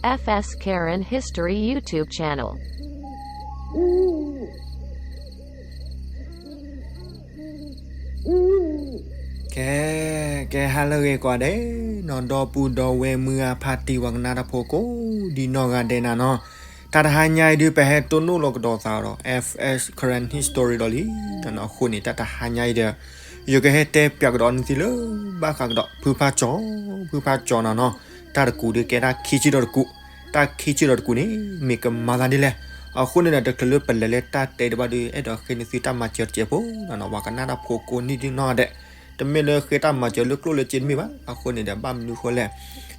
F S Karen History YouTube channel. ကဲ, ကဲဟါလၢအဂ့ၤကိးဂၤဒဲးနီၤ, ဒီပုၢ်ဒီဝဲၢ်မုၢ်ဂၤဖါတံၢ်ဝဲကနၣ်တၢ်ဖိကိးဒ်နီၢ်ဂၤဒဲးနၤနီၤ, တၢ်တဟါညါအံၤဒုး ပဟဲတိၢ်နီၣ်လီၤကဒီးသးဒီး F S Karen History ဒီးလံ, အဃိန့ၣ် တၢ်တဟါညါအံၤဒီး ယကဟဲတဲပၠးကဒီးနသုလၢ ဘၣ်ဃးကဒီး ဖုဖါကၠီၤ, ဖုဖါကၠီၤနၤနီၤ, တၢ်တကူးဒုးကဲတၢ်ခံဆံဒီးတကူး, တၢ်ခံဆံဒီးတကူးန့ၣ် မ့ၢ်ကမၤသးဒ်လဲၣ်. အဃိန့ၣ်ဒီး တချုးလၢပလဲၤလၢတၢ်တဲတဘၣ်ဒုး အဲၣ်ဒိးဃ့နသုတၢ်မၤစၢၤတစဲးဖိနၤနီၤ, ပှၤကနၣ်တၢ်ဖိကိးနံၣ်ဒ်နီၢ်ဂၤဒဲး, တမ့ၢ်လၢဃ့တၢ်မၤစၢၤလၢကျိၣ်လၢစ့တမ့ၢ်ဘၣ်. အဃိန့ၣ်ဒီး ဘၣ်မနုၤဃိလဲၣ်,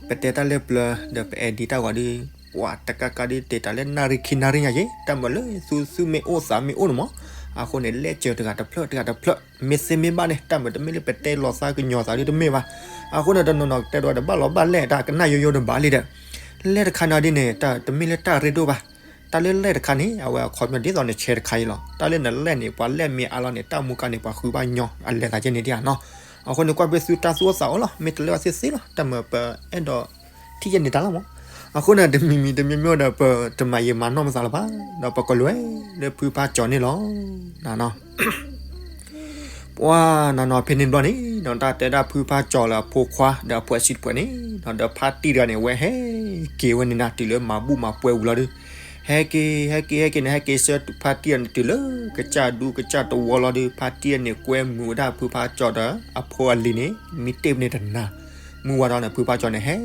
ပတဲတၢ်လၢပျၢၤ ဒီးပ edit တၢ်ဂီၤဒုး ပှၤတကးကးဒုးတဲတၢ်လၢနၣ်ရံၣ်ခံနၣ်ရံၣ်ညါက့ၤ, တၢ်မၤလၢသူသူမ့ၢ်အိၣ်သးမ့ၢ်အိၣ်န့ၣ်မး. အဃိန့ၣ် လဲၤစၢၤတဂၤတဖျၢၣ်တဂၤတဖျၢၣ် မ့ၢ်သ့မ့ၢ်ဘၣ်န့ၣ် တၢ်မၤတမ့ၢ်လၢပတဲလီၤသးကညီၤသးဒုးတမ့ၢ်ဘၣ်. အဃိန့ၣ် တနီၤနီၤကတဲဒီး တဘၣ်လီၤဘၣ်လဲၣ် တၢ်ကနၣ်ယိယိတဘၣ်လံဒီး လဲၣ်တခါန့ၣ်ဒ်န့ၣ် တၢ်တမ့ၢ်လၢတၢ်ရ့ဒိၣ်ဘၣ်. တၢ်လၢလဲၣ်တခါန့ၣ် အဝဲအခီပညီဒ်သိးနဆဲးတခါအံၤလီၤ. တၢ်လၢနလဲၣ်န့ၣ် ပှၤလဲၣ်မ့ၢ်အါလီၤန့ၣ် တၢ်မူကါန့ၣ် ပှၤဃုဘၣ်ညီအလဲၤသးကဲန့ၣ်ဒ်ဧါနီၤ. အဃိန့ၣ် ကွၢ်ဖဲသုတၢ်သူၣ်အိၣ်သးအိၣ်လီၤ, မ့ၢ်တလဲၣ်ဘၣ်သ့ၣ်သ့ၣ်လီၤ, တၢ်မၤပအဲၣ်ဒိးထံၣ်ယဲန့ၣ်တၢ်လီၤမး. အဃိန့ၣ် တမံၤမံၤတမံၤမံၤဒီး ပတမၤယံာ်မၤနီၢ်မသးလၢၤဘၣ်, ဒီးပကလဲၤလၢဖုဖါကၠီၤန့ၣ်လီၤ. နနီၤ ပှၤနနီၤ ဖဲန့ၣ်တဘျီန့ၣ် တၢ်တဲဒၣ်ဖုဖါကၠီၤလၢအဖိခွါ ဒီးအဖိဆံးတဖုန့ၣ် ဒီးဖါတံၢ်တဂၤန့ၣ် ဝဲဟဲက့ၤဝဲန့ၣ်နၤ တုၤလၢမၤဘူၣ်မၤပှဲၤဝံၤလီၤဒုး, ဟဲက့ၤ ဟဲက့ၤ ဟဲက့ၤန့ၣ် ဟဲက့ၤဆှၢဖါတံၢ်တဂၤန့ၣ် တုၤလၢကစၢ်ဒူကစၢ်တဝီလီၤဒုး, ဖါတံၢ်တဂၤန့ၣ် ကွဲမုာ်ဝဲဒၣ်ဖုဖါကၠီၤဒီးအဖိအလံၤန့ၣ် မံတ့ၢ်ပန့ၣ်တနၤ. မုၢ်ဝါထီၣ်န့ၣ် ဖုဖါကၠီၤန့ၣ် ဟဲ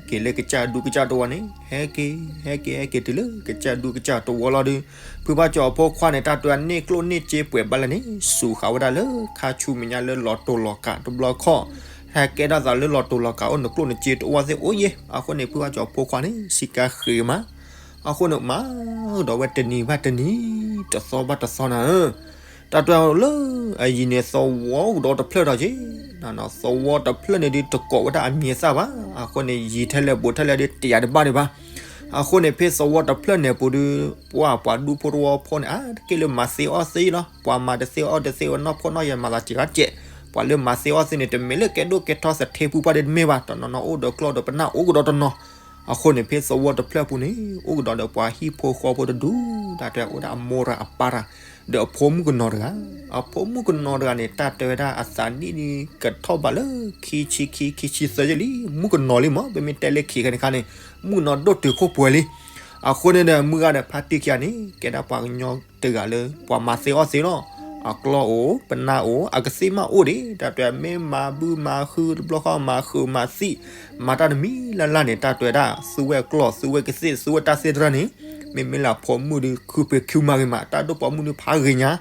က့ၤလၢကစၢ်ဒူကစၢ်တဝီန့ၣ် ဟဲက့ၤ ဟဲက့ၤ ဟဲက့ၤတုၤလၢကစၢ်ဒူကစၢ်တဝီလီၤဒုး, ဖုဖါကၠီၤအဖိခွါန့ၣ် တၢ်တဲန့ၢ်ကျိၣ်န့ၢ်စ့ပှဲၤဘၣ်လဲၣ်န့ၣ် စူးဃာ်ဝဲဒၣ်လၢခါဆူမဲာ်ညါလၢလီၤတိၢ်လီၤကးတဘျီခီၣ်, ဟဲကဲထီၣ်သးလၢလီၤတိၢ်လီၤကးအိၣ် နကျိၣ်နစ့တအိၣ်သ့ၣ်အိၣ်ယဲၢ်. အဃိန့ၣ် ဖုဖါကၠီၤအဖိခွါန့ၣ် စံးကါဃ့မး. အဃိန့ၣ် မၤကဒီးဝဲတနံၤဘၣ်တနံၤ တသီဘၣ်တသီနၤဧၢ တၢ်တဲလၢအယံၤန့ၣ် သဝီကဒီးတဖျၢၣ်ထီၣ်က့ၤ, သဝီတဖျၢၣ်န့ၣ်ဒုး တကိးဝဲဒၣ်အမံၤအသၣ်ဘၣ်. အဃိန့ၣ် ယံၤထဲလဲၣ်ဘူးထဲလဲၣ်ဒုး တယာ်တဘၣ်ဒံးဘၣ်. အဃိန့ၣ် ဖဲသဝီတဖျၢၣ်န့ၣ်ပူၤဒုး ပှၤပှၤဒူဖိတဝီဖိန့ၣ် အါတက့ၢ်လၢမၤသ့အီၣ်သ့လီၤ. ပှၤမၤတသ့အီၣ်တသ့ဝဲ နီၢ်ဖှီၣ်နီၢ်ယာ်မၤသးစှၤကဲး, ပှၤလၢမၤသ့အီၣ်သ့န့ၣ် တမ့ၢ်လၢကဲဒိၣ်ကဲထီသထ့ဖုပှၢ်ဒုးတမ့ၢ်ဘၣ်, တနီၤနီၤအိၣ်ဒီးကျီၢ်ဒီးပနၢ်အိၣ်ကဒီးတနီၤ. အဃိန့ၣ် ဖဲသဝီတဖျၢၣ်ပူၤန့ၣ် အိၣ်ကဒီးဒီးပှၤဟံၣ်ဖိဃီဖိတဒူၣ်, တၢ်တဲအိၣ်ဒၣ်အမိၢ်တဂၤအပၢ်တဂၤ ဒီးအဖိမုၣ်ကနီၤတဂၤ. အဖိမုၣ်ကနီၤတဂၤန့ၣ် တၢ်တဲဝဲဒၣ်အသးနံၣ်ဒုးကထီၣ်ဘးလၢခံဆံခံ ခံဆံသၢယဲၢ်လံ. မုၣ်ကနီၤလံမး, ပမ့ၢ်တဲလၢခံခါန့ၣ်ခါန့ၣ် မုၣ်ကနီၤဒိၣ်တုာ်ခိၣ်ပှဲၤလံ. အဃိန့ၣ်ဒီး မုၢ်ဂၤဒီးဖါတံၢ်ခံဂၤန့ၣ် ကဲဒၣ်ပှၤကညီတဂၤလၢ ပှၤမၤသ့အီၣ်သ့လီၤ. အကျီၢ်အိၣ် ပနၢ်အိၣ် အကသ့ၣ်မးအိၣ်ဒံး, တၢ်တဲမ့ၢ်မၤဘုမၤဟုတဘျီဃီ မၤဃုာ်မၤသံၣ် မၤတၢ်တမံၤလၢ်လၢ်န့ၣ် တၢ်တဲဝဲဒၣ် သူဝဲကျီၢ် သူဝဲကသ့ၣ် သူဝဲတၢ်သ့ၣ်တဖၣ်န့ၣ် မ့မ့ၢ်လၢအဖိမုၣ်ဒုး ခုပှ့ၤခုမၤဂ့ၤမး တၢ်ဒိၣ်ပိာ်မုၣ်ဒုးဖးဂ့ၤညါ.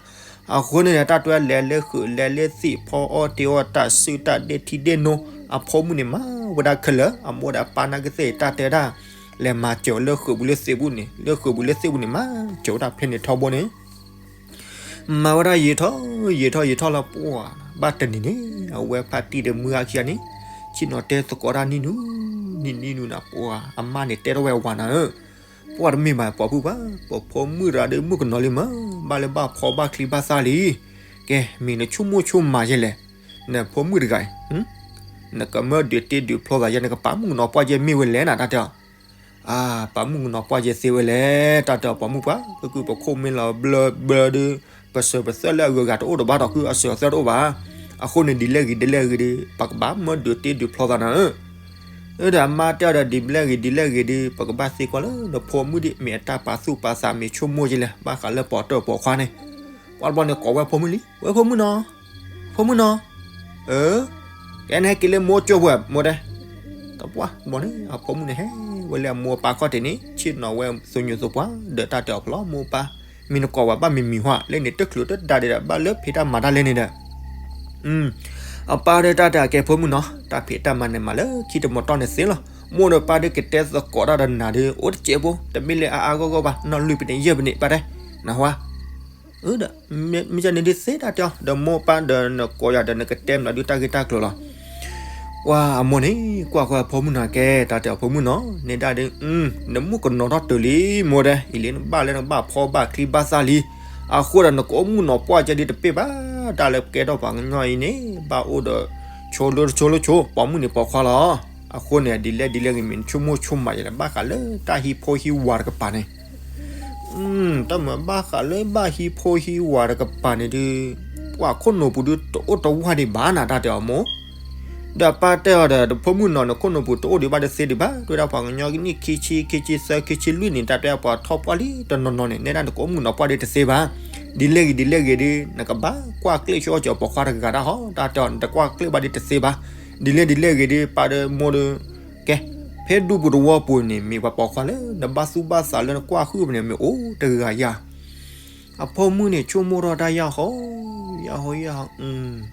အဃိန့ၣ်ဒီး တၢ်တဲဝဲလဲၤလၢဃုာ်လဲၤလၢသ့ၣ် ဖီအီၣ်တ့ၢ်အီၣ်တၢ်စုတၢ်ဒ့ထံဒ့နိ, အဖိမုၣ်န့ၣ်မၤဝဲဒၣ်ခဲလၢာ်, အမိၢ်ဒီးအပၢ်နာ်ကသ့ၣ် တၢ်တဲဝဲဒၣ် လဲၤမၤစၢၤလၢဃုာ်ပူၤလၢသ့ၣ်ပူၤန့ၣ် လၢဃုာ်ပူၤလၢသ့ၣ်ပူၤန့ၣ် မၤစၢၤဝဲဒၣ်ဖဲန့ၣ်ထီဘိန့ၣ် မၤဝဲဒၣ်ယံာ်ထီၣ်ယံာ်ထီၣ်ယံာ်ထီၣ်လၢပှၤ ဘၣ်တနံၤန့ၣ် အဝဲဖါတံၢ်ဒီးမုၢ်ဂၤခံဂၤန့ၣ် ဆ့ၣ်နီၤတဲသကိးတၢ်နံၣ်နူ နံၣ်နံၣ်နူနၤ ပှၤ အမါန့ၣ်တဲထီၣ်ဝဲအဝၤနၤဧၢ, ပှၤတမ့ၢ်ဘၣ်ပှၤဖုဘၣ် ပဖိမုၣ်တဂၤဒီးမုၣ်ကနီၤလံမး ဘၣ်လၢဘၣ်ဖီဘၣ်ချံဘၣ်သၣ်လံ. ကဲ မ့ၢ်နဆိကမိၣ်ဆိကမးယဲလဲၣ်, နဖိမုၣ်တဂၤအံၤ နကမၢဒုးတ့ဒုးဖျီသးယဲ နကပာ်မုၣ်ကနီၤပှၢ်ယဲမ့ၢ်ဝဲလဲၣ်နၤ တၢ်တဲအီၤ အါ ပာ်မုၣ်ကနီၤပှၢ်ယဲသ့ဝဲလဲၣ် တၢ်တဲအီၤ ပှၤမုၣ်ပှၢ် ပကုၢ်ပခိၣ်မ့ၢ်လီၤဘျၢဘျၢဒုး ပစၢၤပသွဲၣ်လၢအဂုၤအဂၤတအိၣ်ဒီးဘၣ်ဒီး ကုၢ်အစၢၤအသွဲၣ်တအိၣ်ဘၣ်. အဃိန့ၣ် ဒ်လဲၣ်ဂ့ၤဒ်လဲၣ်ဂ့ၤဒုး ပကဘၣ်မၢဒုးတ့ဒုးဖျီသးနၤဧၢ. အၢ ဒီးအမါတဲအီၤဒီး ဒ်လဲၣ်ဂ့ၤဒ်လဲၣ်ဂ့ၤဒုး ပကဘၣ်သံကွၢ်လၢ နဖိမုၣ်ဒ်မ့ၢ်အတၢ်ပာ်သူၣ်ပာ်သးမ့ၢ်ဆိကမိၣ်ယဲလဲၣ် ဘၣ်ဃးလၢပိာ်တၢၢ်ပိာ်ခွါန့ၣ်. ပှၤတဘျီန့ၣ်ကိးဝဲဖိမုၣ်လံ ဝဲဖိမုၣ်နီၤ ဖိမုၣ်နီၤ အၢ ကဲနဟဲက့ၤလၢမိၢ်ကၠိပူၤ မိၢ်တဲ. တပှၢ်ဘီန့ၣ် အဖိမုၣ်န့ၣ်ဟဲဝဲလၢအမိၢ်အပၢ်ခီၣ်ထံးန့ၣ် ဆ့ၣ်နီၤဝဲသူညိၣ်သူပှၢ် ဒီးတၢ်တဲအီၤဖျီ မိၢ်ပၢ် မ့ၢ်နကိးဝဲဘၣ်မံၤမံၤဟါ လၢန့ၣ်တချုးတဒါဒံးဒီး ဘၣ်လၢဖံးတၢ်မၤတၢ်လဲၣ်န့ၣ်ဒီး အပၢ်ဒီးတၢ်တဲအကဲဖိမုၣ်နီၤ တၢ်ဖံးတၢ်မၤန့ၣ်မၤလၢခံတမီၤတီၢ်န့ၣ်သ့လီၤ. မိၢ်ဒီးပၢ်ဒုးကတဲသကိးတၢ်ဒီးနၤဒုး အိၣ်တစဲးဖိ တမ့ၢ်လၢအါအါဂီၢ်ဂီၢ်ဘၣ် နီၢ်လွံၢ်ပန့ၣ်ယဲၢ်ပန့ၣ် ပၢ်တဲ နဟါ ဒီး မ့ၢ်န့ၣ်ဒုးသ့တၢ်တဲအီၤ ဒီးမိၢ်ပၢ်ဒီးနကိးယၤဒီး နကတဲမနုၤဒုးတၢ်ဂ့ၢ်တၢ်ကျိၤလီၤ. ပှၤအမိၢ်န့ၣ် ကွၢ်ဃီအဖိမုၣ်နီၤ ကဲတၢ်တဲအီၤဖိမုၣ်နီၤ န့ၣ်ဒၣ်ဒုး နမုၣ်ကနီၤထီၣ်တုၤလံ မိၢ်တဲ အံၤလံနဘၣ်လၢနကဘၣ်ဖီဘၣ်ချံဘၣ်သၣ်လံ. အဃိဒီးနကအိၣ်မုၣ်နီၤပှၢ်ကဲဒုးတပ့ၢ်ဘၣ် တၢ်လၢကဲထီၣ်ပှၤကညီအံၤန့ၣ် ဘၣ်အိၣ်ဒီး ဆိလၢတဆိလၢဆိ ပိာ်မုၣ်န့ၣ်ပိာ်ခွါလီၤ. အဃိန့ၣ် ဒ်လဲၣ်ဒ်လဲၣ်ဂ့ၤ မ့ၢ်နဆိကမိၣ်ဆိကမးယလဲၣ် ဘၣ်ဃးလၢတၢ်ဟံးဖိဟံးဝၤတကပၤန့ၣ် တၢ်မၤဘၣ်ဃးလၢဘၣ်ဟံးဖိဟံးဝၤတကပၤန့ၣ်ဒုး ပှၤခိၣ်နူာ်ပူၤဒုးတအိၣ်တဝၢ်ဒံးဘၣ်နၤ တၢ်တဲအီၤမိၢ် ဒီးပၢ်တဲအီၤဒီး တဖိမုၣ်နီၤ နခိၣ်နူာ်ပူၤတအိၣ်ဒံးဘၣ်တသ့ဒံးဘၣ် တဲဝဲဒၣ်ပှၤကညီကနံၣ်ခံဆံ ခံဆံသၢ ခံဆံလွံၢ်န့ၣ် တၢ်တဲပှၤထီၣ်ပှၢ်လံတနီၤနီၤန့ၣ် နဲဒၣ်နကအိၣ်မုာ်နီၤပှၢ်ဒံးတသ့ဘၣ် ဒ်လဲၣ်ဂ့ၤဒ်လဲၣ်ဂ့ၤဒုး နကဘၣ်ကွၢ်ကျ့ၣ်ဆိအီၣ်ကၠီၤပိာ်ခွါတဂၤတၢ်ဟီ တၢ်တဲအီၤ နတကွၢ်ကျ့ၣ်ဘၣ်ဒံးတသ့ဘၣ် ဒ်လဲၣ်ဒ်လဲၣ်ဂ့ၤဒုး ပၢ်ဒီးမိၢ်ဒီး ကဲ ဖဲဒူပူၤတဝီပူၤန့ၣ် မ့ၢ်ပှၤပိာ်ခွါလၢ နဘၣ်သူၣ်ဘၣ်သးလၢနကွၢ်ဟုၣ်ပူၤန့ၣ် မ့ၢ်အိၣ်တဂၤယၤ အဖိမုၣ်န့ၣ် ဆိကမိၣ်ထီၣ်တၢ်ယၢ်ဟီ, ယၢ်ဟီယၢ်ဟီ,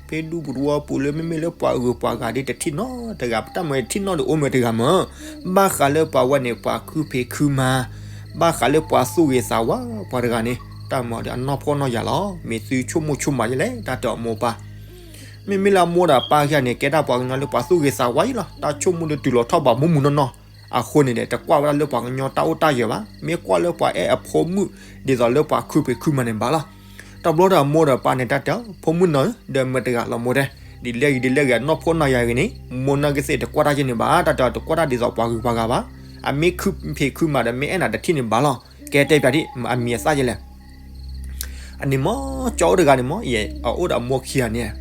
ဖဲဒူပူၤတဝီပူၤလၢ မ့မ့ၢ်လၢပှၤဂုၤပှၤဂၤဒ်တထံၣ်နီတဂၤ, ပတၢ်မၤထံၣ်နီၣ်ဒီးအိၣ်မ့ၢ်တဂၤမး, ဘၣ်ဃးလၢပှၤဝဲန့ၣ် ပှၤခုဖံးခုမၤ, ဘၣ်ဃးလၢပှၤသူၣ်ဂ့ၤသးဝါပှၤတဂၤန့ၣ် တၢ်မၤဒီးအနီၢ်ဖှီၣ်နီၢ်ယာ်လီၤ. မ့ၢ်သုဆိကမိၣ်ဆိကမးယလဲၣ် တၢ်တဲအီၤမိၢ်ပၢ် မ့မ့ၢ်လၢအမိၢ်ဒီးပၢ်ခံဂၤန့ၣ် ကဲဒၣ်ပှၤကညီလၢပှၤသူၣ်ဂ့ၤသးဝါအံၤလီၤ. တၢ်ဆိကမိၣ်ဒုးတုၤလီၤထီၣ်ဘးမူးမူးနီၢ်နီၢ်, အဃိန့ၣ်ဒီး တကွၢ်ဝဲဒၣ်လၢပှၤကညီတၢ်အိၣ်တၢ်ယၢၤဘၣ်. မ့ၢ်ကွၢ်လၢပှၤအဲၣ်အဖိမုၣ် ဒ်သိးလၢပှၤခုဖံးခုမၤန့ၣ်ဘၣ်လီၤ. တဘျီဒီးအမိၢ်ဒီးပၢ်န့ၣ် တၢ်တဲအီၤ ဖိမုၣ်နီၢ်ဧၢ, ဒီးမတၤတဂၤလီၤမိၢ်တဲ, ဒ်လဲၣ်ဂ့ၤဒ်လဲၣ်ဂ့ၤ အနီၢ်ဖှီၣ်နီၢ်ယာ်ဂ့ၤန့ၣ် မိၢ်နီၢ်ကသ့ၣ်တကွၢ်တၢ်ယဲန့ၣ်ဘၣ်. တၢ်တဲအီၤ တကွၢ်တၢ်ဒ်သိးပှၤဂုၤပှၤဂၤဘၣ်. အမ့ၢ်ခုဖံးခုမၤဒီး မ့ၢ်အဲၣ်နၤတထံၣ်န့ၣ်ဘၣ်လီၤ. ကဲတဲပျးဒ် အမံၤအသၣ်ယဲလဲၣ် အန့ၣ်မ့ၢ် ကၠီအိၣ်တဂၤန့ၣ်မ့ၢ် ယဲ အအိၣ်ဒီးအမိၢ်ခံဂၤန့ၣ်,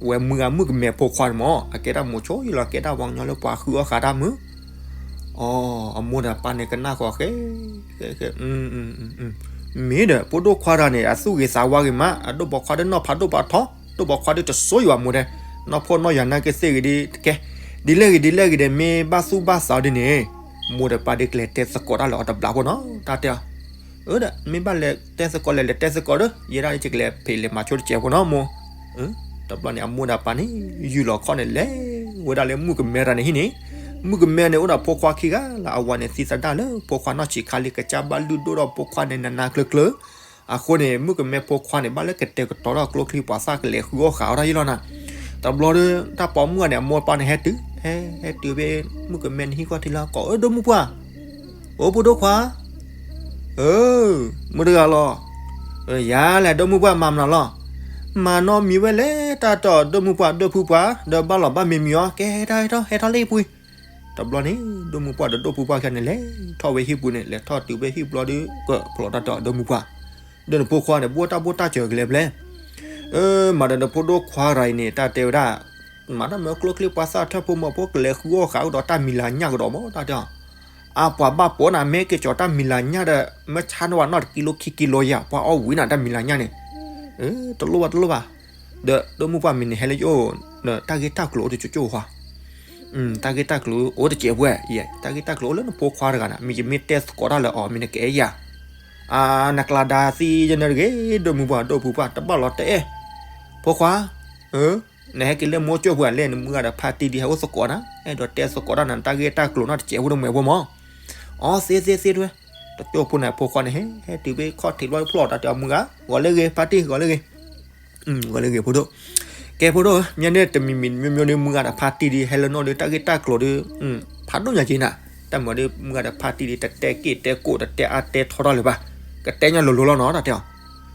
ဝဲမုၢ်ဂၤမုၣ်ကမဲဖိခွါန့ၣ်မ့ၢ် အကဲတၢ်မိၤဆိယလီၤ ကဲတၢ်ပှၤကညီလၢပှၤဃုအီၣ်ဃာ်တၢ်မုၢ်, အီ အမိၢ်ဒီးပၢ်န့ၣ်ကနၣ်ဃီၤဃဲ, မ့ၢ်ဒီး ဖိဒိၣ်ခွါတဂၤန့ၣ် အသူၣ်ဂ့ၤသးဝါဂ့ၤမး အဒိၣ်ပိာ်ခွါဒီးနီၢ်ဖးဒိၣ်ဖးထီ, ဒိၣ်ပိာ်ခွါဒီးတစိယွၤမိၢ်တဲ, နီၢ်ဖှီၣ်နီၢ်ယာ်နာ်က့သ့ၣ်ဂ့ၤဒ်တကဲ, ဒ်လဲၣ်ဂ့ၤဒ်လဲၣ်ဂ့ၤဒီး မ့ၢ်ဘၣ်သူၣ်ဘၣ်သးဒ်န့ၣ်, မိၢ်ဒီးပၢ်ဒ်ကလဲၤတဲသကိးတၢ်လၢအီၤတဘျီဖိနီၤ တၢ်တဲအီၤ အၢဒီး မ့ၢ်ဘၣ်လဲၤတဲသကိးလဲၤလဲၤတဲသကိးဒီး ယဲဒၣ်ကလဲၤဖံးလဲၤမၤဆိတစဲးဖိနီၤမိၢ်, တဘျီန့ၣ် အမိၢ်ဒီးပၢ်န့ၣ် ယူၢ်လီၤခီၣ်န့ၣ် လဲၤဝဲဒၣ်လၢမုၣ်ကမဲတဂၤန့ၣ်ဟံၣ်န့ၣ်, မုၣ်ကမဲန့ၣ် အိၣ်ဒီးဖိခွါခံဂၤလၢအဝၤန့ၣ် သံသဒၣ်လၢဖိခွါနီၢ်ဆံးခါလံ ကစၢ်ဘၣ်လုၢ်ဒိၣ်ထီၣ်ဖိခွါန့ၣ်နးနးကျၢၤကျၢၤ, အဃိန့ၣ် မုၣ်ကမဲဖိခွါန့ၣ် ဘၣ်လၢကတဲာ်ကတီၤထီၣ်ကျိချံမျိာ်သၣ်ကလဲၤဃုအီၣ်ဃာ်အီၣ်တၢ်ယံလီၤနၤ, တဘျီဒီး တၢ်ပိာ်မုၣ်ဂၤန့ၣ် အမိၢ်ပၢ်န့ၣ်ဟဲတုၤ, ဟဲ ဟဲတုၤဖဲ မုၣ်ကမဲန့ၣ်ဟံၣ်ဃီထံလီၤ ကိးအၢဒိၣ်မုၢ်ပှၢ်, အိၣ်ဖိဒိၣ်ခွါ အၢ, မတၤတဂၤလီၤ, ယၤလဲၣ် ဒိၣ်မုၢ်ပှၢ်မၤမနုၤလီၤ, မၤနီတမံၤဝဲလဲၣ် တၢ်တဲအီၤ ဒိၣ်မုၢ်ပှၢ် ဒိၣ်ဖုပှၢ် ဒီးဘၣ်လီၤဘၣ်မ့ၤမံၤအီၤ ကဲဟဲထီၣ်ဟဲထီၣ် ဟဲထီၣ်လၢဟံၣ်ပူၤ, တဘျီန့ၣ် ဒိၣ်မုၢ်ပှၢ်ဒီးဒိၣ်ဖုပှၢ်ခံဂၤန့ၣ် လဲၤထီၣ်ဝဲဟံၣ်ပူၤန့ၣ် လဲၤထီၣ်တုၤဖဲဟံၣ်ဘျီဒီး ကဖျိးတၢ်တဲအီၤ ဒိၣ်မုၢ်ပှၢ်, ဒီးနဖိခွါန့ၣ် ဘိၣ်တၢ်ဘိၣ်တၢ်စၢၤကလဲၤဖဲလဲၣ်, အၢ မၤဒီးနဖိဒိၣ်ခွါတဂၤအံၤန့ၣ် တၢ်တဲဝဲဒၣ် မၤတၢ်မၢကျိချံမျိာ်သၣ်ထၢၣ်ဖိမီၤဖိ ကလဲၤဃုအီၣ်ဃာ်ကဒီးတၢ်မံၤလၤညၣ်ကဒီးမီၤ တၢ်တဲအီၤ, အပှၤဘၣ်ပိာ်နၤ မ့ၢ်က့ၤကၠီၤတၢ်မံၤလၤညၣ်ဒီး မ့ၢ်ဆါန့ၢ်ဝဲနီၢ်တကံလိခံကံလိယၤ ပှၤအီၣ်ဝံၤနၤတၢ်မံၤလၤညၣ်န့ၣ်, တလိၣ်ဘၣ်တလိၣ်ဘၣ်, ဒီးဒိၣ်မုၢ်ပှၢ်မံၤန့ၣ် ဟဲလၢယအိၣ်, တၢ်ဂ့ၢ်တၢ်ကျိၤအိၣ်တကၠိကၠိဃီ, တၢ်ဂ့ၢ်တၢ်ကျိၤအိၣ်တစဲးဖိ, တၢ်ဂ့ၢ်တၢ်ကျိၤအိၣ်လၢနဖိခွါတဂၤန့ၣ် မ့ၢ်ယမ့ၢ်တဲသကိးတၢ်လၢအီၤ မ့ၢ်နကအဲၣ်ယၤ, နကျါဒါသံယဲန့ၣ်တဂ့ၤ ဒိၣ်မုၢ်ပှၢ် ဒိၣ်ဖုပှၢ် တဘၣ်လီၤတအဲၣ်, ဖိခွါ နဟဲက့ၤလၢမိၢ်ကၠိၣ်ပှၢ်လဲၣ် နမုၢ်ဂၤဒီးဖါတံၢ်ဒ်ဟဲအိၣ်သကိးနၤ အဲၣ်ဒိးတဲသကိးတၢ်နၤ တၢ်ဂ့ၢ်တၢ်ကျိၤနီၢ်တစဲးဖိတမှဲၤဖိမီၤ, အီ သ့သ့သ့တဝဲ, တကၠိဖိန့ၣ် ဖိခွါန့ၣ် ဟဲ ဟဲတုၤဖဲခီၣ်ထံးဘျီဖျီၣ်တၢ်တဲအီၤ မုၢ်ဂၤ ဂီၤလၢဂ့ၤ ဖါတံၢ် ဂီၤလၢဂ့ၤ ဂီၤလၢဂ့ၤဖိဒိၣ်, ကဲဖိဒိၣ်ဧၢ မ့ၢ်န့ၣ်တမံၤမံၤမ့ၢ်မ့ၢ်ဒီး မုၢ်ဂၤဒီးဖါတံၢ်ဒ်ဟဲလၢနီၢ်ဒီး တၢ်ဂ့ၢ်တၢ်ကျိၤဒီး ဖးဒိၣ်ညါက့ၤနၤ, တၢ်မၤဒီး မုၢ်ဂၤဒီးဖါတံၢ်ဒ် တတဲက့ၣ်တဲကိၣ် တတဲအါတဲထီထီၣ်လၢၤဘၣ်, ကတဲညါလိၤလိၤလီၤနီၤ တၢ်တဲအီၤ,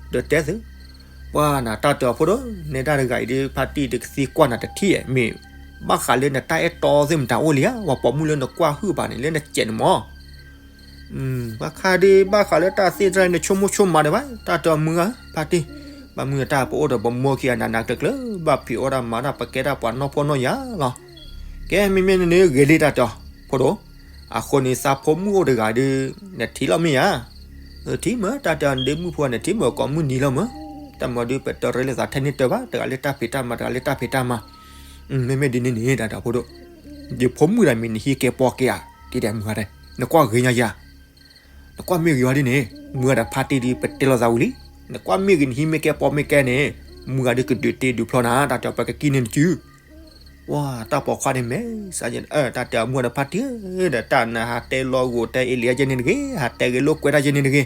ဒီးတဲသု, ပှၤနၤတၢ်တဲအီၤဖိဒိၣ် နဲဒၣ်တဂၤအံၤဒ် ဖါတံၢ်ဒ်ကသံကွၢ်နၤတထံၣ် မ့ၢ်ဘၣ်ဃးလၢနတၢ်အဲၣ်တီသ့ၣ်မတၤအိၣ်လံဧါ ပှၤပိာ်မုၣ်လၢနကွၢ်ဟုၣ်ဘၣ်န့ၣ် လၢနစဲးန့ၣ်မီၤ ဘၣ်ခါဒ်ဘၣ်ဃးလၢတၢ်သ့ၣ်တဖၣ်န့ၣ် နဆိကမိၣ်ဆိကမးဒံးဘၣ်, တၢ်တဲအီၤမုၢ်ဂၤ ဖါတံၢ်, ဘၣ်မုၢ်တၢ်ပအိၣ်ဒီးပမိၢ်ခံဂၤနးနးကျၢၤကျၢၤ ဘၣ်ဖံးအီၣ်တၢ်မၤတၢ် ပကဲတၢ်ပှၤနီၢ်ဖှီၣ်နီၢ်ယာ်လီၤ. ကဲမ့မ့ၢ်န့ၣ်ဂ့ၤလံတၢ်တဲအီၤ ဖိဒိၣ်, အဃိန့ၣ်သးဖိမုၣ်အိၣ်တဂၤဒုး နထံၣ်လီၤမ့ၢ်ဧါ, ထံၣ်မ့ၢ် တၢ်တဲအီၤ နဒ့မုၣ်ဖိန့ၣ် ထံၣ်မ့ၢ်ကိးမုၢ်နံၤလီၤမ့ၢ်, တၢ်မၤဒုးပတရ့လိာ်သးထဲန့ၣ်တၢ်ဘၣ် တဂၤလၢတၢ်ဖံးတၢ်မၤ တဂၤလၢတၢ်ဖံးတၢ်မၤ မ့မ့ၢ်ဒ်န့ၣ်န့ၣ် တၢ်တဲအီၤဖိဒိၣ်, ယဖိမုၣ်ဒၣ်မ့ၢ်နဟံးကဲပီကဲဧါ, ဒ်တဲမုၢ်ဂၤတဲ, နကွၢ်ဂ့ၤညါယၤ, နကွၢ်မ့ၢ်ဂ့ၤအီၤဒ်န့ၣ် မုၢ်ဂၤဒီးဖါတံၢ်ဒုး ပတဲလိာ်သးဝံၤလံ, နကွၢ်မ့ၢ်ဂ့ၤနဟံးမ့ၢ်ကဲပီမ့ၢ်ကဲန့ၣ်, မုၢ်ဂၤဒုးကဒုးတ့ဒုးဖျီနၤ တၢ်တဲအီၤ ပကကံၣ်န့ၢ်နစု ပှၤတၢ်ပိာ်ခွါန့ၣ်မဲာ်, တၢ်တဲအီၤမုၢ်ဂၤဒီးဖါတံၢ်ဧၢ, ဒီးတၢ်နဟးတဲလီၤဂိၢ်တဲအ့လံယဲန့ၣ်တဂ့ၤ, ဟးတဲဂ့ၤလိာ်ကွဲတၢ်ယဲန့ၣ်တဂ့ၤ,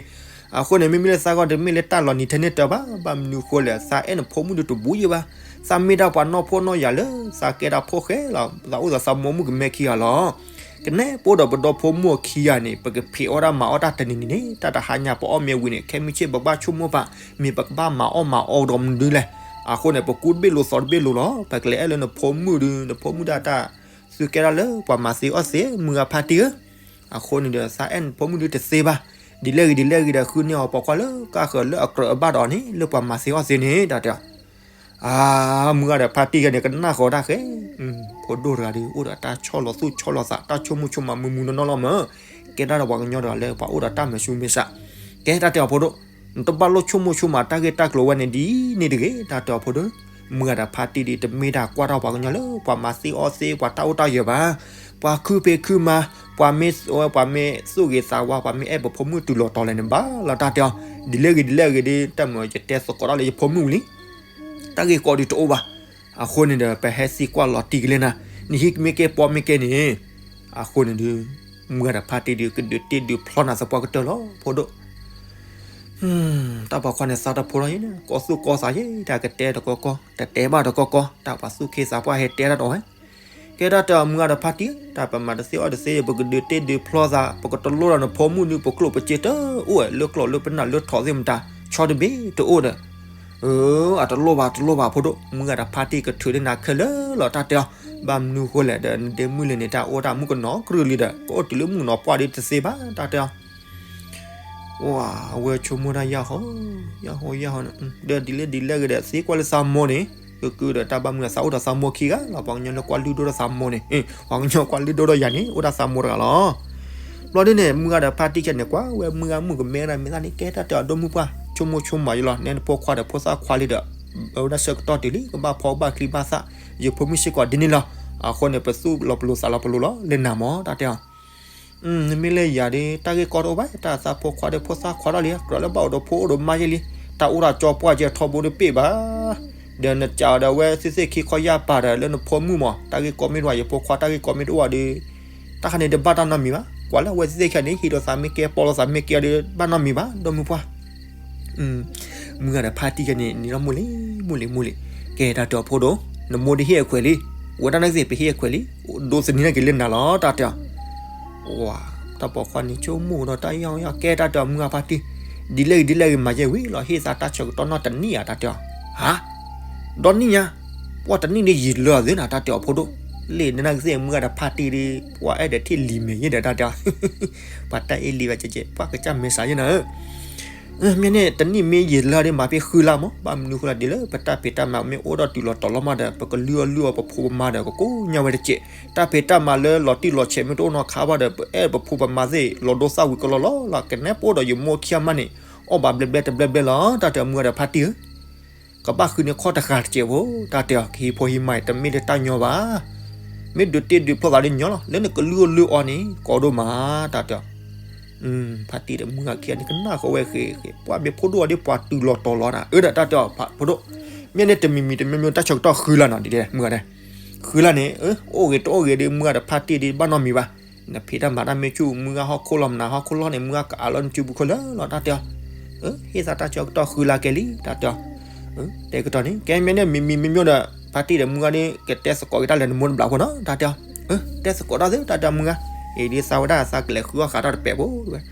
အဃိန့ၣ် မ့မ့ၢ်လၢသးဂီၢ်တမ့ၢ်လၢတၢ်လီၤနံၤထဲန့ၣ်တၢ်ဘၣ်, ဘၣ်မနုၤဃိလဲၣ် သးအဲၣ်နဖိမုၣ်ဒုးတဘူးယံၤဘၣ်, သးမ့ၢ်ဒၣ်ပှၤနီၢ်ဖှီၣ်နီၢ်ယာ်လၢ သးကဲဒၣ်ဖိၣ်ဃဲလီၤ, သးအိၣ်သးသမူမုၣ်ကမဲခံဂၤလီၤ ကနဲၣ်ပအိၣ်ဒီးပဒီဖိမိၢ်ခံဂၤန့ၣ် ပကဖံးအီၣ်တၢ်မၤအီၣ်တၢ်တနံၤနံၤန့ၣ် တၢ်တဟါညါပအီၣ်မ့ၢ်ဝံၤန့ၣ် ခဲမုၢ်ဆ့ၣ်ပကဘၣ်ဆိကမိၣ်ဘၣ်, မ့ၢ်ပကဘၣ်မၤအီၣ်မၤအီဒီးမနုၤလဲၣ်, အဃိန့ၣ် ပကူတဘ့ၣ်လိၤသီတဘ့ၣ်လိၤလီၤ, ပကလဲၤအဲၣ်လၢနဖိမုၣ်ဒုး နဖိမုၣ်ဒၣ်တၢ် သုကဲဒၣ်လၢပှၤမၤသ့အီၣ်သ့ မုၢ်ဂၤဖါတံၢ်ဧၢ, အဃိန့ၣ်ဒီး သးအဲၣ်နဖိမုၣ်ဒုတသ့ဘၣ်, ဒ်လဲၣ်ဂ့ၤဒ်လဲၣ်ဂ့ၤဒီး ဃုန့ၢ်အီၤပိာ်ခွါလၢကါဃၢၤလၢအကြၢးအဘၣ်ဒီးန့ၣ် လၢပှၤမၤသ့အီၣ်သ့န့ၣ် တၢ်တဲအီၤ အါ, မုၢ်ဂၤဒီးဖါတံၢ်ယဲန့ၣ် ကနၣ်ဃီၤတၢ်ဃဲ, ဖိဒိၣ်တဂၤဒီး အိၣ်ဒီးတၢ်ဆီၣ်လီၤသူၣ်ဆီၣ်လီၤသး တၢ်ဆိကမိၣ်ဆိကမးမုာ်မုာ်နီၢ်နီၢ်လီၤမး, ကဲဒၣ်ဒီးပှၤကညီတဂၤလၢပှၤအိၣ်ဒီးတၢ်မဲာ်ဆူမဲာ်ဆှး, ကဲတၢ်တဲအီၤဖိဒိၣ်, နတဘၣ်လိၣ်ဆိကမိၣ်ဆိကမးတၢ်ဂ့ၢ်တၢ်ကျိၤဝဲန့ၣ်ဒ်န့ၣ်တဂ့ၤ တၢ်တဲအီၤဖိဒိၣ်, မုၢ်ဂၤဒီးဖါတံၢ်ဒီး တမ့ၢ်တၢ်ကွၢ်တၢ်ပှၤကညီလၢ ပှၤမၤသ့အီၣ်သ့ ပှၤတၢ်အိၣ်တၢ်ယၢၤဘၣ်, ပှၤခုဖံးခုမၤ, ပှၤမ့ၢ်, ပှၤမ့ၢ်သူၣ်ဂ့ၤသးဝါ ပှၤမ့ၢ်အဲၣ်ပဖိမုၣ်တုၤလီၤတီၤလဲၣ်န့ၣ် ဘၣ်လီၤတၢ်တဲအီၤ, ဒ်လဲၣ်ဂ့ၤဒ်လဲၣ်ဂ့ၤဒီး တၢ်မ့ၢ်ယတဲသကိးတၢ်လၢယဖိမုၣ်ဝံၤလံ တၢ်ဂ့ၢ်ကီဒုးတအိၣ်ဘၣ်, အဃိန့ၣ်ဒီး ပဟဲသံကွၢ်လီၤတံၢ်ကလဲၣ်နၤ, နဟံၣ်မ့ၢ်ကဲပီမ့ၢ်ကဲန့ၣ်, အဃိန့ၣ်ဒီး မုၢ်ဂၤဒီးဖါတံၢ်ဒီး ကဒုးတ့ဒုးဖျီနၤသပှၢ်ကတၢၢ်လီၤ ဖိဒိၣ် တၢ်ပိာ်ခွါန့ၣ်သးတဖိလီၤယဲ, ကီသူၣ်ကီသးယဲ, တၢ်ကတဲတကီကီ, တတဲဘၣ်တကီကီ, တၢ်ပှၤသူၣ်ခ့သးပှၢ်ဟဲတဲတၢ်ဒီးဝဲ, ကဲတၢ်တဲအီၤမုၢ်ဂၤဒီးဖါတံၢ်, တၢ်ပမၤတသ့အီၣ်တသ့ ပကဒုးတ့ဒုးဖျီသး ပကတလိၣ်ဒီးနဖိမုၣ်ဒုး ပကျိၣ်ပစ့တအိၣ်ဝဲ လၢကျိၣ်လၢပနၢ်လၢထီသ့ၣ်မတၤ, ဆီတဘ့ၣ်တအိၣ်ဒီး, အတလိၣ်ဘၣ်တလိၣ်ဘၣ်ဖိဒိၣ်, မုၢ်ဂၤဒီးဖါတံၢ်ကထုးန့ၢ်နၤခဲလၢာ်လီၤ တၢ်တဲအီၤ, ဘၣ်မနုၤဃိလဲၣ်ဒီး နဒ့မုၣ်လၢန့ၣ် တၢ်အိၣ်တၢ်မုၣ်ကနီၤကရုလံဒီး ကအိၣ်တုၤလၢမုၣ်ကနီၤပှၢ်ဒီးတသ့ဘၣ် တၢ်တဲအီၤ ဝဲအဝဲဆိကမိၣ်တၢ်ယၢ်ဟီ, ယၢ်ဟီယၢ်ဟီန့ၣ်, ဒီးဒ်လဲၣ်ဒ်လဲၣ်ဂ့ၤဒီး သံကွၢ်လၢသးမိၢ်န့ၣ်, ကကုဒီးတၢ်ဘၣ်မုၢ်သးအိၣ်ဒီးသးမိၢ်ခံဂၤလီၤ, ပှၤကညီလၢကွၢ်လုၢ်ဒိၣ်ဒီးသးမိၢ်န့ၣ်, ပှၤကညီကွၢ်လုၢ်ဒိၣ်ဒီးယၤန့ၣ် အိၣ်ဒၣ်သးမိၢ်တဂၤလီၤ. ဘျီဒ်န့ၣ် မုၢ်ဂၤဒီးဖါတံၢ်ခဲန့ၣ် ကွၢ်ဝဲမုၢ်ဂၤမုၣ်ကမဲဒၣ်မ့ၢ်သၣ်န့ၣ် ကဲတၢ်တဲအီၤ ဒီမုၢ်ပှၢ် ဆိကမိၣ်ဆိကမးယလီၤ, နဲနဖိခွါဒီးဖိသၣ်ခွါလံဒီး, အဝဲဒၣ်ဆၢကတီၢ်တုၤလံ ကဘၣ်ဖီကဘၣ်ချံဘၣ်သၣ်, ယဖိမုၣ်စ့ၢ်ကီးဒ်န့ၣ်လီၤ, အဃိန့ၣ် ပသူၣ်လီၤပလိာ်သးလီၤပလိာ်လီၤ လၢနၤမၢ် တၢ်တဲအီၤ နမ့ၢ်လၢယၤဒီး တၢ်ဂ့ၢ်ကီတအိၣ်ဘၣ်, တၢ်သးဖိခွါဒီးဖိသၣ်ခွါထီၣ်လံ, ကြၢးလၢဘၣ်အိၣ်ဒီးဖိအိၣ်ဒီးမါယဲလံ, တၢ်အိၣ်တၢ်ကၠီပှၢ်ကဲထီဘိတပ့ၢ်ဘၣ်, ဒီးနစးဒီးဝဲသ့ၣ်သ့ၣ်ခံခီယၢ်ပၤဒီး လၢနဖိမုၣ်မၢ် တၢ်ဂ့ၢ်ကီမ့ၢ်တအိၣ်ဘၣ် ယဖိခွါ တၢ်ဂ့ၢ်ကီမ့ၢ်တအိၣ်ဘၣ်ဒီး, တၢ်ခါန့ၣ်ဒီးဘၣ်တၢ်နီတမံၤဘၣ်, ကွၢ်လၢအဝဲသ့ၣ်သ့ၣ်ခံဂၤန့ၣ် ဟံးဒီးသးမ့ၢ်ကဲ ပိာ်လိာ်သးမ့ၢ်ကဲဒီး ဘၣ်နီတမံၤဘၣ် ဒီမုၢ်ပှၢ် မုၢ်ဂၤဒီးဖါတံၢ်ခဲန့ၣ် နံၤလီၤမိၢ်လံၤ, မိၢ်လံၤ မိၢ်လံၤ, ကဲတၢ်တဲအီၤဖိဒိၣ်, နမိၢ်ဒ်ဟ့ၣ်အခွဲးလံ, ဝဲဒၣ်နာ်က့သ့ၣ် ပဟ့ၣ်အခွဲးလံ, ဒိးသန့ၤနာ်က့လၢနၤလီၤ တၢ်တဲအီၤ, ဝါ, တၢ်ပိာ်ခွါန့ၣ်ဆိကမိၣ်ဒီးတၢ်ယီၢ်ယီၢ် ကဲတၢ်တဲအီၤမုၢ်ဂၤဖါတံၢ်, ဒ်လဲၣ်ဂ့ၤဒ်လဲၣ်ဂ့ၤမၤယဲဝံၤလီၤ ဟ့ၣ်သးတၢ်ဆၢကတီၢ်နီၢ်တနံၣ်ဧါ တၢ်တဲအီၤ, ဟါ, ဒီနံၣ်ညါ, ပှၢ်တနံၣ်ဒ်ယံာ်လၢအသ့နၤ တၢ်တဲအီၤဖိဒိၣ်, လၢန့ၣ်နာ်က့သ့ၣ် မုၢ်ဂၤဒီးဖါတံၢ်ဒီး ပှၤအဲၣ်ဒိးထံၣ်လံၤမဲာ်ယဲဒီး တၢ်တဲအီၤ ပှၤတၢ်အ့ၣ်လံၤဘၣ်ကဲကဲ ပှၤကစၢ်မဲာ်ဆှးယဲနၤဧၢ မ့ၢ်န့ၣ် တနံၣ်မ့ၢ်ယံာ်လၢဒ်မၤဖဲဃုလါမး ဘၣ်မနုၤဃိလၢဒ်လၢ ပတၢ်ဖံးတၢ်မၤမ့ၢ်အိၣ်ဒီးတုၤလီၤတီၤလီၤမးဒီး ပကလုၢ်အီၣ်လုၢ်အီပဖိပမါဒီး ကကိးညါဝဲတကဲး, တၢ်ဖံးတၢ်မၤလၢလီၤတံၢ်လီၤဆဲးမ့ၢ်တအိၣ်နီတခါဘၣ်ဒီး ပအဲၣ်ပဖိပမါသ့ၣ်လီၤဒိသၣ်ဝံၤကလီလီၤလီၤ ကနဲၣ်ပအိၣ်ဒီးယမိၢ်ခံဂၤမးန့ၣ် အီၣ်ဘၣ်ဘျဲဘျဲတဘျဲဘျဲလီၤ တၢ်တဲအီၤမုၢ်ဂၤဒီးဖါတံၢ်ဧၢ ကဘၣ်ဃုန့ၢ်ခီၣ်တဃာ်တစဲးဖိ တၢ်တဲအီၤ ကဟံးဖိဟံးမါတမ့ၢ်လၢတၢ်ညီဘၣ်. မ့ၢ်ဒုးတ့ဒုးဖျီသးလၢညီလီၤ လၢနကလုၢ်အီၣ်လုၢ်အီန့ၣ် ကီဒိၣ်မး တၢ်တဲအီၤ. ဖါတံၢ်ဒီးမုၢ်ဂၤခံဂၤန့ၣ် ကနၣ်ဃီဝဲဃ့ဃ့ ပှၢ်ဘ့ဖိဒိၣ်အီၤဒ်ပှၤတုၤလီၤတီၤလီၤနၤ အၢဒီးတၢ်တဲအီၤ ဖိဒိၣ် မ့ၢ်န့ၣ်တမံၤမံၤတမံၤမံၤ တၢ်ဆၢကတီၢ်ဃုလါနီၤ ဒ်လဲၣ် မုၢ်ဂၤန့ၣ် ဃုလါန့ၣ် အိၣ်ဂ့ၤတအိၣ်ဂ့ၤဒီး မုၢ်ဂၤဒီးဖါတံၢ်ဒီး ဘၣ်နီတမံၤဘၣ်. နဖံးတၢ်မၤတၢ်မ့ၢ်ဆူၣ် မုၢ်ဂၤဟီၣ်ခိၣ်လီၤ မနုၤဟီၣ်ခိၣ်လီၤန့ၣ် မုၢ်ဂၤကအးလီၤနစုပူၤခိၣ်လၢာ်လီၤ တၢ်တဲအီၤ. ဟ့ၣ်သးတၢ်ဆၢကတီၢ်ဃုလါကဲလံ တၢ်တဲအီၤ. တဲကတီၢ်န့ၣ် ကဲမ့ၢ်န့ၣ် မံၤမံၤမ့ၢ်မ့ၢ်ဒီး ဖါတံၢ်ဒီးမုၢ်ဂၤန့ၣ် ကတဲသကိးက့ၤတၢ်လၢနမိၢ်တဘျီဖိနီၤ တၢ်တဲအီၤ. တဲသကိးတၢ်သ့ တၢ်တဲအီၤမုၢ်ဂၤ အံၤဒ်သးဝဲဒၣ်သးကလဲၤဃုအီၣ်ဃးတၢ်တပဲာ်ဖိ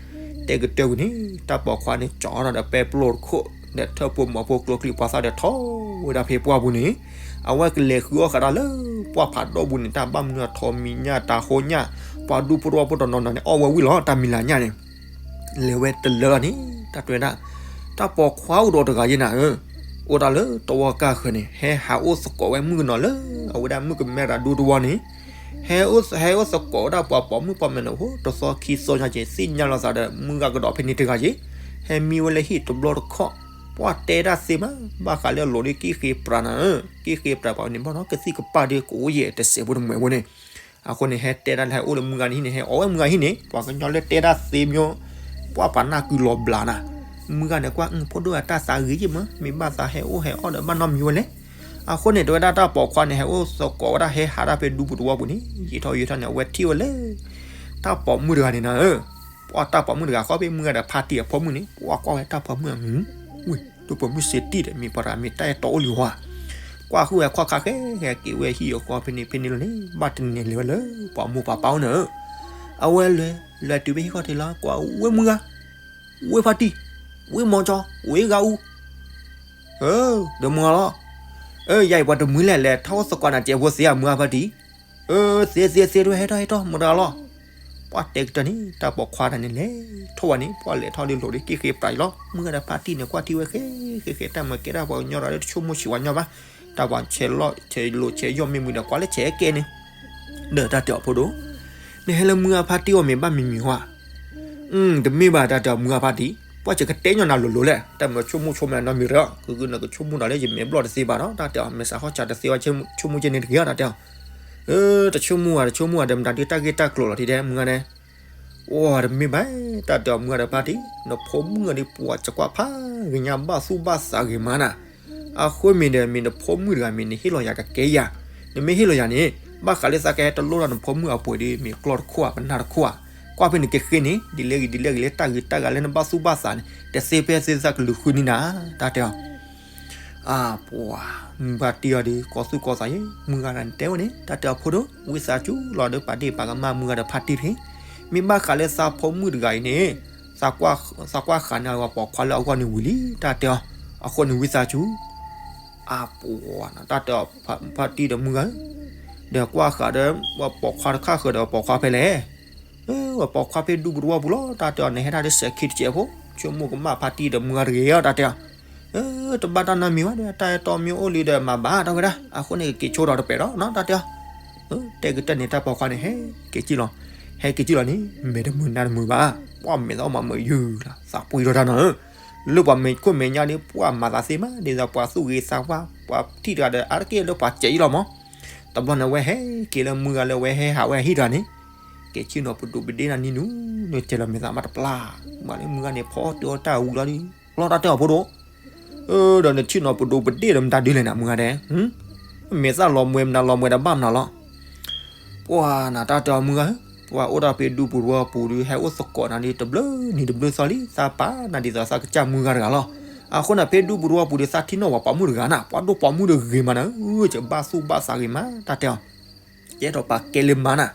တဲကတၢၢ်ဝံၤန့ၣ် တၢ်ပိာ်ခွါန့ၣ် ကၠီထီၣ်ဒီးပဲပျိၢ်တခိၣ် ဒီးထၢၣ်ဖိမီၤဖိကျိချံ ပှၤသၣ်ဒီးထီၣ်ဝဲဒၣ်ဖဲပှၢ်ပူၤန့ၣ် အဝဲကလဲၤဃုအီၣ်ဃးတၢ်လၢ ပှၢ်ဖးဒိၣ်ပူၤန့ၣ် တၢ်ဘၣ်မနုၤအထီမံၤညၣ်တၤဟိညၣ် ပှၤဒူဖိတဝီဖိတနီၤနီၤန့ၣ် အီၣ်ဝဲဝံၤလီၤ တၢ်မံၤလၤညၣ်န့ၣ် လဲၤဝဲတလၢလီၤန့ၣ် တၢ်တဲဝဲဒၣ် တၢ်ပိာ်ခွါအိၣ်ဒီးတဂၤယဲနၤဧၢ အိၣ်ဒၣ်လၢတဝီကါဃၢၤန့ၣ် ဟဲဟးအိၣ်သကိးဝဲမုၣ်ကနီၤလၢ အဝဲဒၣ်မုၣ်ကမဲတဒူတဝီန့ၣ် ဟဲအိၣ်သကိးဝဲဒၣ်ပှၤပိာ်မုၣ်ပိာ်မၢၤန့ၣ် အိၣ်တသီခံသီညါက့ၤ သ့ၣ်ညါလီၤသးဒီး မုၢ်ဂၤကဒီးဖဲန့ၣ်တဂၤက့ၤ ဟဲမံဝဲလၢဟံၣ်တဘျီတခီၣ် ပှၢ်တဲတၢ်သ့မး ဘၣ်ဃးလၢအလိၤဒီးကံၣ်ဃ့ပြးနၤဧၢ ကံၣ်ဃ့ပြးပှၤန့ၣ် ဘၣ်နီၢ်ကသံၣ်ကပၢ်ဒီးကအိၣ်ယဲၢ်တစဲးဖိတမှဲးဖိန့ၣ် အဃိန့ၣ် ဟဲတဲဒၣ်လၢဟဲအိၣ်လၢမုၢ်ဂၤန့ၣ်ဟံၣ်န့ၣ် ဟဲအိၣ်ဝဲမုၢ်ဂၤဟံၣ်န့ၣ် ပှၤကညီလၢတဲတၢ်သ့မ့ၢ် ပှၢ်ပာ်နၢ်ကုလီၤဘျးနၤ မုၢ်ဂၤန့ၣ်ကွၢ် ဖိဒိၣ်အတၢ်သးဂ့ၤယံၣ်မး မ့ၢ်ဘၣ်သးဟဲအိၣ်ဟဲအီၣ်ဒီးဘၣ်နီတမံၤဝဲလဲၣ်. အဃိန့ၣ် တဲဝဲဒၣ်တၢ်ပိာ်ခွါန့ၣ် ဟဲအိၣ်သကိးဝဲဒၣ် ဟဲဟးဒၣ်ဖဲဒူပူၤတဝီပူၤန့ၣ် ယံာ်ထီၣ်ယံာ်ထီၣ်န့ၣ် အဝဲထံၣ်ဝဲလၢ တၢ်ပိာ်မုၣ်တဂၤန့ၣ်နၤဧၢ ပှၢ်တၢ်ပိာ်မုၣ်တဂၤဃီဖဲမုၢ်ဂၤဒီးဖါတံၢ်အဖိမုၣ်န့ၣ် ပှၢ်ကွၢ်ဝဲတၢ်ပိာ်မုၣ် ဝ့ၢ် ဒူပိာ်မုၣ်စ့တံၢ်ဒီး မ့ၢ်ပှၤတဂၤမ့ၢ်တၢ်အဲၣ်တီအိၣ်လံဝါ ကွၢ်ဃုာ်ဝဲခီၣ်ခါဃဲ ဟဲက့ၤဝဲဟံၣ်အဃီဖဲန့ၣ်ဖဲန့ၣ်လီၤန့ၣ် ဘၣ်တနံၤန့ၣ်လဲၤဝဲလၢ ပှၤမိၢ်ပှၤပၢ်အိၣ်န့ၣ်ဧၢ အဝဲလဲၤ လဲၤတုၤဖဲဟံၣ်ခီၣ်ထံးလီၤ ကွၢ်ဝ့ၢ်မုၢ်ဂၤ ဝ့ၢ်ဖါတံၢ် ဝ့ၢ်မီၤကၠီ ဝ့ၢ်ဂၤအူ ဒီးမုၢ်ဂၤလီၤ အၢ ယၤအံၤပှၤတမှံၤလဲၣ် လဲၤထီၣ်အိၣ်သကိးနၤစဲးဖိသ့ဧါ မုၢ်ဂၤဖါတံၢ် အၢ သ့သ့သ့ တဝဲ ဟဲထီၣ်ဟဲထီၣ် မတၤလီၤ. ပှၤတဲကတၢၢ်န့ၣ် တၢ်ပိာ်ခွါတဂၤန့ၣ်လဲၤထီၣ်ဝဲန့ၣ် ပှၤလဲၤထီၣ်ဒုးလိာ်ဒုးက့ၢ်ဃ့ပျၢ်အံၤလီၤ. မုၢ်ဂၤဒီးဖါတံၢ်န့ၣ် ကွၢ်ထံဝဲဃဲဃဲဃဲ တၢ်မၤကဲတၢ်ပှၤကညီဒီး တဆိကမိၣ်ဆံးဝဲညီဘၣ်. တၢ်ပှၤဆဲးလိာ်ဆဲးယိာ်မ့ၢ်မုာ်ဒီး ကွၢ်လၢဆဲးကဲန့ၣ် ဒီးတၢ်တဲအီၤ ဖိဒိၣ်, နဟဲလၢမုၢ်ဂၤဖါတံၢ်အီၤမ့ၢ်ဘၣ်မံၤမံၤဧါ. တမ့ၢ်ဘၣ် တၢ်တဲအီၤ မုၢ်ဂၤဖါတံၢ်, ပှၤယကတဲညီနၤလိၤလိၤလဲၣ်, တၢ်မ့ၢ်ဆိကမိၣ်ဆိကမးနီတမံၤဒီး ဂုာ်ဂုာ်နကဆိကမိၣ်ဒီးလၢယမဲာ်ဘျီၣ်တသ့ဘၣ်ဒီး တၢ်တဲအီၤ မဲာ်ဆှးဟီၣ်စးတသ့ဝဲ ဆိကမိၣ်ကဲန့ၣ်တဂ့ၤဧါ တၢ်တဲအီၤ. တဆိကမိၣ်ဧါ တဆိကမိၣ်ဧါ ဒီးမတၤဒုးတၢ်ဂ့ၢ်တၢ်ကျိၤလီၤ ထံၣ်ဒဲး မုၢ်ဂၤဒဲး အိ တမ့ၢ်ဘၣ်, တၢ်တဲအီၤ မုၢ်ဂၤဒီးဖါတံၢ်, နဖိမုၣ်ဂၤဒုး ပှၤစကွၢ်ဖးဂ့ၤညါ ဘၣ်သူၣ်ဘၣ်သးဂ့ၤမးနၤ. အဃိမ့ၢ်ဒီး မ့ၢ်နဖိမုၣ်တဂၤမ့ၢ် နဟ့ၣ်လီၤယၤကကဲယၤ, နမ့ၢ်ဟ့ၣ်လီၤယၤန့ၣ် ဘၣ်ဃးလၢသးကဟဲတလိၣ်ထီၣ်နဖိမုၣ်အပှ့ၤဒီး မ့ၢ်ကျီၢ်တခိၣ်ဧါ ပနၢ်တခိၣ်ဧါ, ကွၢ်ဖဲနကဃ့န့ၣ် ဒ်လဲၣ်ဂ့ၤဒ်လဲၣ်ဂ့ၤလၢတၢ်ဂ့ၤတၢ်ဂၤလၢနဘၣ်သူၣ်ဘၣ်သးန့ၣ် တသ့ဖဲသ့သးကလုာ်ဃုန့ၣ်နၤ, တၢ်တဲအီၤ အၢ ပှၤ မုၢ်ဘၣ်တံၢ်အီၤဒီး ကီၢ်သူၣ်ကီၢ်သးယဲ မုၢ်ဂၤဒဲးတဲဝဲန့ၣ် တၢ်တဲအီၤ ဖိဒိၣ် ဝံသးစူၤလီၤဒီး ပာ်ဒ့ၣ်ပာ်ကမၣ်မုၢ်ဂၤဒီးဖါတံၢ်တဂ့ၤ, မ့ၢ်ဘၣ်ဃးလၢသးဖိမုၣ်တဂၤအံၤန့ၣ် သးကွၢ်ဃာ်န့ၢ်အဝဲပိာ်ခွါလၢအဂီၢ်န့ၣ်ဝံၤလံ တၢ်တဲအီၤ, အဃိန့ၣ် ဝံသးစူၤ အၢ ပှၤ တၢ်တဲအီၤ ဖါတံၢ်ဒီးမုၢ်ဂၤဧၢ, ဒီးကွၢ်ဃာ်ဒီး ပိာ်ခွါတခါဃၢၤဒီးပိာ်ခွါဖဲလဲၣ်, ဝဲပိာ်ခွါဖဲဒူပူၤတဝီပူၤလီၤ တၢ်တဲအီၤ, နဟဲဒၣ်လၢစဲးခံတစဲးဖိ ဆိကမိၣ်ကမၣ်ဖါတံၢ်ဒီးမုၢ်ဂၤတဂ့ၤဧါ တၢ်တဲအီၤ, တဘၣ်တၢ်နီတမံၤဘၣ်ဒီး တၢ်အဲၣ်တီမ့ၢ်အိၣ်လံဒီးမၤဘၣ် တၢ်ဝဲဒၣ်, အဃိန့ၣ် ကက့ၤဆိဒီးတပဲာ်ဒီးနီၤ တၢ်တဲအီၤ, တဲကတၢၢ်န့ၣ် တၢ်ပိာ်ခွါန့ၣ် ဟဲက့ၤကံၣ်လီၤ, ဟဲက့ၤကံၣ်လီၤန့ၣ် မဲာ်တမုာ်နါတမုာ်ဘၣ်, ပှၤမဲာ်သၣ်မၤမုာ်ယုၢ်လီၤ သးပှံၤထီၣ်တၢ်နီၤဧၢ, လၢပှၤမဲာ်ခိၣ်မဲာ်ညါဒီး ပှၤမၤသးသ့မး ဒ်သိးပှၤသူၣ်ဂ့ၤသးဝါ ပှၤထံၣ်တဂၤဒီး အါတက့ၢ်လၢပှၤစဲးအံၤလီၤမး, တဘျီန့ၣ် အဝဲဟဲက့ၤလၢမုၢ်ဂၤလၢအဝဲဟဲဟးဝဲအဟံၣ်တဂၤန့ၣ်, က့ၤဆ့ၣ်နီၤပဒိးပဒ့ၣ်နၤနံၤနူၤ နတဲလီၤမဲာ်သၣ်မးတပျၢ်, မၤလၢမုၢ်ဂၤန့ၣ် ဖီအီၣ်တ့ၤအီၣ်တၢ်ဝံၤလီၤဒီး လီၤ တၢ်တဲအီၤ ဖိဒိၣ်, ဒီးနဆ့ၣ်နီၤပဒိးပဒ့ၣ်ဒီးမတၤဒုလဲၣ်နၤ မုၢ်ဂၤဒဲး, မဲာ်သၣ်လီၤမှဲမနုၤလီၤမှဲဒီးဘၣ်မနုၤလီၤ, ပှၤနၤ တၢ်တဲအီၤ မုၢ်ဂၤဧၢ, ပှၤအိၣ်ဒၣ်ဖဲဒူပူၤတဝီပူၤဒီး ဟဲအိၣ်သကိးနၤဒီး တဘျုးနံၤတဘျုးသီလံ သးပာ်နၤဒ်သိးသးကစၢ်မုၢ်ဂၤတဂၤလီၤ, အဃိန့ၣ် ဖဲဒူပူၤတဝီပူၤဒီး သးထံၣ်နီၣ်ဝဲပိာ်မုၣ်တဂၤနၤ ပှၤဒိၣ်ပိာ်မုၣ်ဒီးဂ့ၤမးနၤဧၢ, ယဘၣ်သူၣ်ဘၣ်သးဂ့ၤမး တၢ်တဲအီၤ, ယအဲၣ်ဒိးပာ်ကဲလၢမါနၤ,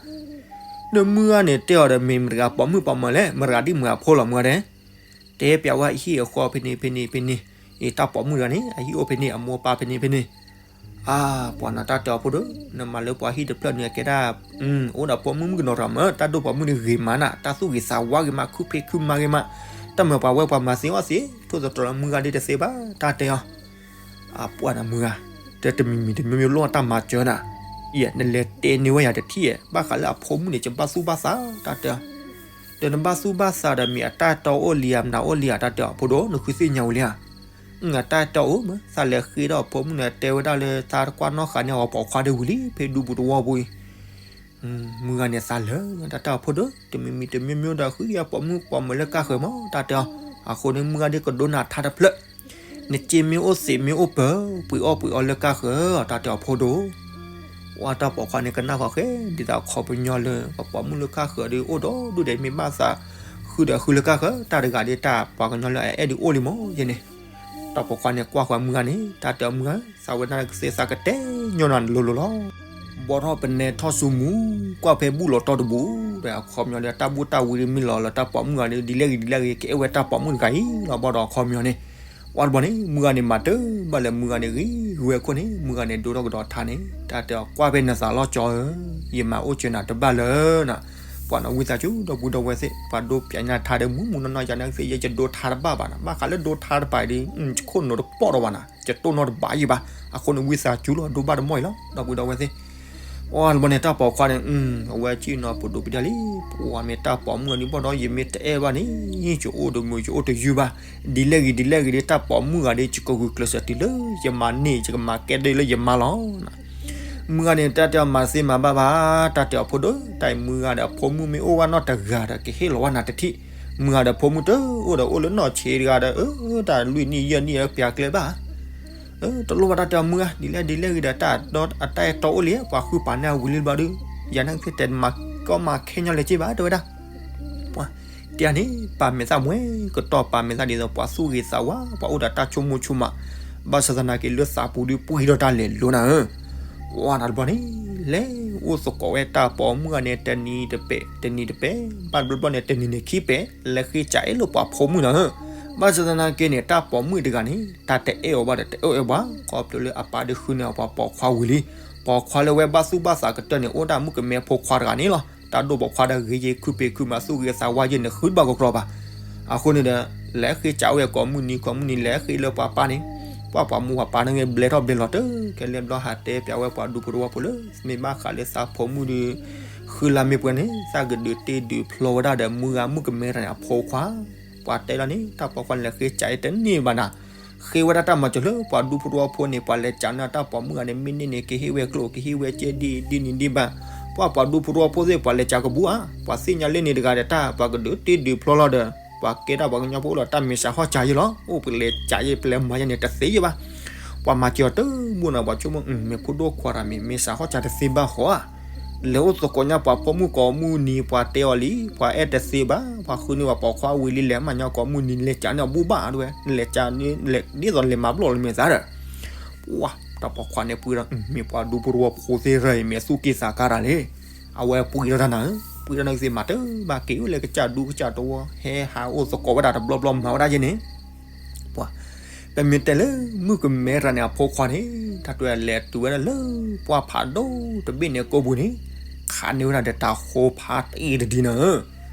ဒီးမုၢ်ဂၤန့ၣ်တဲအီၤဒီး မ့ၢ်မတၤတဂၤပိာ်မုၣ်ပိာ်မၢၤလဲၣ် မတၤတဂၤဒ်မုၢ်ဂၤဖိလီၤ မုၢ်ဂၤဒဲး, တဲပျးဝဲအဟံၣ်အဃီဖဲန့ၣ်ဖဲန့ၣ်ဖဲန့ၣ်, အံၤတၢ်ပိာ်မုၣ်တဂၤန့ၣ် အဟံၣ်အိၣ်ဖဲန့ၣ် အမိၢ်အပၢ်ဖဲန့ၣ်ဖဲန့ၣ်, အၢ ပှၤနၤ တၢ်တဲအီၤ ဖိဒိၣ်, နမၤလၢပှၤဟံၣ်တဖျၢၣ်န့ၣ် အကဲဒၣ် အိၣ်ဒီးပိာ်မုၣ်မုၣ်ကနီၤတဂၤမး တၢ်ဒိၣ်ပိာ်မုၣ်န့ၣ်ဂ့ၤမးနၤ တၢ်သူၣ်ဂ့ၤသးဝါဂ့ၤမး ခုဖံးခုမၤဂ့ၤမး, တၢ်မၤပှၤဝဲပှၤမၤသ့အီၣ်သ့ ထိၣ်သတြီၤလၢမုၢ်ဂၤဒ်တသ့ဘၣ် တၢ်တဲအီၤ, အပှၤနၤ မုၢ်ဂၤ, တဲတမံၤမံၤတမံၤမံၤလိၣ်တၢ်မၤစၢၤနၤ, ယဲ နလဲၤတဲန့ၢ်ဝဲယၤတထံၣ်ဧါ ဘၣ်ဃးလၢအဖိမုၣ်န့ၣ် ယဘၣ်သူၣ်ဘၣ်သး တၢ်တဲအီၤ, ဒီးနဘၣ်သူၣ်ဘၣ်သးဒီး မ့ၢ်အတၢ်အဲၣ်တီအိၣ်လံဧါ မနုၤအိၣ်လံဧါ တၢ်တဲအီၤ ဖိဒိၣ် နဃုသ့ၣ်ညါဝံၤလံဧါ, အတၢ်အဲၣ်တီအိၣ်မး သးလဲၤဃ့ဒီးအဖိမုၣ်န့ၣ် တဲဝဲဒၣ်လၢသးတကွၢ်နီၣ်ဃာ်န့ၢ်အဝဲပိာ်ခွါဒီးဝံၤလံ ဖဲဒူပူၤတဝီပူၤအံၤ မုၢ်ဂၤန့ၣ်သးလၢာ် တၢ်တဲအီၤ ဖိဒိၣ် တမံၤမံၤတမံၤမံၤဒီး ဃုယၤပိာ်မုၣ်ပိာ်မၢၤလၢကါဃၢၤမး တၢ်တဲအီၤ, အဃိန့ၣ် မုၢ်ဂၤဒ်ကဒိးနၤထါတဖျၢၣ်, နစ့မ့ၢ်အိၣ်သ့မ့ၢ်အိၣ်ပၢၤ ပှ့ၤအီၣ်ပှ့ၤအီလၢကါဃၢၤ တၢ်တဲအီၤ ဖိဒိၣ်, ဝဲတၢ်ပိာ်ခွါန့ၣ် ကနၣ်ဃီၤဃဲ ဒ်သိးအခီပညီလၢ ပှၤပိာ်မုၣ်လၢကါဃၢၤဒီး အိၣ်ဒီးဒူၣ်ဒဲး မ့ၢ်ဘၣ်သးဃုဒီးဃုလၢကါဃၢၤ တၢ်တဂၤဒ်တၢ်ပှၤကညီလၢအအဲၣ်ဒုးအိၣ်လံမး ယဲန့ၣ်, တၢ်ပိာ်ခွါန့ၣ် ကွၢ်ဃီၤမုၢ်ဂၤန့ၣ် တၢ်တဲအီၤ မုၢ်ဂၤ သးဝဲဒၣ်ကသ့သးကတဲညီနၤလိၤလိၤလီၤ. ဘီထီၣ်ပနဲထီၣ်ဆူမူၤ ကွၢ်ဖဲဘူၣ်လီၤတီၢ်တဘူၣ်ဒီး အခီပညီဒီး တၢ်ဘူၣ်တၢ်ဝံၤဒ်မ့ၢ်လီၤလၢတၢ်ပိာ်မုၣ်ဂၤဒီး ဒ်လဲၣ်ဂ့ၤဒ်လဲၣ်ဂ့ၤ ကအဲၣ်ဝဲတၢ်ပိာ်မုၣ်တဂၤအံၤလီၤ ဘၣ်ဒီးအခီပညီန့ၣ်, ဝဲတဘျီန့ၣ် မုၢ်ဂၤန့ၣ်မၤတၢ်ဘၣ်လၢမုၢ်ဂၤန့ၣ်ဂ့ၤဂ့ၤဝဲအခိၣ်န့ၣ် မုၢ်ဂၤန့ၣ်ဒိထီၣ်ကဒီးထါန့ၣ် တၢ်တဲအီၤ ကွၢ်ဖဲနသးလီၤကၠီဧၢ, ယမၤအိၣ်စၢၤနၤတဘၣ်လၢၤနၤ, ပှၤနီၣ်ဝံသးစူၤဒီပုၢ်ဒီဝဲၢ်သ့ၣ် ပှၤဒိပၠးညါထါဒီး မုၢ်မုၢ်နီၢ်နီၢ်ယၤန့ၣ်သ့ၣ် ယဲယဒိထါတဘၣ်ဘၣ်နၤ, ဘၣ်ဃးလၢဒိထါတပၤအံၤဒီး ယခိၣ်နူာ်တပိာ်ဒီးဘၣ်နၤ, ယတိၢ်နီၣ်တဘၣ်ယံၤဘၣ်, အဃိန့ၣ်ဝံသးစူၤလီၤ ဒိဘၣ်တမီၢ်အံၤလီၤ ဒီပုၢ်ဒီဝဲၢ်သ့ၣ်, အတဘျီန့ၣ် တၢ်ပိာ်ခွါန့ၣ် အဝဲစံၣ်နီၤပဒိးပဒ့ၣ်လံ, ပှၤမ့ၢ်တၢ်ပိာ်မုၣ်အီၤဒ်ဘၣ်ဒီး ယမ့ၢ်တအဲၣ်ဘၣ်န့ၣ် ယအိၣ်တမုာ်ယအိၣ်တယုၢ်ဘၣ်, ဒ်လဲၣ်ဂ့ၤဒ်လဲၣ်ဂ့ၤဒီး တၢ်ပိာ်မုၣ်ဂၤဒီး ယကဂုာ်ကျဲးစၢးတုၤလၢယမၤန့ၢ် ယကမၤကဲဒ်လၢယမါလီၤ မုၢ်ဂၤန့ၣ် တၢ်တဲအီၤမၤသ့မၤဘၣ်ဘၣ်, တၢ်တဲအီၤဖိဒိၣ်, တၢ်အံၤမုၢ်ဂၤဒီးအဖိမုၣ်မ့ၢ်အိၣ်ဘၣ်နီတဂၤဒီး ကဟ့ၣ်လီၤဝဲနၤတထံၣ်, မုၢ်ဂၤဒီးဖိမုၣ်တအိၣ်ဒီးအိၣ်လၢနီၢ်ဆံးတဂၤဒီး အၢ တၢ်လွံၢ်နံၣ်ယဲၢ်နံၣ်လၢပျၢၤကျဲဘၣ်, တလိၣ်ဘၣ်တၢ်တဲအီၤမုၢ်ဂၤ, ဒ်လဲၣ်ဒ်လဲၣ်ဂ့ၤဒီး တၢ်အတၢ်အဲၣ်တီအိၣ်လံ, ပှၤဃုပာ်န့ၢ်အဝံၤလံဘျီဒီး, ယၤန့ၣ်သ့ၣ်တဲမၤကီမၤခဲညီလဲၣ်က့ဘၣ် တဲဝဲဒၣ် ပှၤတဲန့ၣ် ပာ်မဲာ်သၣ်မွဲကတီၢ် ပာ်မဲာ်သၣ်ဒ်သိးပှၤသူၣ်ဂ့ၤသးဝါ ပှၤအိၣ်ဒီးတၢ်ဆိကမိၣ်ဆိကမး, ဘၣ်ဆၣ်သနာ်က့လၢသးပူၤဒီးပှဲၤဒီးတၢ်လဲၤလိၤနၤဧၢ, ပှၤတဘျီန့ၣ် လဲၤအိၣ်သကိးဝဲတၢ်ပိာ်မုၣ်ဂၤန့ၣ် တနံၤတပဲာ် တနံၤတပဲာ်, ဘၣ်တဘျီဘျီန့ၣ် တနံၤန့ၣ်ခံပဲာ်, လဲၤဃ့စးအဲၣ်လၢပှၤဖိမုၣ်နၤဧၢ, ဘၣ်ဆၣ်သနာ်က့န့ၣ် တၢ်ပိာ်မုၣ်တဂၤန့ၣ် တၢ်တအဲၣ်အီၤဘၣ်ဒီးတအဲၣ်အီၤဘၣ်, ခီဖျိလၢအပၢ်ဒုးဃုန့ၢ်အီၤပှၤပိာ်ခွါဝံၤလံ, ပိာ်ခွါလၢဝဲဘၣ်သူၣ်ဘၣ်သးကတၢၢ်န့ၣ် အိၣ်ဒၣ်မုၣ်ကမဲဖိခွါတဂၤန့ၣ်လီၤ. တၢ်ဒိၣ်ပိာ်ခွါဒီးဂ့ၤယ့ၤခုပ့ၤခုမးသူၣ်ဂ့ၤသးဝါယ့ၤန့ၣ် ဃုတဘၣ်ကီကီဘၣ်. အဃိန့ၣ်ဒီး လဲၤဃ့ကးဝဲကိးမုၢ်နံၤကိးမုၢ်နံၤ လဲၤဃ့လၢပှၤပၢ်န့ၣ်, ပှၤပှၤမူပှၤပၢ်န့ၣ်ဂ့ၤ ဘျဲထီၣ်ဘျဲလီၤတၢ် ခဲလၢာ်ဘျီဟးတဲပၠးဝဲပှၤဒူဖိတဝီဖိလၢ မ့ၢ်ဘၣ်ဃးလၢသးဖိမုၣ်ဒီး ဃုလါမ့ၢ်ပှဲၤန့ၣ် သးကဒုးတ့ဒုးဖျီဝဲဒၣ်ဒီးမုၢ်ဂၤမုၣ်ကမဲတဂၤန့ၣ်အဖိခွါ, ပှၤတဲလီၤန့ၣ် တၢ်ပိာ်ခွါန့ၣ်လဲၤဃ့ကးအံၤတန့ၢ်ဘၣ်နၤ ဃ့ဝဲဒၣ်တၢ်မၤစၢၤလၢပှၤဒူဖိတဝီဖိန့ၣ် ပှၤလဲၤကးန့ၢ်တၢ်ပိာ်မုၣ်ဂၤန့ၣ် မ့ၢ်န့ၢ်န့ၣ် ကဟ့ၣ်ဝဲကျိၣ် ကဟ့ၣ်ဝဲကဲဒ်ဒ်န့ၣ်ဒ်ဘၣ်. ပှၤပှၤဒူဖိတဝီဖိသ့ၣ် ပှၤလဲၤကးကဘူၣ်ဧါ, ပှၤသ့ၣ်ညါလၢန့ၣ်တဂၤဒီးတၢ် ပှၤကဒုးတ့ဒုးဖျီလီၤဒီး ပှၤကဲဒၣ်ပှၤကညီဖိအိၣ်ဒီးတၢ်မ့ၢ်စးဟီၣ်စးယဲလီၤ. အိၣ်ပလဲၤကးယဲပလဲၤမၤယဲန့ၣ်တသ့ယဲဘၣ်. ပှၤမၤစၢၤအီၤတဘူၣ်နီၤ ပှၤဆိကမိၣ် မ့ၢ်ဖိဒိၣ်ခွါတဂၤမ့ၢ် မ့ၢ်စးဟီၣ်စးတသ့ဘၣ်ဃီဧါ လဲၤအိၣ်သကိးညါပှၤဖိမုၣ်ကိးမုၢ်နံၤ ပှၤတဲအီၤလံ ပှၤအဲၣ်တသ့ဘၣ် ပှၤဃုန့ၢ်ပှၤပိာ်ခွါဝံၤလံ လဲၤမၤညီကိးမုၢ်နံၤ လဲၤကးန့ၢ်အီၤဘူၣ်ဘၣ်ဒ်ဝဲ လဲၤကးန့ၢ် ဒ်သိးလဲၤမၤဘျီၣ်လၢမဲာ်သးဒီး ပှၤတၢ်ပိာ်ခွါန့ၣ်ပှ့ၤဒီး မ့ၢ်ပှၤဒူဖိတဝီဖိသ့ၣ်ရၢအံၤ မ့ၢ်သူၣ်က့သးကါတၢ်လံ. အဝဲပှ့ၤထီၣ်တၢ်နၤဧၢ, ပှ့ၤထီၣ်န့ၣ်ကသ့မၤတဘၣ်က့ၤအိၣ်လၢကစၢ်ဒူကစၢ်တဝီ ဟဲဟးအိၣ်သကိးဝဲဒၣ်တဘျီဘျီမၤဝဲဒၣ်ယဲန့ၣ် ပှၤ ပမ့ၢ်တဲလၢမုၣ်ကမဲတဂၤန့ၣ် အဖိခွါန့ၣ် တၢ်တဲလဲၤတုၤဝဲဒၣ်လၢ ပှၢ်ဖးဒိၣ်တဘ့ၣ်န့ၣ်ကိၢ်ပူၤန့ၣ် ခးန့ၢ်ဝဲဒၣ်ဒီးတၤဟိဖးတံၢ်တဒံနၤဧၢ.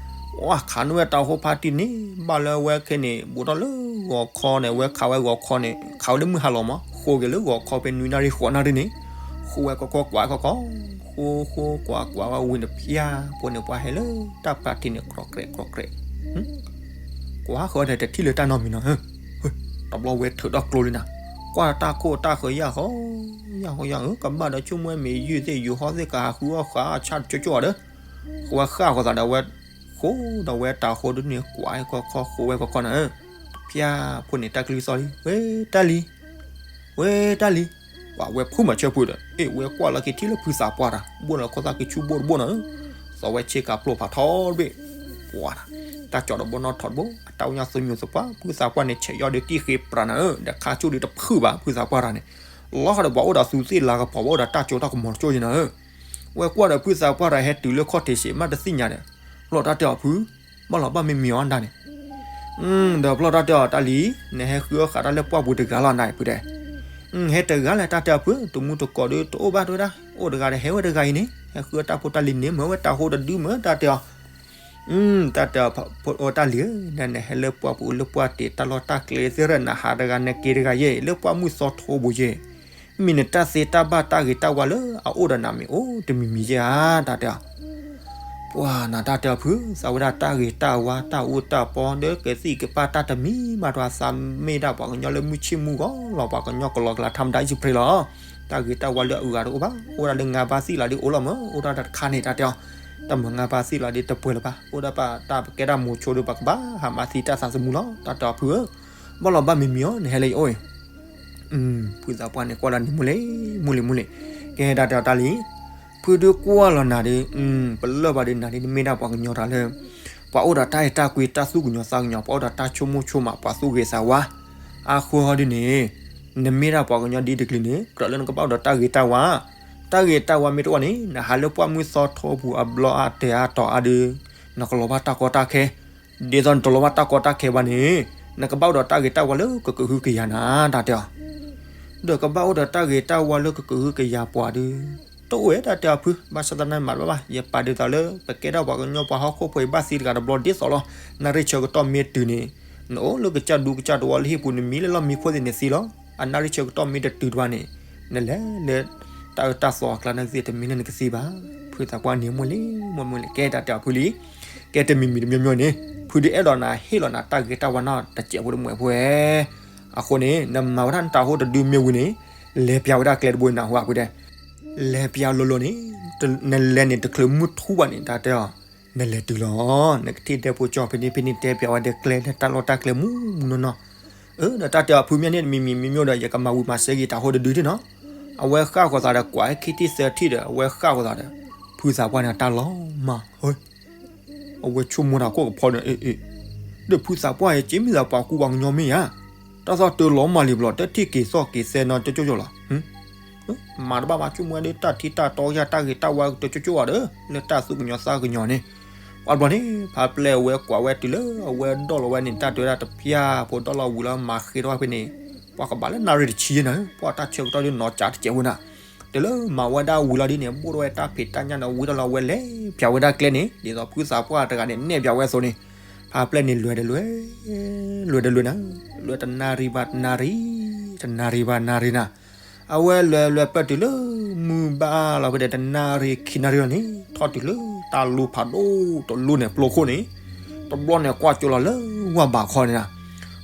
ပှၤခးန့ၢ်ဝဲတၤဟိဖးတံၢ်န့ၣ် ဘၣ်လၢအဝဲခဲန့ၣ် ဘူးထီၣ်လၢဂီၤခီန့ၣ် အဝဲခးဝဲဂီၤခီန့ၣ် ခးဝဲလၢမုၢ်ဟါလီၤမး ဃိက့ၤလၢဂီၤခီဖဲနွံနၣ်ရံၣ်ဃိးနၣ်ရံၣ်န့ၣ် ဃိဝဲခီခီကွၢ်ခီခီ ဃိဃိကွၢ်ကွၢ်ဝဲဝံၤတဖျၢၣ်ဖိန့ၣ် ပှၤဟဲလၢတၢ်ဖးတံၢ်န့ၣ် ကြီၣ်ကြဲးကြီၣ်ကြဲး ကွၢ်ဃီဒီးတထံၣ်လၢတၢ်နီတမံၤနီၤဧၢ, တဘျီဝဲထုးထီၣ်ကျိလံနၤ, ကွၢ်တၢ်ခိၣ်တၢ်ဃၢၤယၢ်ဃီ ယၢ်ဃီယၢ်ဧၢ ကဘၣ်ဒီးဆိကမိၣ်မ့ၢ်ယုၢ်သ့ၣ်ယုၢ်ဟီသ့ၣ်ကဟးဃုအီၣ်ဃာ်အဆၣ်တကၠိကၠိဒီး, ဃိဝဲဃၣ်ဃီသးဒီးဝဲ, ဃိဒီးဝဲတၤဟိဒုန့ၣ် ကွၢ်ခီခီဃိဝဲခီခီနၤဧၢ, တဖျၢၣ်ဖိန့ၣ် တၢ်ကလုၢ်သီၣ်လံ ဝဲတၢ်လံၤ ဝဲတၢ်လံၤ, ပှၤဝဲဖုၣ်မၤဆၢဖုၣ်ဒီး အ့ၣ် ဝဲကွၢ်လီၤက့ၤထံၣ်လၢဖုသးပှၢ်တၢ် ဘိၣ်လီၤခီသၣ်က့ၤဆူဘိၣ်တဘိၣ်နီၤဧၢ, သီဝဲဆ့ကၤဖျိဖးထီတဘ့ၣ်, ပှၤတၢ်ကၠီၤတဘိနီၣ်ထီၣ်တဘိ, အတၢ်အိၣ်ညါသူမံၤသပှၢ် ဖုသးပှၢ်န့ၣ်ဆဲးယီၣ်ဒီးကံၣ်ဃ့ပြးနၤဧၢ, ဒီးခါဆူၣ်ဒီးတဖုၣ်ဘၣ် ဖုသးပှၢ်တၢ်န့ၣ်, လီၤဃီဒီးပှၤအိၣ်ဒီးသူသ့ၣ်လၤကပီၤ ပှၤအိၣ်ဒီးတၢ်ကၠိတၢ်ကမီၤတကၠိယဲနၤဧၢ, ဝဲကွၢ်ဒီးဖုသးပှၢ်တၢ်ဟဲတုၤလၢခီၣ်ထံးစ့း မ့ၢ်တသ့ၣ်ညါဒီး, ဖျီၣ်တၢ်တဲအီၤဖု, ဘၣ်လီၤဘၣ်မံမံၤအီၤဒၣ်န့ၣ် ဒီးဖျီၣ်တၢ်တဲအီၤတၢ်လံၤ, နဟဲဃုအီၣ်ဃာ်တၢ်လၢပှၢ်ပူၤတဂၤလီၤနၤဖုတဲ, ဟဲတဂၤလဲၣ်တၢ်တဲအီၤဖု, တမူတကိးဒီးတအိၣ်ဘၣ်တဝဲဒၣ်, အိၣ်တဂၤဒီးဟဲဝဲတဂၤအံၤန့ၣ်, ဟဲဃုအီၣ်တၢ်ဖိတၢ်လံၤန့ၣ် မ့ၢ်ဝဲတၤဟိတဒုမ့ၢ်တၢ်တဲအီၤ, တၢ်တဲအီၤ, တၢ်လံၤဧၢ, နဟဲလၢပှၢ်ပူၤလၢပှၢ်တ့ၢ်တၢ်လီၢ်တၢ်ကျဲသ့ၣ်ရၢနၤဟးတဂၤနက့ၤတဂၤယဲၢ် လၢပှၢ်မုၢ်သီထိပူၤယဲၢ် မ့ၢ်နတၢ်သ့တၢ်ဘၣ်တၢ်ဂ့ၤတၢ်ဝါလၢအအိၣ်ဒီးနၤမ့ၢ်အိၣ်တမံၤမံၤယဲၢ်ဧါ တၢ်တဲအီၤ, ပှၤနၤတၢ်တဲအီၤဖု, သးဝဲဒၣ်တၢ်ဂ့ၤတၢ်ဝါတၢ်အူတၢ်ပီ ဒီးကသံၣ်ကပၢ်တၢ်တမံၤမးတဝဲ သးမ့ၢ်ဒၣ်ပှၤကညီလၢမုၢ်ဆ့ၣ်မုၢ်ဂီၤလီၤ ပှၤကညီကလီကလးထါမတၤအံၣ်စဖရ့လီၤ, တၢ်ဂ့ၤတၢ်ဝါလၢအဂၤတအိၣ်ဘၣ် အိၣ်ဒၣ်လၢငါးပါးသံလီၤဒီးအိၣ်လီၤမး အိၣ်ဒၣ်တခါန့ၣ် တၢ်တဲအီၤ, တၢ်မၤငါးပါးသံလီၤဒီးတပှဲၤလၢၤဘၣ် အိၣ်ဒၣ်ပတၢ်ပကဲဒၣ်မိၤဆိဒီးပကဘၣ်ဟးမၤသံတၢ်သးသမူလီၤ တၢ်တဲအီၤဖုဧၢ, ဘၣ်လီၤဘၣ်မံမံၤအီၤ နဟဲလၢယအိၣ်အံၤ ဖုသးပှၢ်န့ၣ်ကွၢ်လီၤန့ၣ် မုၢ်လ့ၢ် မုၢ်လ့ၢ် မုၢ်လ့ၢ်, ကဲတၢ်တဲအီၤတၢ်လံၤ, ဖုဒုးကွၢ်လီၤနၤဒီး, ပလၢၢ်ဘၣ်ဒီးနၤဒီး နမ့ၢ်ဒၣ်ပှၤကညီတၢ်လၢ ပှၤအိၣ်ဒီးတၢ်အဲၣ်တၢ်ကွံ တၢ်သူၣ်ကညီၤသးကညီၤ ပှၤအိၣ်ဒီးတၢ်ဆိကမိၣ်ဆိကမး ပှၤသူၣ်ဂ့ၤသးဝါ, အဃိဟီဒ်န့ၣ်, နမ့ၢ်ဒၣ်ပှၤကညီဒ်တကလုာ်န့ၣ် ကြၢးလၢနကဘၣ်အိၣ်ဒီးတၢ်ဂ့ၤတၢ်ဝါ, တၢ်ဂ့ၤတၢ်ဝါမ့ၢ်တအိၣ်န့ၣ် နဟးလၢပှၢ်မုၢ်သီထိပူၤအဘျီအတဲာ်အတီၤအါဒီး, နကလီၤဘၣ်တၢ်ကီတၢ်ခဲ ဒ်သိးနတလီၤဘၣ်တၢ်ကီတၢ်ခဲဘၣ်န့ၣ်, နကဘၣ်အိၣ်ဒီးတၢ်ဂ့ၤတၢ်ဝါလၢကကဟုကယာ်နၤ တၢ်တဲအီၤ, ဒီးကဘၣ်အိၣ်ဒီးတၢ်ဂ့ၤတၢ်ဝါလၢကကဟုကယာ်ပှၤဒီး, တအိၣ်ဝဲတၢ်တဲအီၤဖု, ဘၣ်ဆၣ်သနာ်မၤတဘၣ်ဘၣ် ယပာ်ဒ်သိးလၢပကဲထီၣ်ပှၤကညီပှၤဟီၣ်ခိၣ်ဖိအံၤဘၣ်သံတဂၤတဘျီဒ်သိးလီၤ, နၣ်ရံၣ်ဆၢကတီၢ်မ့ၢ်တုၤန့ၣ်, နအိၣ်လၢကစၢ်ဒူကစၢ်တဝီလၢဟံၣ်ပူၤ နမံလၢလီၢ်မံခိၣ်သ့ၣ်န့ၣ်သံလီၤ, အနၣ်ရံၣ်ဆၢကတီၢ်မ့ၢ်တတုၤတဘၣ်န့ၣ်, နလဲၤလၢ တၢ်အၢတၢ်သီအကျါန့ၣ်သ့ၣ်တမံၤလၢနကသံဘၣ်, ဖုသးပှၢ်န့ၣ်မိၢ်လ့ၢ် မိၢ်လ့ၢ် ကဲတၢ်တဲအီၤဖုလံ, ကဲတမံၤမံၤတမံၤမံၤန့ၣ်, ဖုဒုးအဲၣ်ဒိးနၤဟ့ၣ်လီၤနၤတၢ်ဂ့ၤတၢ်ဝါနီၢ်တစဲးဖိတမှဲးဖိဧဲ, အဃိန့ၣ် နမၤဝဲဒၣ်နတၤဟိတဒုမ့ၢ်ဝံၤန့ၣ်, လဲၤပျးဝဲဒၣ်ကျဲတဘိနၤဟူအဖုတဲ, လဲၤပျးလိၤလိၤန့ၣ်, နလဲၤန့ၣ်တချုးမုၢ်ထူၣ်ဘၣ်န့ၣ် တၢ်တဲအီၤ, နလဲၤတုၤလီၤ, နကထံၣ်ဒဲဖိကၠီဖဲန့ၣ်ဖဲန့ၣ်တဲပျးဝဲဒၣ်ကျဲလၢတၢ်လီၢ်တၢ်ကျဲမုၢ်မုၢ်နီၢ်နီၢ်, အၢ ဒီးတၢ်တဲအီၤဖုမ့ၢ်န့ၣ်တမံၤမံၤမံၤမံၤဒီး ယကမၤဝံၤမၤစဲးက့ၤတၤဟိတဒုဒ်နီၤ, အဝဲဃၣ်ဃီၤသးဒီးကွၢ်ခံထံၣ်သၢထံၣ်ဒီး အဝဲဃၣ်ဃီၤသးဒီး, ဖုသးပှၢ်န့ၣ်တၢ်လီၤမၢ်, အဝဲဆိကမိၣ်တၢ်ကိၣ်ကဖီဒီး အ့ အ့ ဒီးဖုသးပှၢ်ယက့မ့ၢ်သးပှၤကူပှၤကညီမ့ၢ်ဧါ, တၢ်သီၣ်တၢ်လီၤမၢ်လံဘျီ တထံၣ်က့ၤသီၣ်က့ၤသဲနီတကၠိကၠိလီၤ, မၤတဘၣ်ဘၣ်ဆိကမိၣ်ဝဲဒၣ်တၢ်ထံတၢ်တီယၢ်တၢ်ဂ့ၤတၢ်ဝါတကၠိကၠိဘၣ်ဒီး လၢတၢ်သူၣ်ကညီၤသးကညီၤန့ၣ်, ပှၤဘျီန့ၣ် ဖးပျဲၢ်အဝဲကွၢ်ဝဲတုၤလၢအဝဲဒိၣ်လီၤဝဲန့ၣ် တၢ်တဲဝဲဒၣ်တဖၠၣ်ဖိဒိၣ်လီၤဝံၤလီၤမၤဃ့ထီၣ်ဝဲဖဲန့ၣ်, ပှၤကဘၣ်လၢနၣ်ရံၣ်တဆံယဲၢ်နၤ, ပှၤတၢ်ဆၢကတီၢ်ဒ်နီၤကးတစဲးဝဲနၤ, တုၤလၢမၤဝဲဒၣ်ဝံၤလီၤဒ်န့ၣ် ဘိၣ်ထီၣ်ဝဲတၢ်ဖံးတၢ်ညၣ်န့ၣ် ဝံထီၣ်လီၤဝဲလဲၤဖၠးဝဲဒၣ်ကျဲန့ၣ် ဒ်သိးဖုသးပှၢ်တဂၤန့ၣ် နဲၣ်ဖၠးဝဲအသိးန့ၣ်, ဖါပျဲၢ်န့ၣ်လဲၤတလဲၤ, လဲၤတလဲၤနၤ, လဲၤတနၣ်ရံၣ်ဘၣ်တနၣ်ရံၣ်, တနၣ်ရံၣ်ဘၣ်နၣ်ရံၣ်နၤ, အဝဲလဲၤလဲၤပၢၢ်တုၤလၢ မုၢ်ဘၣ်လီၤဖဲဒီးတနၣ်ရံၣ်ခံနၣ်ရံၣ်လီၤန့ၣ် ထီၣ်တုၤလၢတၢ်လူဖးဒိၣ်တလူန့ၣ် ပျိခိၣ်န့ၣ်, တဘျီန့ၣ်ကွၢ်ကၠိလီၤလၢဝၢ်ဘးခီန့ၣ်နၤ,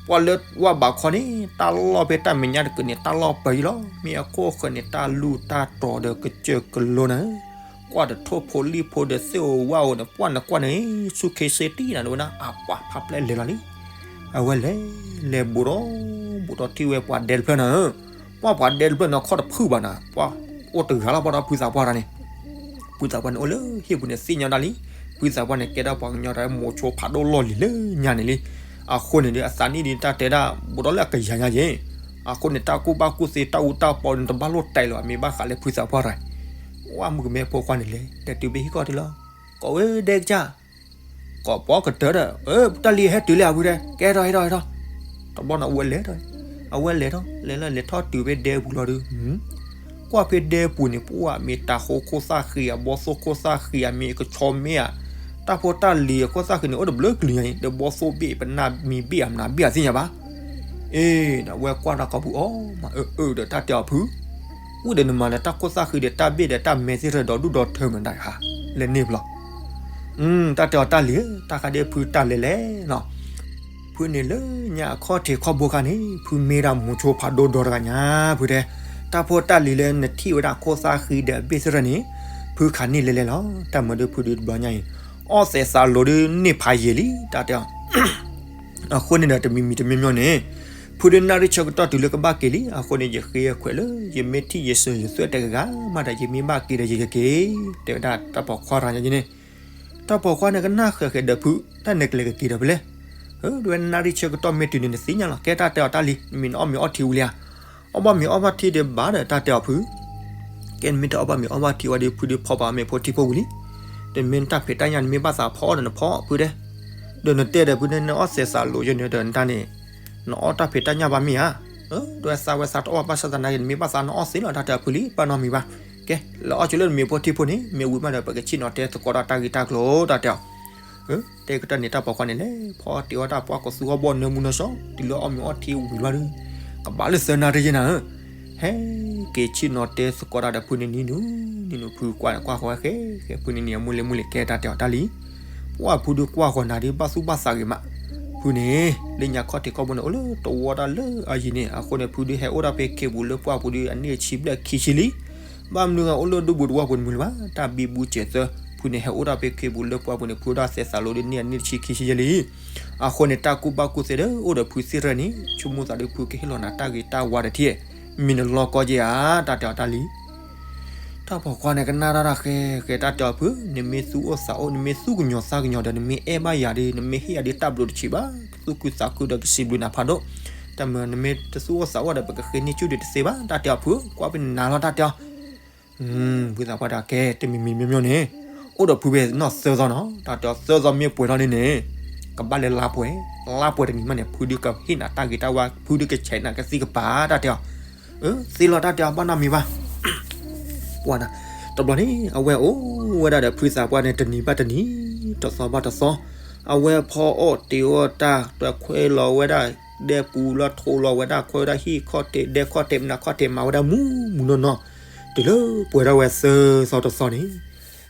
ပှၤလၢဝၢ်ဘးခီန့ၣ် တၢ်လီၢ်ဖဲတၢ်မဲာ်ညါတကုာ်န့ၣ် တၢ်လီၢ်ပၢၤယံလီၤ, မ့ၢ်အခိၣ်ဃၢၤန့ၣ် တၢ်လူၢ်တၢ်တီၤဒီးကစၢၢ်ကလိနၤ, ကွၢ်တထိၣ်ဖိလံၣ်ဖိဒီးသ့ၣ်ဧိၤဝၣ်ဧိၤန့ၣ် ပှၢ်နကွၢ်န့ၣ် ဆူခ့စ့တံၢ်နၤဝဲဒၣ် အပှၤဖါပျဲၢ်လဲၤလီၤလံ, အဝဲလဲၤ လဲၤဘူးဒီး ဘူးဒီးထံၣ်ဝဲပှၤဒဲတဖျၢၣ်နၤဧၢ, ပှၢ်ပှၤဒဲတဖျၢၣ်န့ၣ်ခီၣ်တဖုၣ်ဘၣ်နၤ, ပှၢ်အိၣ်တဂၤလီၤ ပှၢ်ဒီးဖုသးပှၢ်တဂၤန့ၣ် ဖုသးပှၢ်န့ၣ်အိၣ်လၢဟံၣ်ပူၤန့ၣ်သ့ၣ်ညါဒၣ်လံ, ဖုသးပှၢ်န့ၣ်ကဲဒၣ်ပှၤကညီတၢ်မိၤဆိဖးဒိၣ်လီၢ်လံၤလၢညါန့ၣ်လံ, အဃိန့ၣ်ဒီးအသးနံၣ်ဒ်တၢ်တဲဒၣ် ဘူးဒီးလၢအကယၤညါယဲၢ်, အဃိန့ၣ်တၢ်ကူၣ်ဘၣ်ကူၣ်သ့တၢ်အူတၢ်ပီန့ၣ် တဘၣ်လိၣ်တဲလၢၤ အမ့ၢ်ဘၣ်ဃးလၢဖုသးပှၢ်တဂၤ, ဝၢ်မုၣ်ကမဲဖိခွါန့ၣ်လဲၤ လဲၤတုၤဖဲဟံၣ်ခီၣ်ထံးလီၤ, ကိးဝဲဒဲကစၢ် ကိးပီကတၢၢ်ဒီး တၢ်လံၤဟဲတုၤလံအဝံၤဒီး ကဲထီၣ်ဟဲထီၣ်ဟဲထီၣ်, တဘျီန့ၣ်အဝဲလဲၤထီၣ်, အဝဲလဲၤထီၣ် လဲၤလၢလဲၤထီၣ်တုၤဖဲဒဲပူၤလီၤဒီး, ကွၢ်ဖဲဒဲပူၤန့ၣ် ပှၢ်မ့ၢ်တၤဟိခိၣ်သၣ်ဃံအဘီသိၣ်ခိၣ်သၣ်ဃံအမ့ၢ်ကဆီမ့ၢ်ဧါ, တၢ်ဖိတၢ်လံၤအခိၣ်သၣ်ဃံန့ၣ် အိၣ်တဘျုးကလုာ်ညါအံၤ ဒီးဘီသိၣ်ဘ့ၣ်ပနၢ်မံၤဘ့ၣ်အမနၤဘ့ၣ်အသ့ၣ်ညါဘၣ် အ့ ဒီးအဝဲကွၢ်တၢ်ခီပူၤအီၤ မၤအၢအၢဒီးတၢ်တဲအီၤဖု, အိၣ်ဒီးနမၤဒီးတၢ်ခိၣ်သၣ်ဃံဒီးတၢ်ဘ့ၣ်ဒီးတၢ်မဲသ့ၣ်တဖၣ်ဒီးဒူၣ်ဒီးထၢမတၤဧါ, လဲၤန့ၢ်ပျီ, တၢ်တဲအီၤတၢ်လံၤဧၢ တၢ်ဃးဒဲဖုတၢ်လဲၤလဲၣ်နီၤ, ဖုန့ၣ်လၢညါအခီၣ်ထံးခီၣ်ဘိခါန့ၣ် ဖုမ့ၢ်ဒၣ်မိၤဆိဖးဒိၣ်ဒီတဂၤညါ ဖုတဲ, တၢ်ဖိတၢ်လံၤလၢနထံၣ်ဝဲဒၣ်ခိၣ်သၣ်ဃံဒီးအဘ့ၣ်သ့ၣ်တဖၣ်န့ၣ်, ဖုခးန့ၢ်လဲၤလဲၣ်လီၤ, တၢ်မၤဒုးဖုဒုးတဘျီညါအံၤ, အီၣ်သဲးသးလိၤဒုးန့ၢ်ဖးယံာ်လံ တၢ်တဲအီၤ အဃိန့ၣ်ဒီးတမံၤမံၤတမံၤမံၤန့ၣ်, ဖုဒုးနၣ်ရံၣ်ဆၢကတီၢ်တုၤလၢကဘၣ်က့ၤလံ, အဃိန့ၣ် ယဃ့ခွဲးလၢ ယမ့ၢ်ထံၣ်ယဆၢယသွဲၣ်တဂၤမးဒီး ယမ့ၢ်ဘၣ်က့ၤဒီးယကက့ၤ, တဲဝဲဒၣ်တၢ်ပိာ်ခွါတဂၤန့ၣ်, တၢ်ပိာ်ခွါန့ၣ်ကနၣ်ဃဲၤဃဲၤဒီးဖု, တၢ်န့ၣ်ကလဲၤကက့ၤဒီးဖဲလဲၣ်, ဒ်ဝဲနၣ်ရံၣ်ဆၢကတီၢ်မ့ၢ်တုၤန့ၣ် နသ့ၣ်ညါလီၤ, ကဲတၢ်တဲအီၤတၢ်လံၤ, နမ့ၢ်နအီၣ်မ့ၤအီထံဝံၤလံဧါ, အီၣ်ဘၣ်မ့ၤအီဘၣ်ထံဒီးဘၣ်ဒီးတၢ်တဲအီၤဖု ကဲနမ့ၢ်တအီၣ်ဘၣ်မ့ၤအီဘၣ်ထံဝဲဒီး ဖုဒုးဖီၣ်ဘၣ်အီၣ်မ့ၤဖိထံဖိဝံၤလံ, တမ့ၢ်နတၢ်ဖံးတၢ်ညၣ်နမ့ၢ်ဘၣ်သးဖီအီၣ်ဒီးနဖီအီၣ်ဖုဒဲ, ဒီးနတဲဒီးဖုန့ၣ် နအီၣ်သဲးသးလိၤယဲန့ၣ်ဒီးနတၢ်န့ၣ်, နအီၣ်တၢ်ဖံးတၢ်ညၣ်ဘၣ်မ့ၢ်ဧါ, ဒွဲသးဝဲသးတအီၣ်ဘၣ်ဆၣ်သနာ်က့ နမ့ၢ်ဘၣ်သးနအီၣ်သ့လီၤ တၢ်တဲအီၤဖုလံ ဘၣ်နီတမံၤဘၣ်, ကဲ လဲၤအီၣ်ဆိလၢနမ့ၤဖိထံဖိန့ၣ် မ့ၢ်ဝံၤမးဒီး ပကဆ့ၣ်နီၤတဲသကိးဒီးတၢ်ဂ့ၢ်တၢ်ကျိၤ တၢ်တဲအီၤ တဲကတၢၢ်န့ၣ် တၢ်ပိာ်ခွါန့ၣ်လဲၤ ဖီတ့ၢ်အီၣ်တၢ်ပှၢ်ကသူအီၣ်ဘီၣ်နၢမူနီၢ်စီ တုၤလၢအီၣ်မ့ၤအီထံဝံၤဘျီဒီး ကဘၣ်လၢသၢနၣ်ရံၣ်ယဲနၤဧၢ, ဟဲက့ၤဆ့ၣ်နီၤတဲသကိးတၢ်ဒီးဖုန့ၣ်နံၤနုၤ, နံၤနုၤဖုကွၢ်ကွၢ်ဃီဝဲဃဲ ဃဲဖုန့ၣ်နံၤအမူလ့မူလ့ကဲတၢ်တဲအီၤတၢ်လံ, ပှၢ်ဖုဒုးကွၢ်ဃီၤနၤဒုးဘၣ်သူၣ်ဘၣ်သးဂ့ၤမး, ဖုန့ၣ် လၢညါခီၣ်ထံးခီၣ်ဘိန့ၣ် အိၣ်လၢတဝီတၢ်လၢအယံၤန့ၣ် အဃိန့ၣ် ဖုဒုးဟဲအိၣ်ဒၣ်ဖဲခ့ပူၤလၢပှၢ်ပူၤဒုးအနံၣ်တဆံဘျဲၣ်ခံဆံလံ ဘၣ်မနုၤဂၤအိၣ်လၢဒူပူၤတဝီပူၤတမုာ်လၢၤဘၣ်, တၢ်ဘံဘူစဲးသၢ, ဖုန့ၣ်ဟဲအိၣ်ဒၣ်ဖဲခ့ပူၤလၢပှၢ်ပူၤန့ၣ် ဖုဒၣ်သဲးသးလိၤဒုးန့ၢ်အနံၣ်တဆံခံဆံယဲၢ်လံ. အဃိန့ၣ် တၢ်ကူၣ်ဘၣ်ကူၣ်သ့ဒီးအိၣ်ဒီးဖုသ့ၣ်ရၢၣ်န့ၣ် ဆိကမိၣ်သးဒုးဖုကဟ့ၣ်လီၤနၤတၢ်ဂ့ၤတၢ်ဝါတထံၣ်, မ့ၢ်နလီၢ်ကီၢ်က့ဧါ, တၢ်တဲအီၤတၢ်လံ တၢ်ပိာ်ခွါန့ၣ်ကနၣ်တၢ်တၢ်ဃဲ ဃဲတၢ်တဲအီၤဖု, နမ့ၢ်သူၣ်အိၣ်သးအိၣ် နမ့ၢ်သူၣ်ကညီၤသးကညီၤဒီး နမ့ၢ်အဲၣ်ဘၣ်ယၤဒီး နမ့ၢ်ဟ့ၣ်ယၤဒုးတၢ်ဘျုးတဆံးဘၣ်, သူၣ်ခုသးခုဒီးကစံးဘျုးနၤဖးဒိၣ်, တၢ်မၤနမ့ၢ်တသူၣ်အိၣ်သးအိၣ်ဒီး ပကဃ့န့ၢ်ဆူၣ်ဒုးတသ့ဘၣ်, တၢ်တဲအီၤဖု, ကွၢ်ဖဲန့ၣ်နၤလီၤတၢ်တဲအီၤ ဖုသးပှၢ်တၢ်ကဲ တမံၤမံၤမံၤမံၤန့ၣ်, အိၣ်ဒီးဖုဖဲနီၢ်သၢသီနီၤ, တၢ်တဲအီၤသၢသီမ့ၢ်ပှဲၤထီၣ်န့ၣ်န့ၣ်, ကဘၣ်လၢလါပှဲၤ, လါပှဲၤတနံၤမးန့ၣ် ဖုဒုးကဟ့ၣ်နၤတၢ်ဂ့ၤတၢ်ဝါ, ဖုဒုးကဆဲးနၤကသံၣ်ကပၤ တၢ်တဲအီၤ, သ့လီၤတၢ်တဲအီၤဘၣ်နီတမံၤဘၣ် ပှၢ်နၤ, တဘျီန့ၣ် အဝဲအိၣ်ဝဲဒၣ်ဒီးဖုသးပှၢ်န့ၣ် တနံၤဘၣ်တနံၤ, တသီဘၣ်တသီ, အဝဲဖီအီၣ်တ့ၤအီၣ်တၢ် တခွဲလီၤဝဲဒၣ် ဒဲပူၤလီၤ ထိးလီၤဝဲဒၣ် ခွဲဝဲဒၣ်ဟံၣ်ခီၣ်ထံး ဒဲခီၣ်ထံး မနုၤခီၣ်ထံး မၤဝဲဒၣ်မူမူနီၢ်နီၢ်, တုၤလၢပှဲၤထီၣ်ဝဲသၢသီတသီန့ၣ်,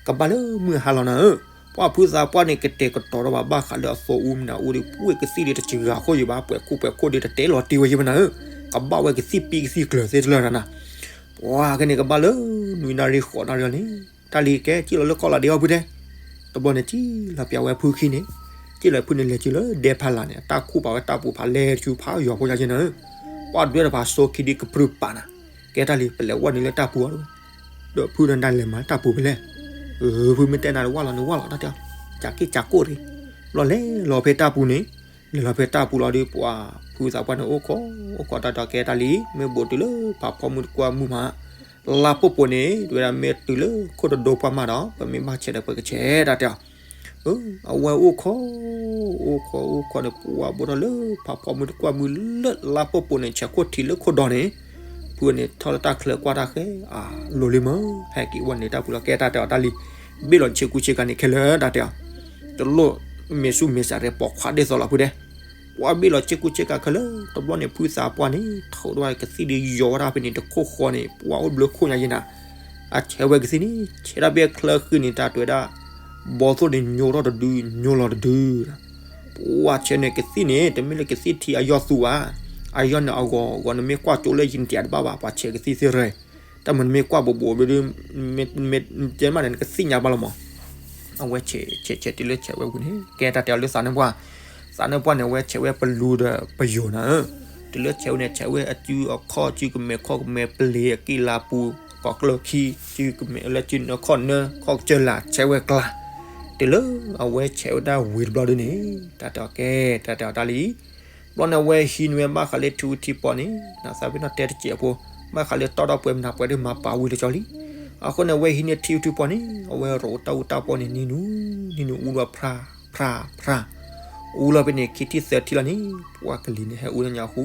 ကဘၣ်လၢမုၢ်ဟါလီၤနၤဧၢ, ပှၢ်ဖုသးပှၢ်န့ၣ် ကတဲာ်ကတီၤထီၣ်ဘၣ် ဘၣ်ဃးလၢအသီအူမနုၤအူဒီး ပှ့ၤကသံၣ်ဒီးတစှၤဃီယံၤဘၣ်, ပှဲၤခိၣ်ပှဲၤခိၣ်ဒီးတတဲလီၤတ့ၢ်ဝဲယံၤဘၣ်နၤဧၢ, ကဘၣ်ဝဲကသံၣ်ပံကသံၣ်ကျၢၤသ့တလၢာ်နၤ, ပှၢ်ကဲန့ၣ် ကဘၣ်လၢနွံနၣ်ရံၣ်ဃိးနၣ်ရံၣ်လီၤန့ၣ်, တၢ်လံၤကဲ စံၣ်လီၤလၢကီၢ်လီၤဒံးအီၣ်ဖုတဲ, တဘျီန့ၣ် စံၣ်လီၤပျးဝဲဖုခံန့ၣ်, စံၣ်လီၤဖုန့ၣ်လဲၤစုလၢဒဲဖးလၢ်န့ၣ် တၢ်ခူၣ်ပာ်ဝဲတၢ်ပူၤဖးလဲၤတဆူဖးယီၤဖိယါက့နၤဧၢ, ပှၢ်ဒွဲတဖးစိခံဒံကပြုၢ်ပာ်နၤ, ကဲတၢ်လံၤ ပလဲၤဝဲနုာ်လၢတၢ်ပူၤအီၤ, ဒီးဖုဒီးနၤလဲၤမၤတၢ်ပူၤဖဲလဲၣ်, ဖုမ့ၢ်တဲနၤတဝၢ်လီၤန့ၣ်ဝၢ်လီၤတၢ်တဲ, ကးက့ၢ်ကးကိၣ်တဂ့ၤ, ဘျီလဲၤလီၤဖဲတၢ်ပူၤန့ၣ်, လဲၤလီၤဖဲတၢ်ပူၤလီၤဒီး ပှၢ်ဖုသးပှၢ်န့ၣ်အိၣ်ခိး, အိၣ်ခိးတၢ်တဲကဲတၢ်လံ, မ့ၢ်ဘူးတုၤလၢဖးဖီမုၢ်တကွၢ်မုၢ်မး လါပိာ်ပိာ်န့ၣ် တဝဲဒၣ်မ့ၢ်တုၤလၢခိၣ်တဒိပှၢ်မးဒီး ပမ့ၢ်ဘၣ်ဆဲးဒီးပကဆဲးတၢ်တဲအီၤ, အဝဲအိၣ်ခိး, အိၣ်ခိးအိၣ်ခိးန့ၣ် ပှၢ်ဘူးထီၣ်လၢဖးဖီမုၢ်တကွၢ်မုၢ်လၢလါပိာ်ပိာ်န့ၣ် ဆဲးခိၣ်ထံးလၢခိၣ်ဒီန့ၣ်, ဖုန့ၣ်ထီၣ်လၢတၢ်ချၢကွၢ်တၢ်ဃဲ အလိၤလံမး, ဟဲက့ၤဝဲန့ၣ်တၢ်ပူၤလီၤ ကဲတၢ်တဲအီၤတၢ်လံ, ဘ့ၣ်လီၤဆ့ကူဆ့ကၤန့ၣ်ခဲလၢာ်တၢ်တဲအီၤ, တလိၣ်မ့ၢ်ဆူၣ်မ့ၢ်စးရဲ ပိာ်ခွါဒ့ၣ်သီလီၤဖုဒဲး, ပှၤဘ့ၣ်လီၤဆ့ကူဆ့ကၤခဲလၢာ် တဘျီန့ၣ် ဖုသးပှၢ်န့ၣ် ထုးထီၣ်ကသံၣ်ဒီးယီၤဝဲဒၣ်ဖဲန့ၣ် တခိၣ်ဃီန့ၣ် ပှၤအိၣ်ဘျၢခိၣ်ညါယဲနၤ, အဆဲးဝဲကသံၣ်န့ၣ် ဆဲးဒၣ်ဖဲချၢဃံန့ၣ် တၢ်တဲဝဲဒၣ် ဘီသိၣ်န့ၣ် ညိထီၣ်တဒု ညိလီၤတဒု ပှၤဆဲးန့ၣ်ကသံၣ်န့ၣ် တမ့ၢ်လၢကသံၣ်ထံအယီၢ်သူဘၣ်, အယီၢ်န့ၣ်အဂီၤဂီၤ နမ့ၢ်ကွၢ်ကၠိလၢယံၤနတံၤတဘၣ်ဘၣ် ပှၤဆဲးကသံၣ်သ့ၣ်ရၢ, တၢ်မနုၤမ့ၢ်ကွၢ်ဘိးဘိးဒုး မ့ၢ်တဲမးန့ၣ် နကသ့ၣ်ညါဘၣ်လီၤမး, အဝဲဆဲးဆဲးဆဲးတုၤလၢဆဲးဝဲဝံၤန့ၣ် ကဲတၢ်တဲအီၤလၢသးနၢၣ်ပှၢ်, သးနၢၣ်ပှၢ်န့ၣ် အဝဲဆဲးဝဲပလူဒီးပယိၤနၤဧၢ, တုၤလၢဆဲးဝဲန့ၣ် ဆဲးဝဲအစုအခီၣ် စုကမဲာ်ခီၣ်ကမဲာ် ပလ့ၤအက့ၢ်လါပူၤ ကီးကျၢၢ်ခံ စုကမဲာ်လၢစုနၢခီၣ်နၢ ခီၣ်ကစၢၢ်လၢ် ဆဲးဝဲကျါ, တုၤလၢအဝဲဆဲးဝဲဒၣ်ဝံၤတဘျီဒုန့ၣ် တၢ်တဲအီၤကဲ တၢ်တဲအီၤတၢ်လံ ဘျီန့ၣ်အဝဲဟံးန့ၢ်ဝဲဘၣ်ဃးလၢထံထံပီန့ၣ် သးပ့ၤနီၣ်တဲတစဲးဖိ ဘၣ်ဃးလၢတီၢ်ဒီးပှဲၤမနၤပှဲၤဒုးမၤပာ်ဝံၤလၢကၠီလံ, အဃိန့ၣ် အဝဲဟံးန့ၢ်ထံထံပီန့ၣ် အဝဲရိးတၢ်အူတၢ်ပီန့ၣ် နံၤနူၤ နံၤနူၤအူဒီးဖြါ ဖြါ ဖြါ, အူလီၤဖဲန့ၣ် ခံထံၣ်သၢထံၣ်လီၤန့ၣ် ပှၤကလံၤန့ၣ်ဟဲအူလၢညါဃူ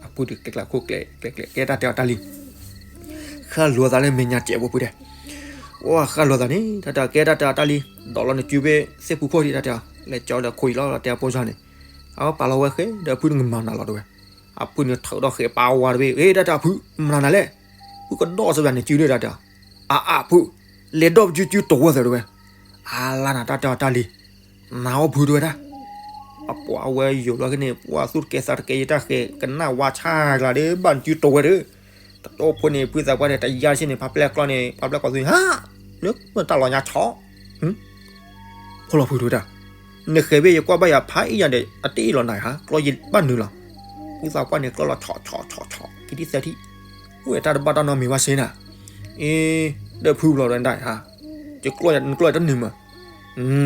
အပုၢ်ဒုးကျဲကျဲခိၣ်ကျဲကျဲကျဲ ကဲတၢ်တဲအီၤတၢ်လံ ဃၣ်လိာ်သးလၢမဲာ်ညါစဲးဖိဖုဒဲး, အိၣ်ဃၣ်လိာ်သးန့ၣ် တၢ်တဲအီၤကဲတၢ်တဲအီၤတၢ်လံ, ဒိးလီၤနစုဖဲသ့ၣ်ဖူခိၣ်ဒံး တၢ်တဲအီၤ လဲၤကၠီဒီးခိၣ်အံၤလီၤ တၢ်တဲအီၤဖိစၢ်န့ၣ်, အဝဲပာ်လီၤဝဲဃဲဒီးဖုတကမၤနၤလီၤတဝဲ, အဖုန့ၣ်ထုးထီၣ်ဃဲပာ်ဝဲတဘ့ၣ် အ့ တၢ်တဲအီၤဖု မၤနၤလဲၣ်, ဖုကဒီၣ်စၢ်ဘၣ်န့ၣ်စုန့ၣ် တၢ်တဲအီၤ, အအဖု လဲၤဒီးပစုစုတဝဲသၢတဝဲ, အလါနၤ တၢ်တဲအီၤတၢ်လံ နၤအိၣ်ဖုတဝဲဒၣ်, အပှၤဝဲယိာ်လီၤက့ၤန့ၣ် ပှၤသူၣ်တကဲသးတကဲယတၢ်ဃဲ ကနၣ်ဝါဆါကျါဒီး ဘၣ်နစုတဝဲဒီး, တတိၢ်ဖိန့ၣ် ဖုသးပှၢ်န့ၣ် တယါဆ့န့ၣ် ဖးပျဲၢ်ကျီန့ၣ် ဖးပျဲၢ်ကျီသုဟါ, လၢမ့ၢ်တၢ်လီၤညါဆီ, ဖိလီၤဖုတဝဲဒၣ်, နဃဲဘ့ၣ်ယကွၢ်ဘၣ်ယၤဖးအံၤယၤဒီး အတအ့ၣ်လီၤနၤဧါ ကျီယဘၣ်နုာ်လီၤ, ဖုသးပှၢ်န့ၣ် ကျီလီၤဆီဆီဆီဆီ ခံထံၣ်သၢထံၣ်, အိၣ်ဝဲတၢ်တဘၣ်တၢ်နီတမံၤဘၣ်စ့နၤ, အ့ ဒီးဖုဘျီဒီးဒၣ်ဧါ, ယကျီယနကျီယတနုာ်မး,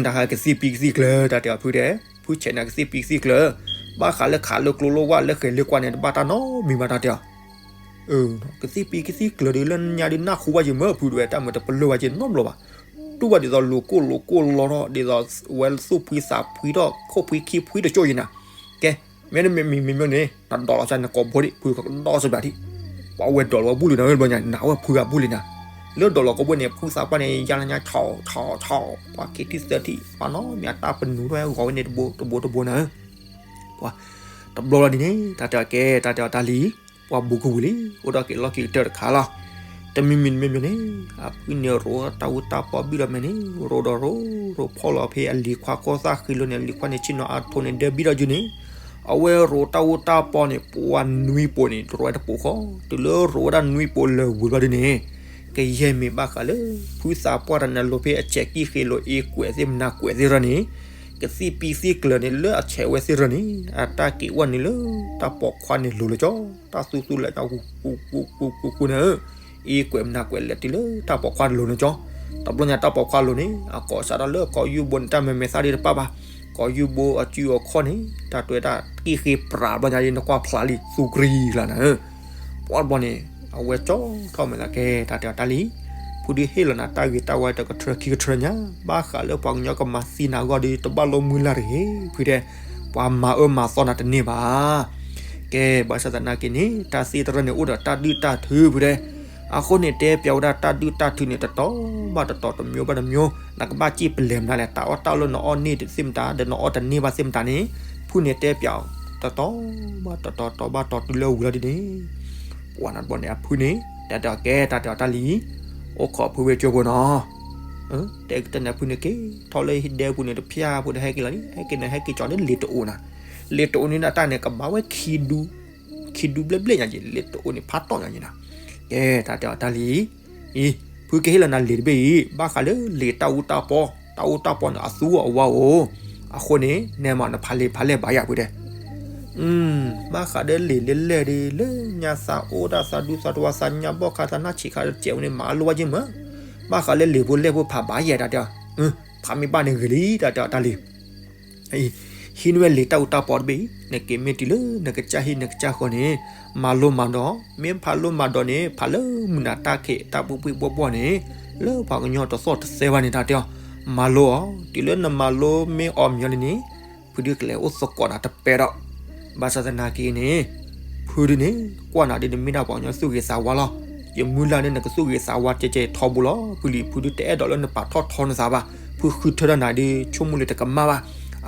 တၢ်ဟဲကသံၣ်ပံကသံၣ်ကျၢၤ တၢ်တဲအီၤဖုဒဲး, ဖုဆဲးန့ၣ်ကသံၣ်ပံကသံၣ်ကျၢၤ, ဘၣ်ဃးလၢခးလၢကျိလၢဝၢ်လၢဃဲၤလၢကွၢ်န့ၣ် တဘၣ်တၢ်နီတမံၤဘၣ် တၢ်တဲအီၤ, ကသံၣ်ပံကသံၣ်ကျၢၤဒီး လၢညါဒုးနၢ်ဟူဘၣ်ယံၤမး ဖုတဝဲ တၢ်မၤတပလၢၢ်ဘၣ်ယံၤနီတဘျီဘၣ်, တူၢ်ဘၣ်ဒ်သိးလိၤကိၢ်လိၤကိၢ်လီၤထီၣ် ဒ်သိးဝဲသူၣ်ဖှံသးဖှံထီၣ် ခိၣ်ဖှံခံဖှံတကၠိၢ်ယံၤနၤ, ကဲ မ့တမ့ၢ်မံၤမံၤမ့ၢ်န့ၣ် နဒိးလီၤစၢ်နကိာ်ဘိဒံး ဖုကဒီၣ်စၢ်ဘၣ်ဒံး, ပှၤဝဲဒိးလီၤဝဲဘူၣ်လံနၤ ဝဲဘျီညါ နဝဲဖုဂၤဘူၣ်လံနၤ, လၢဒိးလီၤကိာ်ဘိန့ၣ် ဖုသးပှၢ်န့ၣ် ယါလၢညါဆီဆီဆီ, ပှၤခံထံၣ်သၢထံၣ် ပှၤနီတမံၤအတၢ်ပနူၤထီၣ်ဝဲဂီၤဝဲန့ၣ် တဘိတဘိနၤဧၢ ပှၤ တဘျီလီၤဒ်န့ၣ် တၢ်တဲအီၤကဲ တၢ်တဲအီၤတၢ်လံ, ပှၤဘူးကဝံၤလံ အိၣ်ဒီးက့ၤလီၢ်က့ၤကတၢၢ်တခါလီၤ. တမံၤမံၤတမံၤမံၤန့ၣ် အဖုန့ၣ်ရိးတၢ်အူတၢ်ပီဘံၣ်လီၤမဲာ်န့ၣ် ရိးဒီးရိး ရိးဖီၣ်လီၤဖဲအလံၤခွါကိၢ်သၣ်ဃံလိၤန့ၣ် အလံၤခွါန့ၣ်ဆ့ၣ်နီၤအါထိန့ၣ် ဒၢဘံၣ်ဒီးယုာ်န့ၣ် အဝဲရိးတၢ်အူတၢ်ပီန့ၣ် ပှၤနွံပိာ်န့ၣ် တရိးဝဲတပိာ်ဃီ တုၤလၢရိးဝဲဒၣ်နွံပိာ်လၢာ်ဝံၤဘျီဒ်န့ၣ် ကယဲၢ်မ့ၢ်ဘၣ်ဃးလၢ ဖုသးပှၢ်တနၤလိၤဖဲအဆဲးကံၣ်ဃ့လိၤ အ့ကွဲးသ့ၣ်မနၤကွဲးသ့ၣ်ရၢန့ၣ် ကသံၣ်ပံသံၣ်ကျၢၤန့ၣ် လၢအဆဲးဝဲသ့ၣ်ရၢန့ၣ် အတၢ်က့ၤဝဲန့ၣ်လၢ တၢ်ပိာ်ခွါန့ၣ်လိၤလၢကၠီ တၢ်သူသူလဲၤကၠီ ဃူဃူဃူဃူဃူဃူန့ၣ် အ့ကွဲးမနၤကွဲးလဲၤတုၤလၢတၢ်ပိာ်ခွါလိၤန့ၣ်ကၠီ တဘျီညါတၢ်ပိာ်ခွါလိၤန့ၣ် အကိးစးထီၣ်လၢကိးယူၢ်ဘိန့ၣ် တၢ်မဲာ်မဲာ်သၣ်ဒံးတပၣ်ဘၣ် ကိးယူၢ်ဘိအစုအခီၣ်န့ၣ် တၢ်တွဲတၢ်ကံၣ်ဃ့ပြးဘျီညါဒ်နကွၢ်ဖျါလံ သူကရံၣ်လၢနၤဧၢ ပှၤတဘျီန့ၣ် အဝဲကၠီထီၣ်မဲာ်သးကဲ တၢ်တဲအီၤတၢ်လံ ဖုဒုးဟ့ၣ်လီၤနၤတၢ်ဂ့ၤတၢ်ဝါတကထြၢခံကထြၢညါ ဘၣ်ဃးလၢပှၤကညီကမၤသံနၤအဂီၢ်ဒီး တဘၣ်လိမုၢ်လၢ်တဂ့ၤ ဖုတဲ ပှၤမၤအၢမၤသီနၤတန့ၢ်ဘၣ် ကဲ ဘၣ်ဆၣ်သနာ်က့န့ၣ် တၢ်သ့တရၢန့ၣ် အိၣ်ဒီးတၢ်ဒုၣ်တၢ်ထု ဖုတဲ အဃိန့ၣ် တဲပျးဝဲဒၣ်တၢ်ဒုၣ်တၢ်ထုန့ၣ် တတီၤဘၣ်တတီၤ တမျိုးဘၣ်တမျိုး နကဘၣ်စံၣ်ပလဲၤမနုၤလဲၣ် တၢ်အီၣ်တၢ်အီလၢနအီၣ်န့ၢ်သ့ၣ်မတၤ ဒီးနအီၣ်တန့ၢ်ဘၣ်သ့ၣ်မတၤန့ၣ် ဖုန့ၣ်တဲပျး တတီၤဘၣ်တတီၤ တီၤဘၣ်တီၤတုၤလၢဝံၤလီၤဒ်န့ၣ် ပှၤနဘျီန့ၣ် အဖုန့ၣ် တၢ်တဲအီၤကဲ တၢ်တဲအီၤတၢ်လံ အိၣ်ခိးဖုဝဲကၠိဖိနီၤ တဲကတၢၢ်န့ၣ် အဖုန့ၣ်က့ၤထီၣ်လၢဟံၣ်ဒဲပူၤန့ၣ် တဖျၢၣ်ဖိဒီးဟဲက့ၤလီၤလံ ဟဲက့ၤန့ၣ် ဟဲက့ၤကၠီၤလၢလ့ၤတအိၣ်နၤ လ့ၤတအိၣ်န့ၣ် အတၢ်န့ၣ် ကဘၣ်ဝဲခံဒူ ခံဒူဘျဲၣ်ဘျဲၣ်ညါက့ၤ လ့ၤတအိၣ်န့ၣ် ဖးတီၢ်ညါက့ၤနၤ ကဲ တၢ်တဲအီၤတၢ်လံ အံၤ ဖုကဟ့ၣ်လီၤနၤလ့ၤတဘ့ၣ်အံၤ ဘၣ်ဃးလၢလ့ၤတၢ်အူတၢ်ပီ တၢ်အူတၢ်ပီန့ၣ် အသူအဝါအိၣ် အဃိန့ၣ် နဲမၤနဖးလ့ၤဖးလဲၢ်ဘၣ်ယၤဖုတဲ ဘၣ်ဃးဒီးလ့ၤလၢလဲၢ်ဒီး လၢညါသးအိၣ်ဒၣ်သးဒူသးတဝါ သးညါဘီၣ်ခါ သးနၢ်ဆံးခါ တစဲးဝဲန့ၣ် မၤအလိၣ်ဘၣ်က့ၤမး ဘၣ်ဃးလၢလ့ၤဖိလဲၢ်ဖိဖးဘၣ်ယဲၢ်တၢ်တဲအီၤ ဖးမ့ၢ်ဘၣ်န့ၣ်ဂ့ၤလံ တၢ်တဲအီၤတၢ်လံ ဟံးန့ၢ်ဝဲလ့ၤတၢ်အူတၢ်ပီတဘ့ၣ်အံၤ နက့ၤမ့ၢ်တုၤလၢနကစၢ်ဟံၣ်နကစၢ်ဃီန့ၣ် မၤလိမၤဒိး မ့ၢ်ဖးလိမၤဒိးန့ၣ် ဖးလၢမုၢ်နၤတၢ်ခဲးတၢ်ပှဲၤပှဲၤဘီၣ်ဘီၣ်န့ၣ် လၢပှၤကညီတသီၣ်တသဲဘၣ်န့ၣ် တၢ်တဲအီၤ မၤလိအီၤ တုၤလၢနမၤလိမ့ၢ်အီၤမ့ၢ်လံန့ၣ် ဖုဒုးကလဲၤအိၣ်သကိးနၤတပဲဒီး ဘၣ်ဆၣ်သနာ်က့န့ၣ် ဖုဒုန့ၣ် ကွၢ်နၤဒုး နမ့ၢ်ဒၣ်ပှၤကညီသူၣ်ဂ့ၤသးဝါလီၤ. ယမုၢ်လၢ်န့ၣ် နကသူၣ်ဂ့ၤသးဝါကဲကဲထီဘိလီၤ. ဖုလံၤဖုဒု တအဲၣ်ဒိးလၢနပာ်ထီၣ်ထီနသးဘၣ်. ဖုဃုထၢတၢ်နၤဒုး ဆိကမိၣ်လၢတကမၣ်ဘၣ်.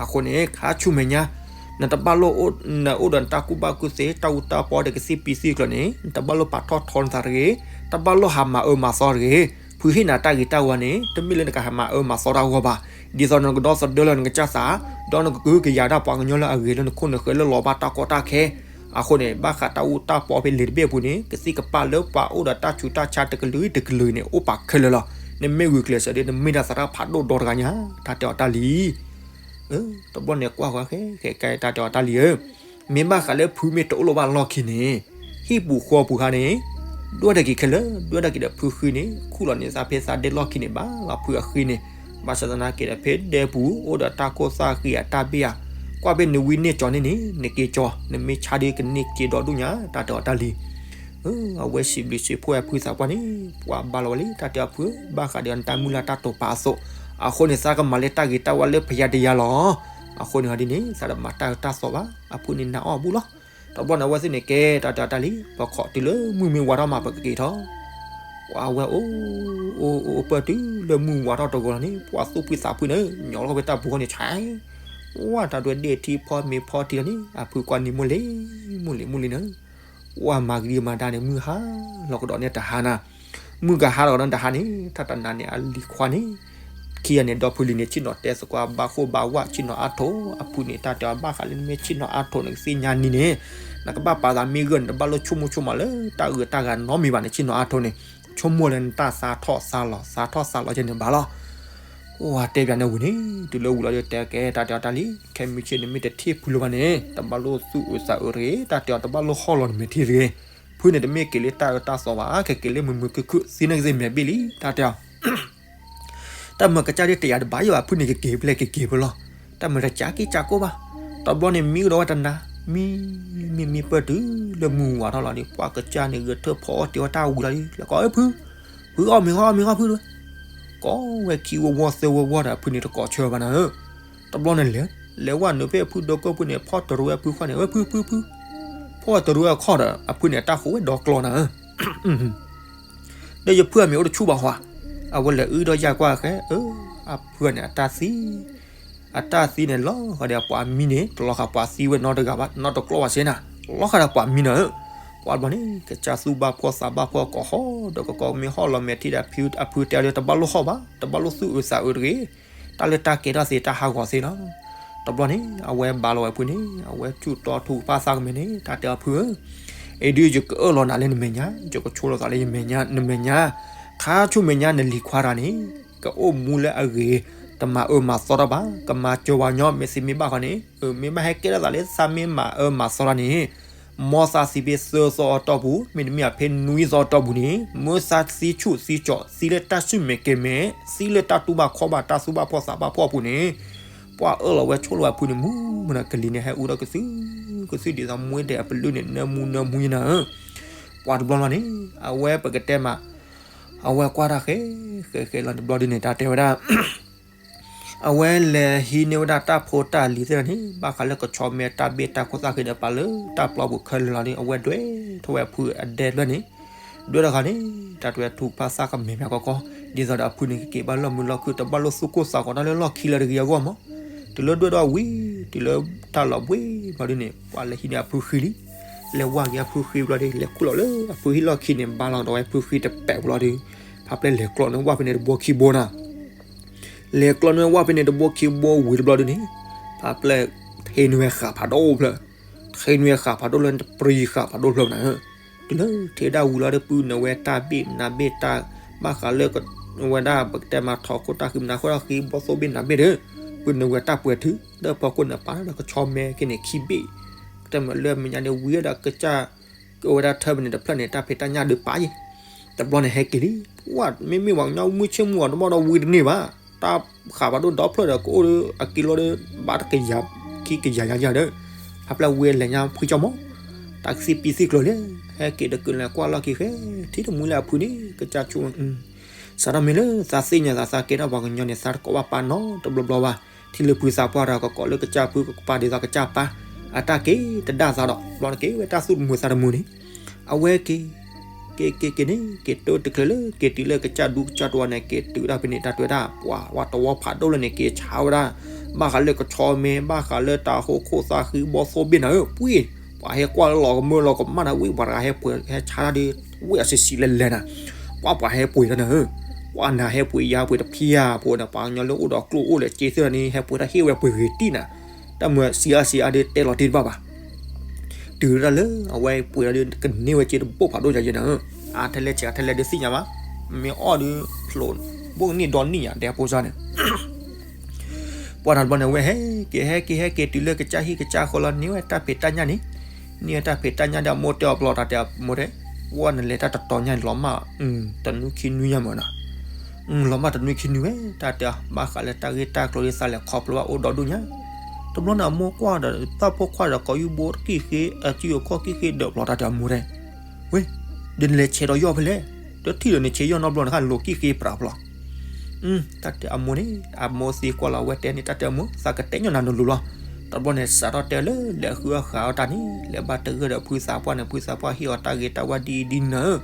အဃိန့ၣ် ခါဆူမဲာ်ညါ နတဘၣ်လိၣ်အိၣ် နအိၣ်ဒီးနတၢ်ကူၣ်ဘၣ်ကူၣ်သ့ တၢ်အူတၢ်ပီဒီးကသံၣ်ပံသံၣ်ကျၢၤန့ၣ် နတဘၣ်လိၣ်ပာ်ထီၣ်ထီနသးတဂ့ၤ, တဘၣ်လိၣ်ဟးမၤအၢမၤသီတဂ့ၤ. ဖုဟ့ၣ်နၤတၢ်ဂ့ၤတၢ်ဝါန့ၣ် တမ့ၢ်လၢနကဟးမၤအၢမၤသီတၢ်အဂီၢ်ဘၣ်. ဒ်သိးနကဒီသဒၢလၢနကစၢ်သး, ဒီးနကကဟုကယာ်ဒၣ်ပှၤကညီလၢအဂ့ၤလၢနခိၣ်နဃၢၤလၢလီၤဘၣ်တၢ်ကီတၢ်ခဲ. အဃိန့ၣ် ဘၣ်ဃးတၢ်အူတၢ်ပီဖဲလံာ်တဘ့ၣ်အပူၤန့ၣ် ကသံၣ်ကပၣ်လၢပှၤအိၣ်ဒီးတၢ်ဆူးတၢ်ဆါတကလုာ်တကလုာ်န့ၣ် အိၣ်ပာ်ခဲလၢာ်လီၤ. နမ့ၢ်ဂုာ်ကျဲးစၢးဒီး နမ့ၢ်ဒၣ်သရၣ်ဖးဒိၣ်ဒီတဂၤညါ တၢ်တဲအီၤတၢ်လံ. တဘျီန့ၣ်ကွၢ်ဃီ ခဲခဲကဲ တၢ်တဲအီၤတၢ်လံဧၢ, မ့ၢ်ဘၣ်ဃးလၢဖုမ့ၢ်တအိၣ်လၢၤဘၣ်လီၢ်ခံန့ၣ် ဟံၣ်ပူၤဃီပူၤခါန့ၣ် ဒွဲၣ်တၢ်က့ၤခဲလၢာ် ဒွဲၣ်တၢ်က့ၤဒီးဖုဃံန့ၣ် ခူၣ်လီၤန့ၢ်သးဖဲသးဒဲလီၢ်ခံန့ၣ် ဘၣ်လီၤဖုအဃံန့ၣ်. ဘၣ်ဆၣ်သနာ်က့ဒီး ဖဲဒဲပူၤ အိၣ်ဒီးတၢ်ကိၢ်သၣ်ဃံအတၢ်ဘ့ၣ်ဧါ, ကွၢ်ဖဲနဝံန့ၢ်ကၠီၤန့ၣ်န့ၣ် နက့ၤကၠီၤ နမ့ၢ်ဆါဒုးကန့ၢ်က့ၤဒီဒူၣ်ညါ တၢ်တဲအီၤတၢ်လံ. အဝဲစံးဘျုးစံးဖှိၣ်အဖုသးပှၢ်န့ၣ် ပှၤဘါလီၤဝဲလံ တၢ်တဲအီၤဖု ဘၣ်ဃးဒီးနတၢ်မုၢ်လၢ်တၢ်တိာ်ပာ်အသိး, အဃိန့ၣ် သးကမၤလၢတၢ်ဂ့ၤတၢ်ဝါလၢပယါတယါလီၤ. အဃိန့ၣ်ဟီဒ်န့ၣ် သးတမၤတၢ်အၢတၢ်သီဘၣ် အဖုန့ၣ်နာ်အီၤဘူးလီၤ. တဘျီန့ၣ် အဝဲသ့ၣ်န့ၣ်ကဲ တၢ်တဲအီၤတၢ်လံ ပခိးတုၤလၢမုၢ်မ့ၢ်ဝါထီၣ်မး ပကက့ၤထီၣ်. ပှၤဝဲအိၣ် အိၣ်အိၣ်ပၢၢ်တုၤလၢမုၢ်ဝါထီၣ်တဂီၤလီၤန့ၣ် ပှၤသူၣ်ဖှံသးဖှံန့ၣ် ညီလီၤဝဲတၢ်ပူၤဃီန့ၣ်ဆဲး ဝဲတၢ်ဒွဲၣ်ဒ့ၣ်ထံဖီမ့ၤဖီထံလီၤန့ၣ် အဖုကွၢ်န့ၣ်မိၢ်လံ မိၢ်လံ မိၢ်လံန့ၣ် ဝဲမၤကဒံမၤဒါန့ၣ် မုၢ်ဟါလီၤကဒီးန့ၣ်တဟါနၤ, မုၢ်ကဟါလီၤကဒီးတဟါန့ၣ် တၢ်တနၤန့ၣ် အလံၤခွါန့ၣ် ခံဂၤန့ၣ် ဒီဖုလံၤန့ၣ် ဆ့ၣ်နီၤတဲသကိးဘၣ်ဃိၣ်ဘၣ်ဝၣ် ဆ့ၣ်နီၤအါထိး အဖုန့ၣ် တၢ်တဲအီၤဘၣ်ဃးလၢနမ့ၢ်ဆ့ၣ်နီၤအါထိးန့ၣ် ကသ့ၣ်ညါနံၤန့ၣ် နကဘၣ်ပာ်သးမ့ၢ်ဂၢၢ်န့ၣ် တဘၣ်လိၣ်ဆိကမိၣ်ဆိကမးလၢတၢ်အၢတၢ်ဂၤနီတမံၤဘၣ်န့ၣ် ဆ့ၣ်နီၤအါထိးန့ၣ် ဆိကမိၣ်လၢနတၢ်သါထီၣ်သါလီၤ သါထီၣ်သါလီၤကဲန့ၣ်ဘၣ်လီၤ. အိၣ်တဲပၠးန့ၣ်ဝံၤန့ၣ် တုၤလၢဝံၤလီၤဒီးတဲကဲ တၢ်တဲအီၤတၢ်လံ ခဲမုၢ်ဆ့ၣ်န့ၣ်မ့ၢ်တထံၣ်ဖုလၢၤဘၣ်န့ၣ် တဘၣ်လိၣ်သူၣ်အုးသးအုးတဂ့ၤ တၢ်တဲအီၤတဘၣ်လိၣ်ဟီၣ်လီၤနမဲာ်ထံတဂ့ၤ. ဖုန့ၣ်တမ့ၢ်က့ၤလၢတၢ်အၢတၢ်သီဘၣ် ကက့ၤလၢမုာ်မုာ်ခုၣ်ခုၣ် သံန့ၣ်ကသ့ၣ်မဲာ်ဘ့ၣ်လံ တၢ်တဲအီၤ တၢ်မၤကစၢ်ဒ်တယာ်တဘၣ်ယိၣ်ဘၣ် ဖုန့ၣ်ကက့ၤဖဲလဲၣ် ကက့ၤဖဲလဲၣ်လီၤ. တၢ်မၤတကးက့ၤကးကိၢ်ဘၣ်. တဘျီန့ၣ်မံကဒီးဝဲတနၤ မံ မံမံပၢၢ်တုၤလၢမုၢ်ဝါထီၣ်လီၤဒီး ပှၤကစၢ်န့ၣ်ဂဲၤထၢၣ်ဖီအီၣ်တ့ၢ်ဝဲတၢ်ဝံၤလီၤဒီး လဲၤကိး အၢ ဖု ဖုအီၣ်မ့ၤအီၣ်မ့ၤအီၣ်ဖုတဝဲ ကိးဝဲခံဝီဝီသၢဝီဝီဒီး အဖုန့ၣ်တကိးဆၢဘၣ်နၤဧၢ. တဘျီန့ၣ်လဲၤ လဲၤဝဲနုာ်ဖဲအဖုဒီကိၢ်ဖုန့ၣ် ဖီတရူးဝဲဖုခွါန့ၣ် ဝဲဖုဖုဖု ဖီဝဲတရူးဝဲအခီၣ်ဒီး အဖုန့ၣ် အတၢ်ဃိးဝဲဒီကျီနၤဧၢ ဒီးယဖုအမ့ၢ်အိၣ်တဆူၣ်ဘၣ်ဟီ, အဝဲလဲၤအုဒီးယၢ်ကွၢ်ဃဲ အၢ အဖုန့ၣ် အတၢ်သံ အတၢ်သံန့ၣ် လီၤဃာ်ဒီးပှၤမံန့ၣ် တလီၤဃာ်ပှၤသံဝဲနီတဂၤဘၣ် နီတကျိၤဘၣ်စ့ၢ်နၤ လီၤဃာ်ဒီးပှၤမံနၤဧၢ. ပှၤတဘျီန့ၣ် ကစၢ်သူၣ်ဘၣ်ဖှီၣ်သးဘၣ်ဖှီၣ်ကိးဟီၣ်ဒီး ကကိးမ့ၢ်ဟီၣ်လီၤမဲာ်ထံဒီး အဖုတဲအီၤဒီး တဘၣ်လိၣ်ဟီၣ်ဘၣ် တဘၣ်လိၣ်သူၣ်အုးသးအုးတဂ့ၤ တၢ်လၢတၢ်ကဲထီၣ်သ့တၢ်ဟးဂီၤသ့လီၤ. တဘျီန့ၣ် အဝဲဘါလီၤဝဲဖုန့ၣ် အဝဲဆူၣ်တီထူၣ်ဖးသးကမဲာ်န့ၣ် တၢ်တဲအီၤဖုဧၢ, အံၤဒုးယကအၢၣ်လီၤနၤလၢနမဲာ်ညါ ယကဆိလီၤသးလၢယမဲာ်ညါ နမဲာ်ညါ, ခါဆူမဲာ်ညါနလံၤခွါတဂၤန့ၣ် ကအိၣ်မူလၢအဂ့ၤ တမၤအၢမၤသီတၢ်ဘၣ် ကမၤစၢၤဝဲညီ မ့ၢ်သ့မ့ၢ်ဘၣ်ဃီန့ၣ် မ့ၢ်ဘၣ်ဟဲကဲထီၣ်သးလၢသးမ့ၢ်မၤအၢမၤသီတၢ်န့ၣ် မ်သးသံဖဲသၢသီအတီၢ်ပူၤ မ့တမ့ၢ်ဖဲနွံသီအတီၢ်ပူၤန့ၣ် မ်သးသံဆူၣ်သံကၠီၣ် သံလၢတၢ်ဆူၣ်မဲာ်ကဲၤမဲာ် သံလၢတၢ်တူၢ်ဘၣ်ခီၣ်ဘၣ် တၢ်သူၣ်ဘၣ်ဖှီၣ်သးဘၣ်ဖှီၣ်အပူၤန့ၣ် ပှၤအၢၣ်လီၤဝဲဆိလီၤဝဲဖုန့ၣ် မူမနၤကလံၤန့ၣ် ဟဲအူထီၣ်ကသု ကသုဒ်သိးမူဒဲးအပလုၢ်န့ၣ် နၢမူနၢမူယနၤဧၢ. ပှၤတဘျီလီၤန့ၣ် အဝဲပကတဲမး အဝဲကွၢ်တၢ်ဃဲ ဃဲဃဲလီၤတဘျီဒ်န့ၣ် တၢ်တဲဝဲဒၣ် အဝဲလဲၤဟံးန့ၢ်ဝဲဒၣ်တၢ်ဖိတၢ်လံၤသ့ၣ်န့ၣ် ဘၣ်ဃးလၢကဆီမဲတၢ်ဘ့ၣ်တၢ်ခိၣ်သၣ်ဃ့ဒီးပာ်လၢတၢ်ပျီပူၤခဲလၢာ်လီၤဒီး အဝဲဒွဲၣ်ထီၣ်ဝဲအဖုအဒဲတဖျၢၣ်န့ၣ် ဒွဲၣ်ထီၣ်ဃာ်န့ၣ် တၢ်တွဲထူၣ်ဖးသၣ်ကမဲာ်မးကီကီ ဒ်သိးဒီးအဖုန့ၣ်ကက့ၤဘၣ်လီၢ်မုာ်လီၢ်ခုၣ် တဘၣ်လိၣ်သူၣ်ကိၢ်သးဂီၤတၢ်လၢလီၢ်ခံလၢတဂ့ၤအဂီၢ်မး တုၤလၢဒွဲၣ်ထီၣ်ဝံၤ တုၤလၢတၢ်လီၤဘှံးဘျီဒ်န့ၣ် ပှၤလဲၤဟံးန့ၢ်အဖုဃံလံ လဲၤဝါက့ၤအဖုဃံဘျီဒ် လဲၤခူၣ်လီၤလၢအဖုဟံၣ်လီၢ်ခံန့ၣ် ဘါလီၤဒီးဝဲဖုဃံတပဲာ်ဘျီဒ် ဖးပျဲလဲၤကျီန့ၢ်ဝၣ်ဖဲန့ၣ်တဘိခံဘိနၤ လဲၤကျီန့ၢ်ဝၣ်ဖဲန့ၣ်တဘိခံဘိဝံၤတဘျီဒ်န့ၣ် ဖးပျဲထံၣ်န့ၢ်ဝဲဃာ်ဖးဒိၣ်ဖျၢၣ် ထံၣ်န့ၢ်ဝဲဃာ်ဖးဒိၣ်လၢတပျံၤဃာ်ဖးဒိၣ်ဖျၢၣ်နၤ တုၤလၢထံၣ်ဒၣ်ဝံၤလီၤဒီး ပုၢ်နဝဲတၢ်ဘ့ၣ်နၤဘ့ၣ်တၢ် ဘၣ်ဃးလၢ ဝဲဒၣ်ပကတဲမးထီခိၣ်တၢ်ဃံမနၤဃိၣ်တၢ်ဃံဘီသိၣ်ဘ့ၣ်နၤဘ့ၣ်ဒီး ပုၢ်နဝဲတၢ်ပှဲၤထု လၢဖီခိၣ်န့ၣ် ပာ်လၢကဆီမဲက့ၤန့ၣ်ခံဘ့ၣ် ကတၢၢ်မးလၢအမဲာ်ညါဒီးဝံၤဒီးကစၢ် ကအိၣ်ဝဲဒၣ်ထၢပန့ၣ်တဖျၢၣ်န့ၣ် တၢ်ဖံးတၢ်ညၣ်ဒုးပာ်ယံၤ တဘျီန့ၣ်ဟဲက့ၤလံ ပှၤမ့မ့ၢ်ပှၤကညီမုၢ်ဆ့ၣ်မုၢ်ဂီၤတဘျီဒီးဝံၤတန့ၢ်ဘၣ် တၢ်ဃာ်ဖးဒိၣ်ဒီဖျၢၣ်ဒီး ကအိၣ်ဒီးအက့ၤလီၤဒီး ဘၣ်တကယၤခံကယၤယၤယၤဒီး ဖးပျဲဝံၤလဲၤညါဖှံကၠီမး တၢ်ကသံၣ်ပံသံၣ်ကျၢၤလံ ဟဲက့ၤတကုလဲၤကွၢ်လီၢ်ခံဃဲ ထံၣ်တမူလၢအဖုန့ၣ် ကစၢ်ဆိ စးထီၣ်မ့ၢ်လၢသးသ့ၣ်ညါသးသးကဲထီၣ်ပှၤကညီန့ၣ် သးတကိးဘၣ်ပၢ်နီတဘျီဘျီဘၣ် ထံၣ်လၢဖုသးပှၢ်တဂၤကကိးလၢကစၢ်ဖုကပၢ်ဒ်သိးကစၢ်ပၢ် အတၢ်က့ၤတဒၣ်သးဒီး ဘျီန့ၣ်က့ၤဝဲတၢ်သူၣ်တမုာ်သးတမုာ်န့ၣ်, အဝဲက့ၤ က့ၤက့ၤက့ၤန့ၣ် က့ၤတုၤတချုးလၢ က့ၤတုၤလၢကစၢ်ဒူကစၢ်တဝါန့ၣ် က့ၤတုၤတၢ်ဖဲန့ၣ် တၢ်တဲဝဲဒၣ်ပှၤ ဝဲတဝီဖးဒိၣ်လၢန့ၣ် က့ၤဆါဝဲဒၣ် ဘၣ်ဃးလၢကဆီမ့ၢ် ဘၣ်ဃးလၢတၢ်ဟိခိၣ်သးဃံဘီသိၣ်ဘ့ၣ်နၤဧၢ ပှ့ၤ, ပှၤဟဲကွၢ်လၢလီၤကမၢလီၤကမၣ်နၤ ဝံၤပှၤတဂၤဟဲပှ့ၤဟဲဆါတၢ်ဒီး ဝံၤအဆံးဆံးလဲၤလဲၤနၤ, ပှၤပှၤဟဲပှ့ၤတၢ်နၤဧၢ, ပှၤနၤဟဲပှ့ၤယၤပှ့ၤတဖံယၤဖိန့ၣ် ပှၤကညီလၢအိၣ်ဒီးကျိၣ်အိၣ်လၢက့သ့ၣ်န့ၣ် ဟဲပှ့ၤတၢ်ဟ့ၣ်ဝဲပှ့ၤဂ့ၤတံၢ်နၤ, တၢ်မၤစံးအါစံးအါဒီးတဲလီၤတ့ၢ်တဘၣ်ဘၣ် တုၤဒၣ်လၢ အဝဲပှ့ၤဒီး ကန့ၢ်ဝဲက့တဘိၣ်ဖးဒိၣ်ယၤယဲနၤဧၢ, အါထဲလဲၣ်ဆဲးအါထဲလဲၣ်ဒုးသ့ၣ်ညါဘၣ်, မ့ၢ်အီၣ်ဒီး ဖျိး ဘိၣ်ကနံၣ်ဒီနံၣ်ညါ ဒဲဖိစၢ်န့ၣ် ပှၤတဘျီန့ၣ် အဝဲဟဲက့ၤဟဲက့ၤဟဲက့ၤတုၤလၢကစၢ်ဟံၣ်ကစၢ်ဃီလီၤ န့ၢ်ဝဲတၢ်ဖံးတၢ်ညၣ်န့ၣ်, န့ၢ်ဝဲတၢ်ဖံးတၢ်ညၣ်ဒီးအမိၢ်တဲအီၤဘျီတၢ်တဲအမိၢ်တဲ, ဝဲနလဲၤတၢ်တတီၤညါန့ၣ် လီၤမၢ် တနွံခံနွံညါမၢ်နီၤ, လီၤမၢ်တနွံခံနွံဝဲ တၢ်တဲအီၤ ဘၣ်ဃးလၢတၢ်ဂ့ၢ်တၢ်ကျိၤဒ်သးလဲၤခီဖျိဘၣ်အိၣ်ဒီဒူၣ်ညါ, တဘျီန့ၣ်အမိၢ်ကွၢ်ဒီး တၢ်ဖိခွါဒီးကိးယူၢ်ဘိတကံၢ်ဃ့ အစုအခီၣ်ကံၢ်ဃ့ဒီးဘျီတၢ်တဲအမိၢ်တဲ ဝဲ, ဒီးနလဲၤဆဲးဒီးယီၢ်ဖဲလဲၣ်, တထံၣ်ဒီးနဆဲးယီၢ်နီတဘျီန့ၣ် ခါလိာ်ကံၢ်ဃ့ပြးဘျီ, တၢ်တဲအမိၢ်န့ၣ် အမိၢ်သံကွၢ်လီၤဝဲတဲန့ၣ် တၢ်တဲအမိၢ် သးကတဲညီနၤနလိၤလီၤ, တဘျီန့ၣ် စးထီၣ်တဲလၢလဲၤဃုအီၣ်ဃုအီၣ်တၢ်န့ၣ် လဲၤဘၣ်တဂၢၢ်ဒီးဖုသးပှၢ်န့ၣ် ဖုသးပှၢ်ဟ့ၣ်အီၤတၢ်ဂ့ၤတၢ်ဝါဒ်အံၤဒ်နၤဧ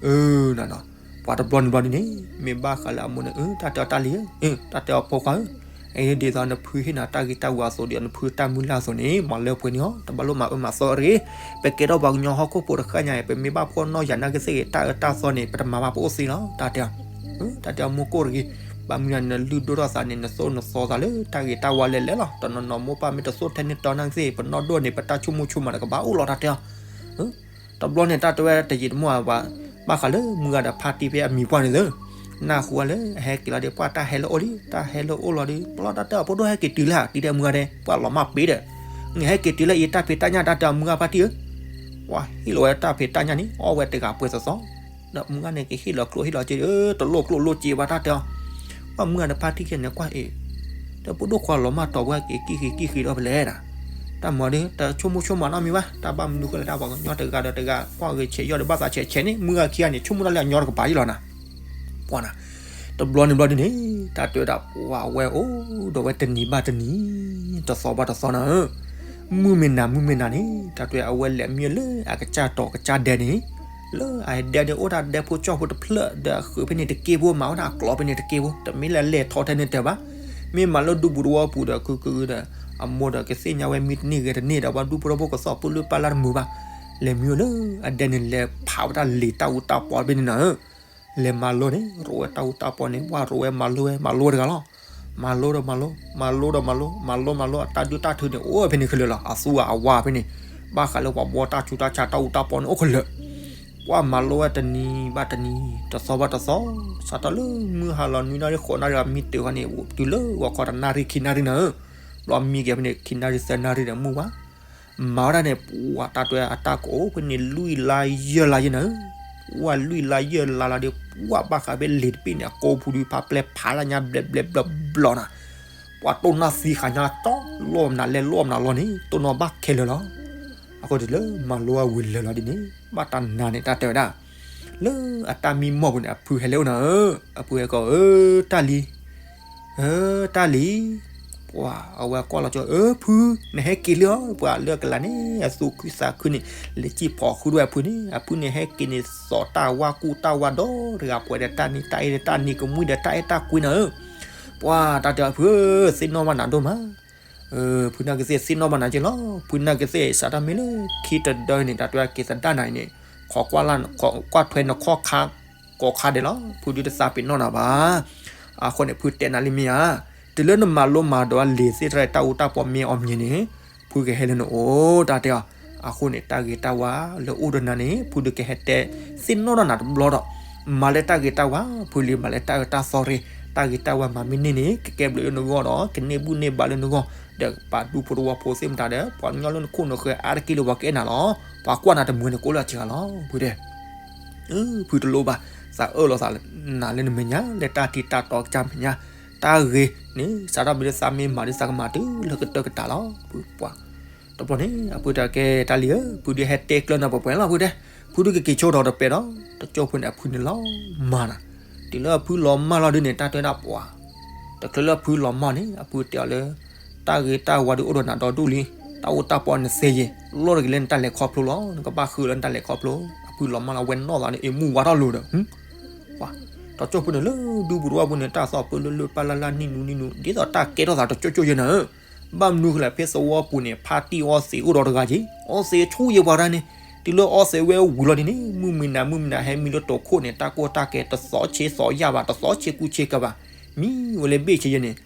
ၢ, အၢ နနီၤ, ပှၤတဘျီန့ၣ်ဘျီဒ်န့ၣ် မ့ၢ်ဘၣ်ဃးလၢအမိၢ်န့ၣ် အၢ တၢ်တဲအီၤတၢ်လံၤဧၢ, တၢ်တဲအီၤဖိခွါဧၢ အဒ်သိးနဖုဟ့ၣ်နၤတၢ်ဂ့ၤတၢ်ဝါအသိးဒီး နဖုတၢ်မုၢ်လၢ်အသိးန့ၣ် မၤလၢပှဲၤန့ၣ်အီၤ တဘၣ်လိၣ်မၤအၢမၤသီတဂ့ၤ, ပကဲထီၣ်ပှၤကညီဟီၣ်ခိၣ်ဖိတဃၣ်ညါအံၤ ပမ့ၢ်ဘၣ်ဖှီၣ်နီၢ်ယၤနာ်က့သ့ၣ်ဂ့ၤ တၢ်အၢတၢ်သီန့ၣ် ပတမၤဘၣ်ပအိၣ်သ့လီၤ တၢ်တဲအီၤ, တၢ်တဲအမိၢ်ကိၢ်တဂ့ၤ, ဘၣ်မနုၤနလုၢ်ဒိၣ်ထီၣ်သးန့ၣ် နသိၣ်နသီသးလၢတၢ်ဂ့ၤတၢ်ဝါလဲၤလဲၤလီၤ, တနီၤနီၤမိၢ်ပၢ်မ့ၢ်တသိၣ်ထဲန့ၣ်တီနာ်က့သ့ၣ် ပနီၢ်ဒိၣ်န့ၣ် ပတၢ်ဆိကမိၣ်ဆိကမးတကဘၣ်အိၣ်လီၤ တၢ်တဲအီၤ တဘျီန့ၣ် တၢ်တဲဝဲတယံာ်တမီၢ်ဘၣ်, ဘၣ်ဃးလၢမုၢ်ဂၤဒီးဖါတံၢ်ဖဲအမံၤပှၢ်န့ၣ်သၢ, နၢ်ဟူဝဲလၢအဟဲက့ၤလီၤဒီး ပှၤတၢ်ဟဲလၢအအိၣ်လံ တၢ်ဟဲလၢအအိၣ်လီၤဒီး ပလီၢ်တၢ်တဲအီၤ ဖိဒိၣ်ဟဲက့ၤတုၤလၢဟး တံၤဒဲးမုၢ်ဂၤဒဲး ပှၤလီၤမၢ်ပ့ၤဒီး, နဟဲက့ၤတုၤလၢအံၤတၢ်ဖံးတၢ်ညၣ် တၢ်တဲအီၤ မုၢ်ဂၤဖါတံၢ်ဧၢ, ပှၤဟ့ၣ်လီၤဝဲတၢ်ဖံးတၢ်ညၣ်န့ၣ် အီၣ်ဝဲတဂၤပှဲၤသီသီ ဒီးမုၢ်ဂၤန့ၣ် ကဟ့ၣ်လီၤကျိၣ်ဟ့ၣ်လီၤစ့ဒီး တလိၣ်ကျိၣ်လိၣ်စ့ဘၣ် တၢ်တဲအီၤ, ပှၤမုၢ်ဂၤဒီးဖါတံၢ်ခဲန့ၣ်ကွၢ်အံၤ, ဒီးဖိဒိၣ်ခွါလီၤမၢ်တီၤဝဲက့ၤကံၢ်ဃ့ကံၢ်ဃ့ဒီးဖဲလဲၣ်, တၢ်မၤဒီး တၢ်ဆိကမိၣ်ဆိကမးနီတမံၤဘၣ်, တၢ်ဘၣ်မနုၤဃိလဲၣ် တၢ်ပှၤကညီတဂၤဒီးတဂၤ ကွၢ်ဂ့ၤဆဲးယီၣ်ဒီးဘၣ်သးဆဲးဆဲးန့ၣ် မုၢ်ဂၤခံဂၤန့ၣ် ဆိကမိၣ်တၢ်လၢအညီတကပၤယလီၤနၤ, ပှၤနၤ တဘျီန့ၣ်ဘျီဒ်န့ၣ် တၢ်တဲဝဲဒၣ်ပှၤဝဲအိၣ်ဒီးဝဲတနံၤဘၣ်တနံၤ, တသီဘၣ်တသီနၤဧၢ, မုၢ်မ့ၢ်နၤမုၢ်မ့ၢ်နၤန့ၣ် တၢ်တဲအဝဲလဲၤမံလၢအကစၢ်တီၤကစၢ်ဒဲးန့ၣ်, လၢအဒဲန့ၣ်အိၣ်ဒၣ်ဒဲဖိကၠီဖိတဖျၢၣ် ဒီးအဃုာ်ဖဲန့ၣ်တက့ၢ်ဖိ မၤဝဲဒၣ်အကျိၤဖဲန့ၣ်တက့ၢ်ဖိ တမ့ၢ်လၢလဲၤထီထဲန့ၣ်တၢ်ဘၣ်, မ့ၢ်မၤလၢဒူပူၤတဝီပူၤဒီး ကုကုဒီး အမိၢ်ဒီးကသ့ၣ်ညါဝဲမံတန့ၢ်ဂ့ၤတန့ၢ်ဒီး ပှၤဒူဖိထီဖိကသီၣ်ပလုၢ်ပာ်လၢတမုာ်ဘၣ်, လဲၤမံဝဲလၢအဒဲန့ၣ် လဲၤဖးဝဲတၢ်လံၤတၢ်အူတၢ်ပီဖဲန့ၣ်နၤဧၢ လဲၤမၤလိန့ၣ် ရိးဝဲတၢ်အူတၢ်ပီန့ၣ် ဝဲရိးဝဲမၤလိဝဲ မၤလိဝဲတဂၤလီၤ. မၤလိဒီးမၤလိ မၤလိဒီးမၤလိ မၤလိမၤလိ အတၢ်ဒုးတၢ်ထုးန့ၣ် အိၣ်ဖဲန့ၣ်ခဲလၢာ်လီၤ. အသူအဝါဖဲန့ၣ် ဘၣ်ဃးလၢပှၤဘှီတၢ်ဆူးတၢ်ဆါတၢ်အူတၢ်ပီန့ၣ် အိၣ်ခဲလၢာ်. ပှၤမၤလိဝဲတနံၤဘၣ်တနံၤ တသီဘၣ်တသီ စးထီၣ်လၢမုၢ်ဟါလီၤနွံနၣ်ရံၣ်ဃိးနၣ်ရံၣ် မံတ့ၢ်ဃီန့ၣ် တုၤလၢဂီၤခီတနၣ်ရံၣ်ခံနၣ်ရံၣ်နၤဧၢ, ဘျီမံက့ၤဖဲန့ၣ် ခံနၣ်ရံၣ်သၢနၣ်ရံၣ်ဒီးမုၢ်ဝါ မၤဝဲဒၣ်န့ၣ် ပှၤတၢ်တဲအတၢ်ကအိၣ်ဖဲန့ၣ် လွံၢ်လါယဲၢ်လါယဲၢ်နၤဧၢ, ပှၤလွံၢ်လါယဲၢ်လါလီၤဒီး ပှၤဘၣ်ဃးဖဲလံာ်တဘ့ၣ်န့ၣ် အကိးပူၤဒုးဖးပျဲၢ်ဖးလၢညါဘျဲးဘျဲးဘျီဘျီနၤ, ပှၤတိၢ်နီၣ်သံဃာ်ညါတီၢ် လီၢ်မနုၤလဲၣ်လီၢ်မနုၤလီၤန့ၣ် တိၢ်နီၣ်ဘၣ်ခဲလၢာ်လီၤ. အဃိတုၤလၢမၤလိဝဲဝံၤလၢာ်လီၤဒ်န့ၣ် ဘၣ်တၢ်နာ်န့ၣ် တၢ်တဲဝဲဒၣ် လၢအတၢ်မံမီၢ်ပူၤန့ၣ် အဖုဟဲလၢအအိၣ်နၤဧၢ, အဖုဟဲကိး အၢ တၢ်လံၤ အၢ တၢ်လံၤ, ပှၤအဝဲကွၢ်လီၤကၠီ အၢ ဖု နဟဲက့ၤလံဧါ, ပှၤလၢအကလၤန့ၣ် အသူၣ်ခုသးခုန့ၣ် လဲၤစံၣ်ဖီၣ်ဃုာ်ဝဲအဖုန့ၣ် အဖုန့ၣ်ဟဲက့ၤန့ၣ် သိးတၢ်ဝါကူၣ်တၢ်ဝါဒီးတဂၤပှဲၤဒီးတၢ်နံၤတၢ်အ့ဒီးတၢ်နံၤကမှံဒီးတၢ်အဲၣ်တၢ်ကွံနၤဧၢ, ပှၤတၢ်တဲအဖုဧၢ သ့ၣ်နီၣ်ဘၣ်နၤဒိၣ်မး ဖုနာ်က့သ့ၣ်သ့ၣ်နီၣ်ဘၣ်နၤက့လီၤ, ဖုနာ်က့သ့ၣ်စးထီၣ်မ့ၢ်လၢခံတဒၢန့ၣ် တၢ်တဲက့ၤသဒၣ်နၤအံၤန့ၣ် ခိးကွၢ်ထွဲနခီၣ်ခါ ကိးခါဒဲးလီၤ, ဖုဒုးတသးပ့ၤနီၣ်နၤဘၣ်. အဃိန့ၣ် ဖုတဲနၤလံမ့ၢ်ဧါ, တုၤလၢနမၤလိမၤဒိးလံာ်သ့ၣ်တဖၣ်တၢ်အူတၢ်ပီမ့ၢ်အီၤမ့ၢ်န့ၣ် ဖုကဟဲလၢနအိၣ် တၢ်တဲအီၤ, အဃိန့ၣ် တၢ်ဂ့ၤတၢ်ဝါလၢအိၣ်ဒီးနၤန့ၣ် ဖုဒုးကဟဲတဲသ့ၣ်နီၣ်ထီၣ်နၤတဘျီဒီး မၤလၢတၢ်ဂ့ၤတၢ်ဝါ ဖုလံၤမၤလၢတၢ်အၢတၢ်သီရ့ တၢ်ဂ့ၤတၢ်ဝါမၤမ့ၢ်န့ၢ်န့ၣ် ကကဲဘျုးလၢနဂီၢ်ဒီး ကန့ၢ်ဘူၣ်န့ၢ်ဘါလၢနဂီၢ် ဒီးပှၤဒူဖိတဝီဖိသ့ၣ်မတၤဒီး ပှၤကညီလၢနခိၣ်နဃၢၤအါတက့ၢ်လၢပှၤကအဲၣ်နၤလီၤ. ပှၤကွၢ်နၤတမုာ်န့ၣ် ကိးလၢအစှၤလီၤ ဖုတဲ ဖုတလိၣ်ဘၣ် သးအၢၣ်လီၤသးနၤလၢနမဲာ်ညါ လၢတၢ်ထံၣ်တၢ်တီကစၢ်မဲာ်ညါ တၢ်ဂ့ၤန့ၣ် စးထီၣ်မ့ၢ်လၢသးမ့ၢ်မၤဒီးသးကမၤတုၤလၢကတၢၢ်ကတၢၢ်လီၤ ဖုပှၤ တဘျီန့ၣ် အဖုတဲကဲတၢ်လံၤဧၢ ဖုဒုးဟဲတဲကျၢၤနၤပှဲၤပှဲၤလီၤ ဖုတဲ ဖုဒုးကက့ၤဆိထီၣ်တပဲာ်ဒီး တကၠိဖိန့ၣ် အဖုန့ၣ်လီၤမၢ်နၤ တုၤလၢအဖုလီၤမၢ်လီၤဒုးန့ၣ် တၢ်တဲဒၣ်ပှၤ တချုးလၢအဖုလီၤမၢ်န့ၣ် အဖုတဲအီၤလၢ တၢ်ဂ့ၤတၢ်ဝါဒုးအိၣ်ဒီးနၤဒီဒူၣ်လံ တၢ်အိၣ်တၢ်ပီနသ့ယဲၢ်, လီၢ်တဂ့ၤလၢနတၢ်လဲၤခီဖျိလီၤ, နကဘၣ်ဃုလၢနတၢ်လဲၤခီဖျိ, အဖုလီၤမၢ်လီၤဝဲနီၢ်သးဒီး အ့ၣ်မူဝါထီၣ်လိၤဒီး, ပှၤ, တကၠိၢ်ဖိန့ၣ်လၢဒူပူၤတဝၢ်ပူၤန့ၣ် တၢ်သီၣ်ပၢလၢလၢပၢ်လၢ်လၢ်နံၣ်နူနံၣ်နူ, ဒ်သိးတၢ်ကဲထီၣ်သးတကၠိၢ်ကၠိၢ်ယဲၢ်နၤဧၢ, ဘၣ်မနုၤဃိလဲၣ် ဖဲသဝီပူၤန့ၣ် ဖါတံၢ်အီသံးအိၣ်ဒီးတဂၤက့ၤ, အီသံးဆူယဲၢ်ပှၤတၢ်န့ၣ်, တုၤလၢအီသံးဝဲဝံၤလီၤဒ်န့ၣ် မုၢ်မံၤနၤမုၢ်မံၤနၤဟဲမံလၢတိာ်ခိၣ်န့ၣ် တၢ်ကိၢ်တၢ်ကဲတသီဆ့သီယၢ်ဘၣ် တသီဆ့ကူဆ့ကၤဘၣ်, မံဝဲလၢဘ့ၣ်ဆ့ယဲၢ်န့ၣ်,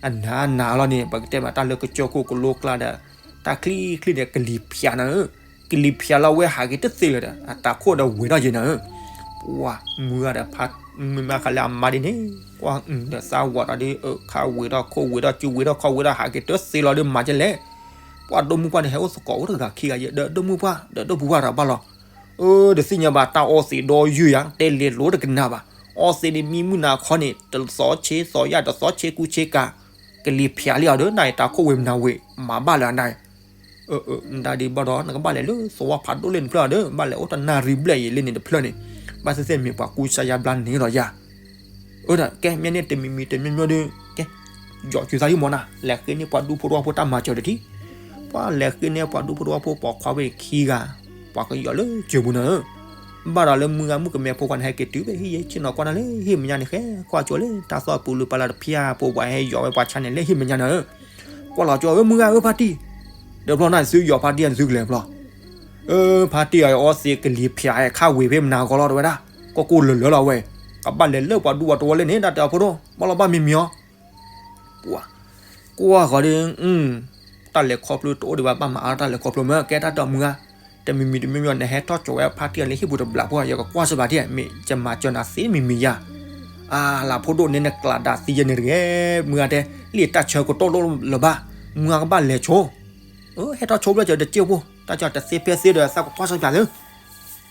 အနၤနၤလီၤန့ၣ် ပကတဲမးတၢ်လၢကစၢၢ်ခိၣ်ကလိကျါဒီး, တၢ်ချံချံန့ၣ် ကလံၤဖၠးနၤဧၢ, ကလံၤဖၠးလီၤဝဲဟးက့ၤတသ့လၢၤဒီး အတၤခိၣ်ဒီးဝဲၤထီၣ်ယဲၢ်နၤဧၢ, ပှၤမုၢ်ဂၤဒီးဖါ, မုၢ်မးဃးလၢအမါဒ်န့ၣ်, ကွၢ်အုၣ်ဒီးသးဝးဒီးဒ်အၢခါဝဲၤထီၣ်ခိၣ်ဝဲၤထီၣ်စုဝဲၤထီၣ်ခီၣ်ဝဲၤထီၣ်ဟးက့ၤတသ့လီၤဒီးမၤကဲလဲၣ်, ပှၤဒိၣ်မုၢ်ပှၢ်န့ၣ် ဟဲအိၣ်သကိးအိၣ်တဂၤခံဂၤယဲၢ် ဒီးဒိၣ်မုၢ်ပှၢ်ဒီးဒိၣ်ပူၤပှၢ်တဘၣ်လီၤ, အၢ တသ့ၣ်ညါဘၣ်တၢ်အီသံးဒီယုၢ်ယၤ တဲလဲၤလိတကနၣ်ဘၣ်, အီသံးန့ၣ်မံမုၢ်နၤခီန့ၣ် တသီဆ့သီယၢ်တသီဆ့ကူဆ့ကၤ, ကလံၤဖၠးလံအီၤဒီး နၤအံၤတၤခိၣ်ဝဲမနၤဝဲ, မၤဘၣ်လၢအနၤ အၢ အၢ နဒၣ်ဒ်ဘၣ်ဒီး နကဘၣ်လဲၤလၢသဝီဖးဒိၣ်လၢန့ၣ်တဖျၢၣ်ဒီး ဘၣ်လဲၤအိၣ်တနၣ်ရံၣ်ဘျဲၣ်အံၤလၢန့ၣ်တဖျၢၣ်န့ၣ်, ဘၣ်သ့ၣ်သ့ၣ်မ့ၢ်ပှၤကူစါယါဘျါန့ၣ်ဒီးယၤ, အၢ ကဲမ့ၢ်န့ၣ်တမံၤမံၤတမံၤမံၤဒီး, ကဲ, ယီၤစုၤသးဒ်မ့ၢ်နၤ လဲၤဃ့န့ၢ်ပှၤဒူဖိတဝၢ်ဖိတၢ်မၤစၢၤတထံၣ်, ပှၤလဲၤဃ့န့ၢ်ပှၤဒူဖိတဝၢ်ဖိပိာ်ခွါဝဲခံဂၤ, ပှၤကယီၤလၢစၢၤပူၤနၤဧၢ, ဘၣ်ဒီးလၢမုၢ်ဂၤမုၣ်ကမဲဖိခွါန့ၣ် ဟဲက့ၤတုၤဖဲဟံၣ်ယဲၢ်ဆ့ၣ်နီၤကွၢ်နၤလၢဟံၣ်မဲာ်ညါန့ၣ် ဃဲကွၢ်ကၠိလၢတၢ်သီၣ်ပူၤလၢပၢ်လၢတဖၠၣ်ဖိပှၤဟဲယီၤဝဲပှၤဆါန့ၣ်လၢဟံၣ်မဲာ်ညါနၤဧၢ, ကွၢ်လီၤကၠိဝဲမုၢ်ဂၤဧၢဖါတံၢ်, ဒီးဖျီနၤသုယီၤဖါတံၢ်နသုကလဲၤဖျီ, အၢ ဖါတံၢ်အီၤအီသံးကလံၤဖၠးခါဝ့ၤဖဲမနၤဂီၤလီၤတဝဲဒၣ်, ကိၢ်ကိၢ်လၢာ်လၢာ်လီၤဝဲ, ကဘၣ်လဲၤလၢပှၤဒူပှၤတဝၢ်လၢန့ၣ် တၢ်တဲအီၤဖိဒိၣ် ဘၣ်လီၤဘၣ်မံၤမံၤအီၤ ပှၤ, ကွၢ်ဃီၤဒီး, တၢ်လဲၤခီဖျိတအိၣ်ဒံးဘၣ် ဘၣ်မၤအါတၢ်လဲၤခီဖျိမ့ၢ် ကဲတၢ်တဲအီၤမုၢ်ဂၤ, တမံၤမံၤတမံၤမံၤ နဟဲထီၣ်ကၠီၤဝဲဖါတံၢ်အီၤလၢဟံၣ်ပူၤတဘျးဖိ ယကကွၢ်စၢၤဘၣ်ဒ် မ့ၢ်ယမၤစၢၤနၤသ့မံၤမံၤယၤ, အါလၢဖိဒိၣ်န့ၣ် နကျးဒၣ်သံယဲၢ်န့ၣ်တဂ့ၤ, မုၢ်ဂၤတဲ, လံာ်တၢ်ဆၢကတီၢ်လိၣ်လၢၤဘၣ်, မုၢ်ဂၤကဘၣ်လဲၤဆိ ဟဲထီၣ်ဆိဘျီကၠီၤတစ့ၢ်ဖိ, တၢ်ကၠီၤတသ့ဖဲသ့ဒီး သးကကွၢ်စၢၤပၠးသု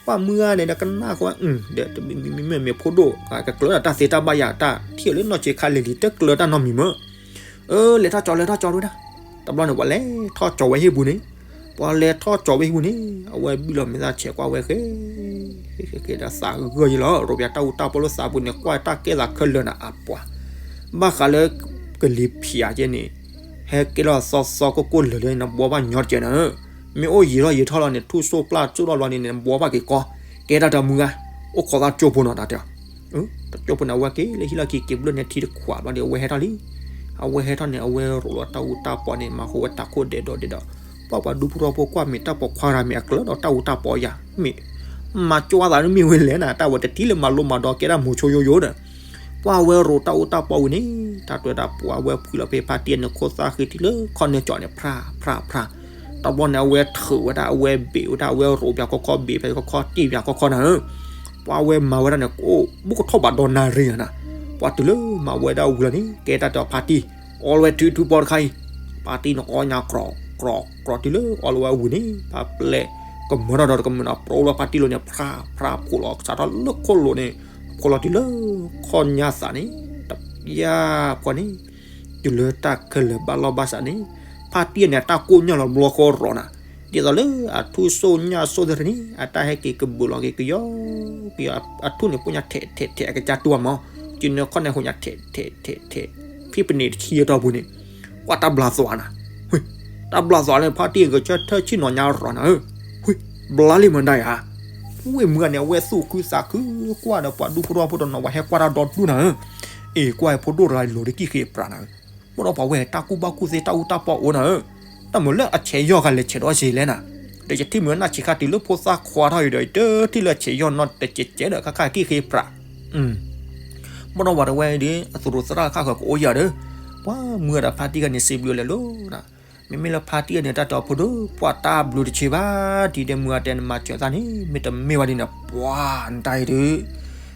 ပှၤမုၢ်ဂၤန့ၣ်ဒီးကနၣ်ဃီ, ဒီးတမံၤမံၤမံၤမ့ၢ်ဖိဒိၣ် ကကျၢၤဒီးတၢ်သ့တၢ်ဘၣ်ယၤ တၢ်ထံၣ်လၢနီၢ်ဆံးခါလဲၤလံၤတကျၢၤတၢ်နီတမံၤမ့ၢ်, အၢ လဲၤထီၣ်ကၠီၤလဲၤထီၣ်ကၠီၤတဝဲဒၣ်, တဘျီန့ၣ် ပှၤလဲၤထီၣ်ကၠီၤဝဲဟံၣ်ပူၤန့ၣ်, ပှၤလဲၤထီၣ်ကၠီၤဝဲဟံၣ်ပူၤန့ၣ် အဝဲဘံၣ်လီၤမဲာ်သၣ်ဆဲးကွၢ်ဝဲဃဲ ဃဲဃဲဃဲဒီးသးဂၢၢ်ယဲၢ်လီၤ ရိးပၠးတၢ်အူတၢ်ပီလၢသးပူၤန့ၣ် ကွၢ်တၢ်ကဲသးခဲလၢာ်နၤအပှၤ, ဘၣ်ဃးလၢ ကလံၤဖၠးကဲန့ၣ် ဟဲကဲထီၣ်သီသီကိၢ်ကိၢ်လၢာ်လၢ နဘှီဘၣ်ညီတကဲးနၤဧၢ, မ့ၢ်အိၣ်ယံာ်ထီၣ်ယံာ်ထီၣ်လီၤန့ၣ် ထူၣ်စိၣ်ပျၢ်စိၣ်ထီၣ်လီၤန့ၣ် နဘှီဘၣ်က့ၤကီ, ကဲတၢ်တမုၢ်ဂၤ, အိၣ်ခိးသးကၠိဖိနီၤတၢ်တဲအီၤ, တကၠိဖိန့ၣ် အဝဲက့ၤလၢဟံၣ်လီၢ်ခံက့ၤဘျၢၣ်န့ၣ်ထံတခွးဘျီဒီး အဝဲဟဲထီၣ်လံ အဝဲဟဲထီၣ်န့ၣ် အဝဲရိးလီၤတၢ်အူတၢ်ပီန့ၣ် မၤဃိဝဲတၢ်ခိၣ်ဒဲးဒီးဒဲးဒီး, ပှၤပှၤဒူဖိထီဖိကွၢ်မ့ၢ်တၢ်ပိာ်ခွါတဂၤမ့ၢ်အကျၢၤဒီးတၢ်အူတၢ်ပီယၤ, မ့ၢ်, မၤကၠီသးမ့ၢ်ဝဲလဲၣ်နၤ တၢ်ဝဲတထံၣ်လၢမၤလိမၤဒိးကဲတၢ်မိၤဆိယိယိဒီး, ပှၤဝဲရိးတၢ်အူတၢ်ပီဝံၤန့ၣ် တၢ်တွဲတၢ်ပှၤဝဲဖှံလီၤဖဲဖါတံၢ်အန့ၣ်ခိၣ်သၣ်ဃံထံလၢခီၣ်နၢကၠီန့ၣ် ဖြၣ်ဖြၣ်ဖြၣ်, တဘျီန့ၣ် အဝဲထုးဝဲဒၣ် အဝဲဘ့ၣ်ဝဲဒၣ် အဝဲရိးပၠးခီခီ ဘ့ၣ်ပၠးခီခီ တံၢ်ပၠးခီခီနၤဧၢ, ပှၤဝဲမၤဝဲဒၣ်န့ၣ် အိၣ်ဘူးကထီၣ်ဘးဒီးနၣ်ရံၣ်နၤ, ပှၤတုၤလၢမၤဝဲဒၣ်ဝံၤလီၤန့ၣ် ကဲတၢ်တဲအီၤဖါတံၢ်, အီလီၤဝဲထုထုပီတခါအံၤ, ဖါတံၢ်န့ၣ်အီညါကြီၤကြီၤကြီၤတုၤလၢအီလီၤဝဲဝံၤန့ၣ် ဖါပျဲၢ်ကမၢထီၣ်ဒီးတကမၢနီၤ ပြိလီၤဖါတံၢ်လိၤန့ၣ် ဖြၣ်ဖြၣ်ဖိးလီၤစးထီၣ်လၢခိၣ်လိၤန့ၣ်, ဖိးလီၤတုၤလၢခီၣ်ညါသးန့ၣ်, တယၢ်ဖီန့ၣ် တုၤလၢတၢ်ခဲလၢာ်ဘၣ်လီၢ်ဘၣ်စးန့ၣ်, ဖါတံၢ်န့ၣ် အတၢ်ကိၢ်ညၣ်လီၤဘျီဃီရီၤနၤ, ဒ်သိးလၢအထူၣ်စိၣ်ညၣ်စိၣ်သ့ၣ်တဖၣ်န့ၣ် အတၢ်ဟဲက့ၤကဘုးလီၤက့ၤကယီကယီ, အထူၣ်န့ၣ် ပိၢ်ညါထဲးထဲးထဲး အကစၢ်တူၢ်ဘၣ်မး, ကန့ၢ်ခီၣ်န့ၢ်ဟူးညါထဲးထဲးထဲးထဲး, ဖံပနံာ်တဆံအတီၢ်ပူၤန့ၣ်, ကွၢ်တၢ်ဘျါသွးနၤ, တၢ်ဘျါသွးလၢဖါတံၢ်ကဆၢထၢၣ်ဆ့ၣ်နီၤညါရီၤနၤဧၢ, ဘျါလံမတၤဧါ, ဝ့ၢ်မုၢ်ဂၤန့ၣ် အဝဲသူၣ်ခုသးခုကွၢ်ဒီးပှၤဒူဖိထီဖိတနီၤ ပှၤဟဲကွၢ်တၢ်ဒီဒူၣ်နၤဧၢ, အ့ၣ်ကွၢ်ဖိဒိၣ်တဂၤလီၤဒီးကံၣ်ဃ့ပြးနၤဧၢ, ဘၣ်ဒီးပှၤဝဲတၢ်ကူၣ်ဘၣ်ကူၣ်သ့တၢ်အူတၢ်ပီအိၣ်နၤဧၢ, တၢ်မုာ်လၢအဆဲးယီၢ်ဂၤလဲၤဆဲးဒီးစ့လဲၣ်နၤ, ဒီးယထံၣ်မုာ်နၢ်ဆံးခါတုၤလၢဖိသၣ်ခွါထီၣ်အံၤဒီး တထံၣ်လၢဆဲးယီၢ်နီတစဲးစဲးဒီး ခါခါကံၣ်ဃ့ပြး ဘၣ်ဒီးပှၤတဝဲအံၤဒီး အသူၣ်ရိၣ်သရၣ်ခါဃၢၤကအိၣ်ယၤဒီး, ပှၤမုၢ်ဂၤဒီးဖါတံၢ်ဂၤန့ၣ် စံးဘျုးလဲၤလိၤနၤ, မ့မ့ၢ်လၢဖါတံၢ်ဂၤန့ၣ် တၢ်တဲအီၤဖိဒိၣ် ပှၤတၢ်ဘျုးတဆံးဘၣ် ဒ်ဒဲမုၢ်ဂၤတဲနမၤစၢၤသးန့ၣ် မ့တမ့ၢ်ဘၣ်ဒ်န့ၣ် ပှၤနတၢ်အံၤဒုး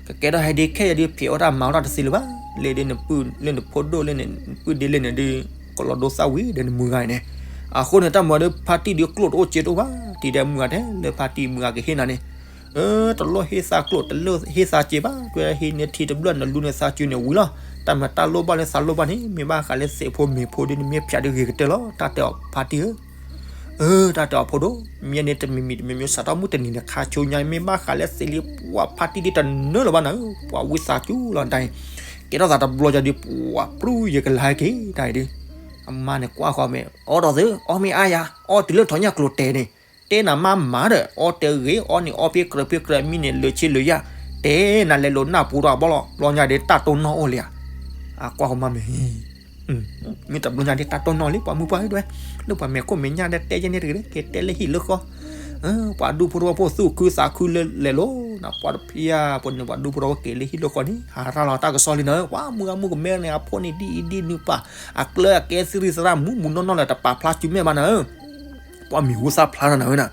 ကကဲထီၣ်ဟဲဒ်ခဲယၤဒုး ဖံးအီၣ်တၢ်မၤအီၣ်တၢ်တသ့လၢၤဘၣ်, လၢဒ်နပုၢ်လၢနဖိဒိၣ်လၢနပုၢ်ဒ့လၢန့ၣ်ဒုး ကလီၤဒိသၣ်ဝံၤဒီးနမုၢ်ဂၤအံၤန့ၣ်, အဃိန့ၣ် တၢ်မၤဒီးဖါတံၢ်ဒုးကျိၣ်တအိၣ်စ့တအိၣ်ဘၣ်, ဒ်ဒဲမုၢ်ဂၤတဲလၢဖါတံၢ်မုၢ်ဂၤကဟ့ၣ်နၤန့ၣ် အၢ တလိၣ်ဟ့ၣ်သးကျိၣ် တလိၣ်ဟ့ၣ်သးစ့ဘၣ်, တွဲဟ့ၣ်န့ၢ်ထံတဘျၢၣ် နလူန့ၢ်သးစ့န့ၣ်ဝံၤလီၤ, တၢ်မၤတၢ်လိၣ်ဘၣ်လၢသးလိၣ်ဘၣ်န့ၣ် မ့ၢ်ဘၣ်ဃးလၢသ့ၣ်ဖိမ့ၢ်ဖိဒ်နမ့ၢ်ဖၠးဒ်ဂ့ၤကတၢၢ်လီၤ, တၢ်တဲအီၤဖါတံၢ်ဧၢ အၢ တၢ်တဲအီၤဖိဒိၣ်, မ့ၢ်န့ၣ်တမံၤမံၤတမံၤမံၤ စးထီၣ်မုၢ်တနံၤန့ၣ် ခါဆိညါ မ့ၢ်ဘၣ်ဃးလၢသ့ၣ်လံ ပှၤဖါတံၢ်ဒ်တနၢလၢၤဘၣ်နၤဧၢ, ပှၤဝံသးစူၤလီၤတၢ်အံၤ, ကဲထီၣ်သးတဘျီကဒီး ပှၤပြူယကလါဟဲက့ၤတၢ်အံၤဒုး, အမါန့ၣ်ကွၢ်ဃီမ့ၢ် အီဒီးသု အီၣ်မ့ၢ်အါယၤ အီတုၤလၢထီၣ်ညၣ်ကျိၤတဲာ်န့ၣ်, တဲနၤမါမၤဒီး အီတဲဂ့ၤ အီန့ၣ်အီဖ့ကြၢးဖ့ကြၢး မံန့ၣ်လၢာ်ဆ့လၢာ်ယာ်, တဲနၤလဲၤလိာ်နၢ်ပူၤဒီးအဘီလီၤ ဘျီညါဒ်တၢ်တိၢ်နီၣ်အိၣ်လံဧါ, အကွၢ်ဃီမ့ၢ် မ့ၢ်တဘျီညါဒ်တၢ်တိၢ်နီၣ်လံ ပှၤမုၢ်ပှၢ်ဒွဲ, လၢပှၤမဲာ်ခိၣ်မဲာ်ညါဒ်တဲယဲန့ၣ်တဂ့ၤ ကဲတဲလၢဟံၣ်လၢဃီ, ပှၤဒူဖိထီၣ်ဖိသူၣ်ခုသးခုလၢလဲၤလိာ်နၤ ပှၤတဖျၢၣ်ဖိန့ၣ် ပှၤဒူဖိထီၣ်ဖိက့ၤလၢဟံၣ်လၢဃီန့ၣ် ဟးရၤလီၤတၢ်ကစီၣ်လံနၤ, ပှၤမုၢ်အမုၢ်ကမဲန့ၣ် အဖိန့ၣ်ဒ်အံၤဒ်နုၤပာ်, အကျၢအကဲသရံၣ်သရၣ်မူးမူးနီၢ်နီၢ်လၢတပာ်ဖျါစုမဲာ်ဘၣ်နၤ, ပှၤမံၤဟူသၣ်ဖျါနၤနၤဝဲနၤ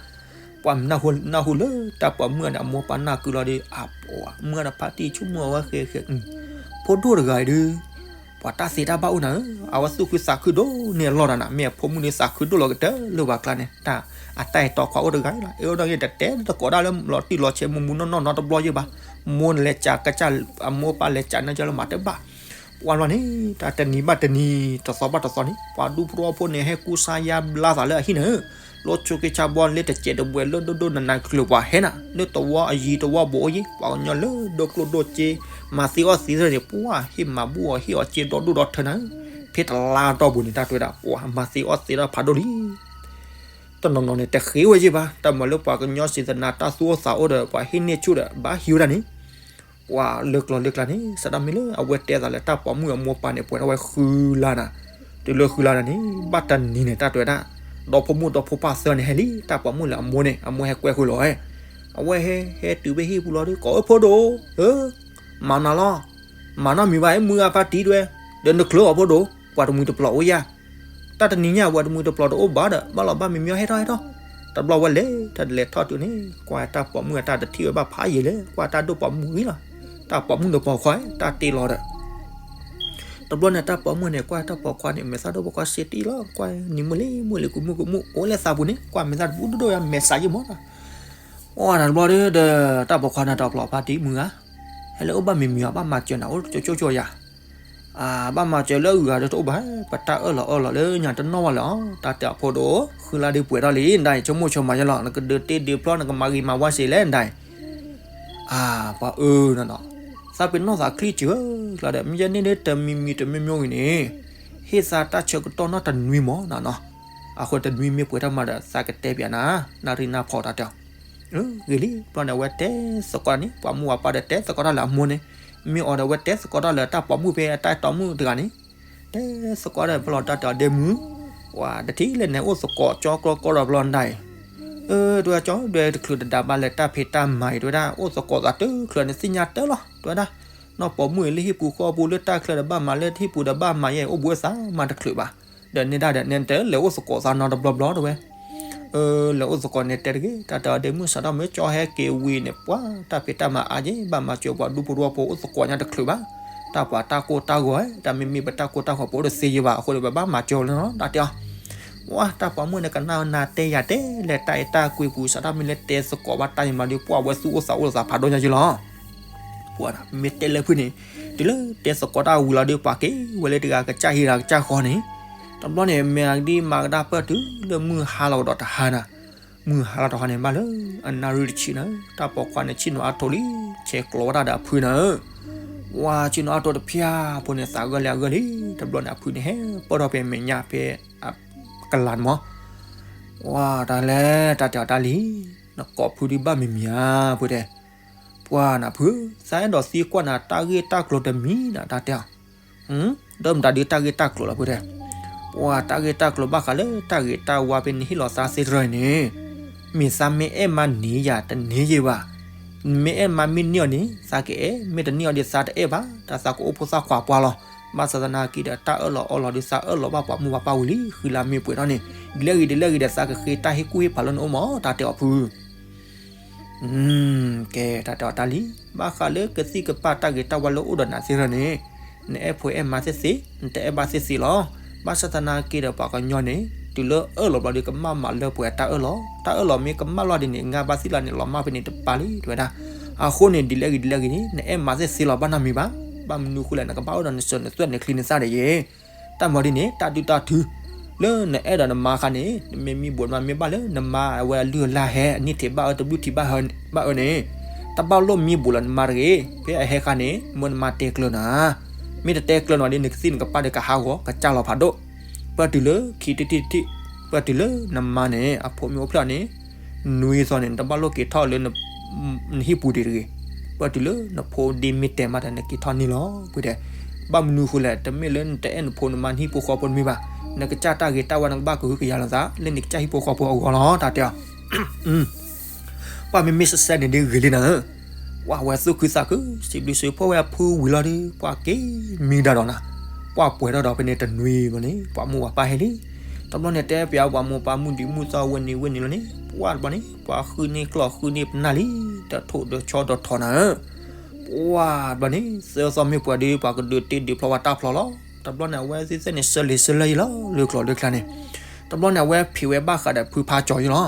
ပှၤမံၤနၢ်ဟူလၢတၢ်ပိာ်မုၣ်န့ၣ် အမိၢ်ပၢ်နၢ်ကုလီၤဒီး အပှၤမုၢ်အနဖါတံၢ် ဆိကမိၣ်အဝဲဃဲဃဲ, ဖိဒိၣ်တဂၤအံၤဒုး ပှၤတၢ်သ့တၢ်ဘၣ်အိၣ်နၤဧၢ, အဝဲသူၣ်ခုသးခုဒိၣ်န့ၢ်အလီၢ်ဒီးနၤ, မ့ၢ်အဖိမုၣ်န့ၣ်သးခုဒိၣ်လီၤကတၢၢ်လၢပှၤကျါန့ၣ်, တၢ်အတၢ်အဲၣ်တီခွါအိၣ်တဂၤလီၤ, အဲၣ်အိၣ်ဒီးတတဲသကိးဒၣ်လၢလီၤတံၢ်လီၤဆဲးမူးမူးနီၢ်နီၢ်နီတဘျီယဲၢ်ဘၣ်, မိၢ်န့ၣ်လဲၤကးကစၢ် အမိၢ်ပၢ်လဲၤကးနၢကၢ်လၢမၤတဘၣ် ပှၤဘျီန့ၣ် တၢ်တနံၤဘၣ်တနံၤ တသီဘၣ်တသီန့ၣ် ပှၤဒူဖိထီၣ်ဖိန့ၣ် ဟဲကူစါယါဘျါသးလၢအဟံၣ်န့ၣ်, လီၤဆိက့ဆါဘီလၢတစဲးတဝဲၤလၢဒိၣ်ဒိၣ်နးနးကျၢၤပှၤဟဲနၤ, လၢတဝီအယံၤတဝီဘိးအိၣ်ယဲၢ်, ပှၤကညီလၢဒိၣ်ကျိၣ်ဒိၣ်စ့, မၤသ့အီၣ်သ့သ့ၣ်န့ၣ် ပှၤဟ့ၣ်မၤဘူၣ်အီၤဟ့ၣ်အီၤစ့ဒီဒိၣ်ဒီထၢနၤ, ဖဲတလါတီၢ်ပူၤန့ၣ် တၢ်တဲဝဲဒၣ် ပှၤမၤသ့အီၣ်သ့ဒီးဖးဒိၣ်လံ တနီၤနီၤန့ၣ် တဃ့ဝဲယဲၢ်ဘၣ်, တၢ်မၤလၢပှၤကညီစံးသနာ် တၢ်သူၣ်အိၣ်သးအိၣ်ဒီး ပှၤဟ့ၣ်န့ၢ်ဆူၣ်ဒီး ဘၣ်ဟံးဝဲဒၣ်န့ၣ်, ပှၤလၢကျီလၢကျါန့ၣ် စးထီၣ်မ့ၢ်လၢအဝဲတဲသးလၢတၢ်ပိာ်မုၣ်အမိၢ်ပၢ်န့ၣ် ပှဲၤထီၣ်ဝဲဃုလါနၤ, တုၤလၢဃုလါနၤန့ၣ် ဘၣ်တနံၤန့ၣ် တၢ်တဲဝဲဒၣ်, ဒီဖိမိၢ်ဒီဖိပၢ်သၢန့ၣ်ဟဲလံ, တၢ်ပိာ်မုၣ်လၢအမိၢ်န့ၣ် အမိၢ်ဟဲကွဲဃုာ်လီၤဝဲ, အဝဲဟဲ ဟဲတုၤဖဲဟံၣ်ပူၤလီၤဒီး ကိးအၢဖိဒိၣ်ဧၢ, မၤနၤလီၤ, မၤနီတမံၤဘၣ် မုၢ်ဂၤဖါတံၢ်တဲဝဲ, ဒီးနချုးအီၤဖိဒိၣ်, ပှၤတမှံၤတပျီၤအိၣ်ယၤ တၢ်တနံၤညါ ပှၤတမှံၤတပျီၤတအိၣ်ဘၣ်ဒီး ဘၣ်လီၤဘၣ်မံၤမံၤအီၤဟဲထီၣ်ဟဲထီၣ်, တဘျီဝဲလဲၤ တၢ်လဲၤထီၣ်တုၤန့ၣ် ကွၢ်တၢ်ပိာ်မုၣ်အတၢ်တထံၣ်ဝဲဘၣ်ဖးယံာ်လဲၣ်, ကွၢ်တၢ်ဒိၣ်ပိာ်မုၣ်ဂံၤလီၤ, တၢ်ပိာ်မုၣ်ဒီးပိာ်ခွါ တၢ်တ့လီၤဒီး တဘျီန့ၣ် တၢ်ပိာ်မုၣ်န့ၣ် ကွၢ်တၢ်ပိာ်ခွါန့ၣ် မဲာ်သၣ်ဒိၣ်ပိာ်ခွါစ့တံၢ်လီၤ, ကွၢ်နံၤမုၢ်လံမုၢ်လံ ကူမုၢ်ကူမုၢ် အိၣ်လၢသးပူၤန့ၣ် ကွၢ်မဲာ်သၣ်တပူၤဒိၣ်ဒိၣ်ယါ မဲာ်စးယံာ်မးနီၤ, အိၣ်တဘျီဒီး တၢ်ပိာ်ခွါန့ၣ် တပျီၤဖါတံၢ်မုၢ်ဂၤ ဟဲလၢအိၣ်ဘၣ်မံၤမံၤအီၤ ဘၣ်မၤစၢၤနၤ အိၣ်ကၠိကၠိကၠိယၤ အဘၣ်မၤစၢၤလၢအဂၤဒီးတအိၣ်ဘၣ်, ပတၢ်အၢၣ်လီၤအၢၣ်လီၤလၢညါတနီၣ်ဘၣ်လၢၤအီၤ, တၢ်တဲအဖိဒိၣ်, ဃုလါဒုးပှဲၤထီၣ်လံ, နဒၣ်အံၤဆိကမိၣ်ဆိမးယဲလီၤ, နကဒုးတ့ဒုးဖျီ နကမၤဂ့ၤမၤဝါစ့ၢ်လဲၣ် နဒၣ်အံၤ, အၢ ပှၤအၢနီၤနီၤ, သးပ့ၤနီၣ်သးချံစၢၤ, ကျါဒီး မ့ၢ်ယဲန့ၣ်ဒ်တမံၤမံၤတမံၤမံၤဂ့ၤန့ၣ်, ဟ့ၣ်သးတၢ်ဆၢကတီၢ်နီတနွံမးနီၤနီၤ, အဃိတနွံမ့ၢ်ပှဲၤထီၣ်မးဒီး သးကတဲပျးနၤ, နၣ်ရံၣ်နၢ်ဖီတၢ်တဲအီၤ ဂ့ၤလံ, ဘျီန့ၣ် အဝဲတဲသကိးန့ၣ် ပှၤမုၢ်ပှၤပၢ်ဒီးတဲသကိးတၢ်လၢအမိၢ်န့ၣ်, မ့ၢ်အီၤဒီးအဝဲတဲသကိးတၢ်လၢတၢ်ပိာ်မုၣ်ဖဲအတၢ်အဲၣ်တီမုၣ်တဂၤန့ၣ်, တဲသကိးဒီးဖဲလီၤတၢ်တဲအီၤဒ့မုၢ်, ပှၤတထံၣ်လၢန့ၣ်အိၣ်သကိးကၠီကျီကီဒီးဖဲလီၤနဒၣ်အံၤ, အၢ တဲဝဲကၠီဒွဲတချုးတဒါဘၣ်လၢတၢ်ဖံးတၢ်မၤအံၤ တဲဝဲဒၣ် အိၣ်သကိးသးတချုးန့ၣ်သ့ၣ်ညါတၢ်လီၤ တဲဝဲဒၣ်, နီၢ်ပိာ်မုၣ်အံၤလၢဟံၣ်ပူၤဃီပူၤလၢတၢ်ချၢဒီးဘၣ်မၤလၢဟံၣ်ပူၤဒီးဘၣ်မၤယဲ အိၣ်ဘှံးအသးမၤတချုးဘၣ်, ဒီးန့ၢ်ဒၣ်ဒီးန့ၣ်တဲလဲၤအိၣ်သကိးသးနီတဘျီဘျီတဲဝဲ အၢ လဲၤအိၣ်သကိးန့ၣ်တဲတဂ့ၤ, တၢ်တဲအီၤဒ့မုၢ် စးထီၣ်မ့ၢ်ကၠီဟဲက့ၤဝံၤန့ၣ် ပှၤတၢ်ဖံးတၢ်မၤအါယဲ ဘၣ်မၤစၢၤပှၤဒူဖိထီၣ်ဖိအိၣ်သကိးညါတချုးဘၣ်, တၢ်ပှၤတၢ်ကိၢ်တၢ်ဂီၤ, တၢ်မ့မ့ၢ်ပတၢ်ကိၢ်တၢ်ဂီၤပအိၣ်တသ့ယဲဘၣ်အဃိဒီး ပဘၣ်မၤစၢၤလီၤ တၢ်တဲအီၤ, ဝဲတၢ်ပိာ်မုၣ်န့ၣ် ကနၣ်နၤတဲယၤတဲ လဲၤတၢ်အဲၣ်တၢ်ကွံပူၤ စးထီၣ်မ့ၢ်လၢတဲသကိးဘၣ်တၢ်ယံၤမးဒီး ပှၤဝဲသူၣ်အိၣ်သးအိၣ်သးဖးဒိၣ်ညါယဲလီၤ ပှၤမ့ၢ်တဲလၢဖုန့ၣ်, တုၤလၢတဲသကိးတၢ်ဝံၤလီၤဒီး ပှၤက့ၤဝဲလၢတဂၤကစၢ်ဟံးတဂၤကစၢ်ဃီန့ၣ်, တဘျီန့ၣ် မ့ၢ်အဒ်မၤကဒါပၢၢ်တုၤလၢမုၢ်ဟါလီၤကဒီးတဟါနၤ, မုၢ်ဟါလီၤတဟါန့ၣ် ဘၣ်လၢအနၣ်ရံၣ်တဆံနၤ, တၢ်ပိာ်ခွါန့ၣ် ဆ့ၣ်နီၤအါထိးလံ, ဆဲးကျိးဝဲဒၣ်ဒီးအဖုနၤဧၢ, ဝါ ဆ့ၣ်နီၤအါထိးတဖၠၣ်ဖိန့ၣ် သးဂၢၢ်လံအဂၢၢ်လံ, တဘျီန့ၣ် အဖုန့ၣ်ဟဲပၢၢ်ထီၣ်ဖဲမဲာ်ညါဖဲ ကလၤန့ၣ်မး, ဝါ တၢ်လဲၤ တၢ်တဲအီၤတၢ်လံ, နကိးဖုဒုးဘၣ်မံၤမံၤဧါ ဖုတဲ, ပှၤနဖု, သးအဲၣ်ဒိးသံကွၢ်နၤတၢ်ဂ့ၢ်တၢ်ကျိၤတမံၤနၤ တၢ်တဲအီၤ, ဒီးမတၤဒုးတၢ်ဂ့ၢ်တၢ်ကျိၤလီၤ ဖုတဲ, ပှၤတၢ်ဂ့ၢ်တၢ်ကျိၤဘၣ်ဃးလၢတၢ်ဂ့ၤတၢ်ဝါဖဲနဟ့ၣ်လီၤသးသ့တရၢၢ်န့ၣ်, မ့ၢ်သးမ့ၢ်အဲၣ်မးန့ၢ်ယၤတန့ၢ်ယဲဘၣ်, မ့ၢ်အဲၣ်မးမ့ၢ်န့ၢ်အီၤန့ၣ် သးကအဲၣ်, မ့ၢ်တန့ၢ်အီၤဒီးသးတအဲၣ်ဘၣ်, တၢ်သးကအိၣ်ဖိသၣ်ခွါပှၢ်လီၤ, ဘၣ်ဆၣ်သနာ်က့ဒီး တၢ်အၢၣ်လီၤအီလီၤဒီးသးအၢၣ်လီၤဘၣ်ပှၤမိၢ်ပှၤပၢ်ဝံၤလံ, ဃံလၤမ့ၢ်ပှဲၤထီၣ်န့ၣ်, ဒ်လဲၣ်ဂ့ၤဒ်လဲၣ်ဂ့ၤဒီး သးကဃ့တၢ်ဟ့ၣ်ကူၣ်ဟ့ၣ်ဖးလၢနအိၣ်မး တၢ်တဲအီၤဖု ကဲ တၢ်တဲအီၤတၢ်လံ, ဘၣ်ဃးလၢကသံၣ်ကပၢ်တၢ်ဂ့ၤတၢ်ဝါလၢအိၣ်ဒီးနၤသ့ၣ်တရၢၢ်န့ၣ်, နအဲၣ်ဖိအဲၣ်မါသ့ၣ်သ့, နတအဲၣ်ဘၣ်သ့ၣ်သ့လီၤ, ဘၣ်ဆၣ်သနာ်က့ဒီးပှၤကညီန့ၣ်, တုၤလၢအၢၣ်လီၤဘျီဒီးကမၣ်မးလၢပှဲၤတၢ်အၢၣ်လီၤ, တၢ်အၢၣ်လီၤမ့ၢ်ကမၣ်လီၤဒ်န့ၣ် ငါဘၣ်သံၣ်လီၤန့ၣ် လီၤမၢ်ဖဲန့ၣ်တပၢ်လံ တဲဝဲဒၣ်, အဃိန့ၣ် ဒ်လဲၣ်ဂ့ၤဒ်လဲၣ်ဂ့ၤန့ၣ် နအဲၣ်မးသ့ၣ်သ့လီၤ ဘၣ်နီတမံၤဘၣ်, ဘၣ်မနုၤဃိလဲၣ် နကဘၣ်အိၣ်ဒီးနစၢၤနသွဲၣ်နချံနသၣ်ဒီးယဲ တၢ်မၤဒ်န့ၣ် တၢ်ဒုးတၢ်ထု လၢနအဲၣ်ဒိးနမါအခါန့ၣ် နမ့ၢ်မံဘူးနမါမ့ၢ်ဘၣ်လၢနမါအဝဲအလုၢ်အလၢ်ဟဲ အနံၣ်ထံးဘၣ်အၢ တဘျုးထံးဘၣ်အၢန့ၣ်, တဘၣ်လိၣ်မံဘူးလီၤနမါတဂ့ၤ, ဖဲအဟဲခါန့ၣ် မၢနမါတဲကျၢၤနၤ, မ့ၢ်တတဲကျၢၤနၤဒ်န့ၣ် ကသံၣ်နကပၢ်ဒီးကဟးဂီၤ ကစၢ်လီၤဖးဒိၣ်, ပၢၢ်တုၤလၢခံတထံၣ်တထံၣ်, ပၢၢ်တုၤလၢနမါန့ၣ် အဖိမ့ၢ်အိၣ်ဖျဲၣ်န့ၣ်, နွံသီန့ၣ် နတဘၣ်လိၣ်က့ၤထီၣ်လၢ နဟံၣ်ပူၤဒံးတဂ့ၤ. ပၢၢ်တုၤလၢနဖိဒ့မ့ၢ်တဲမးဒီး နက့ၤထီၣ်န့ၢ်လီၤ ဖုတဲ. ဘၣ်မနုၤဃိလဲၣ်, တမ့ၢ်လၢနတအဲၣ်နဖိနမါနဟံၣ်ဖိဃီဖိတမ့ၢ်ဘၣ်. နကစၢ်တၢ်ဂ့ၤတၢ်ဝါ နကဘၣ်ကဟုကယာ်လိာ်သး လၢနကစၢ်ဟံၣ်ဖိဃီဖိအဂီၢ်လီၤ တၢ်တဲအီၤ. ပှၢ်မ့မ့ၢ်စဲးစဲးန့ၣ်ဒ်ဂ့ၤလံနၤဧၢ, ပှၢ်ဝဲသူၣ်ခုသးခု စံးဘျုးစံးဖှိၣ်ဝဲအဖုဝံၤလီၤဒီး ပှၢ်က့ၤမံဒၣ်ဒီးနၤ, ပှၢ်ပှဲၤထီၣ်ဒီးဖဲန့ၣ်တနွံဘျီန့ၣ် ပှၢ်မိၢ်ပှၢ်ပၢ်ဟဲလံ. တဘျီန့ၣ်တဲပျးပှၢ်မိၢ်ပှၢ်မုၢ်ဒံးမုၢ်သီဝဲန့ၣ်ဝဲန့ၣ်လီၤန့ၣ် ပှၢ်တဘျီန့ၣ် ပှၢ်ဃုန့ၢ်ကျီၢ်ဃုန့ၢ်ပနၢ်လံ, တထိၣ်ဒီးဆီဒီးထီၣ်နၤဧၢ, ပှၢ်တဘျီန့ၣ် သၢသီမ့ၢ်ပှဲၤဒီး ပှၢ်ကဒုးတ့ဒုးဖျီဝဲတၢ်ဖျီလီၤ. တဘျီန့ၣ် အဝဲသ့ၣ်သ့ၣ်န့ၣ် ဆၢလ့ၤဆၢလၢယလီၤ လၢကျိၤလၢကျါန့ၣ်, တဘျီန့ၣ် အဝဲဖံးဝဲဘၣ်ဃးဒီးဖုဖါကၠီယလီၤ.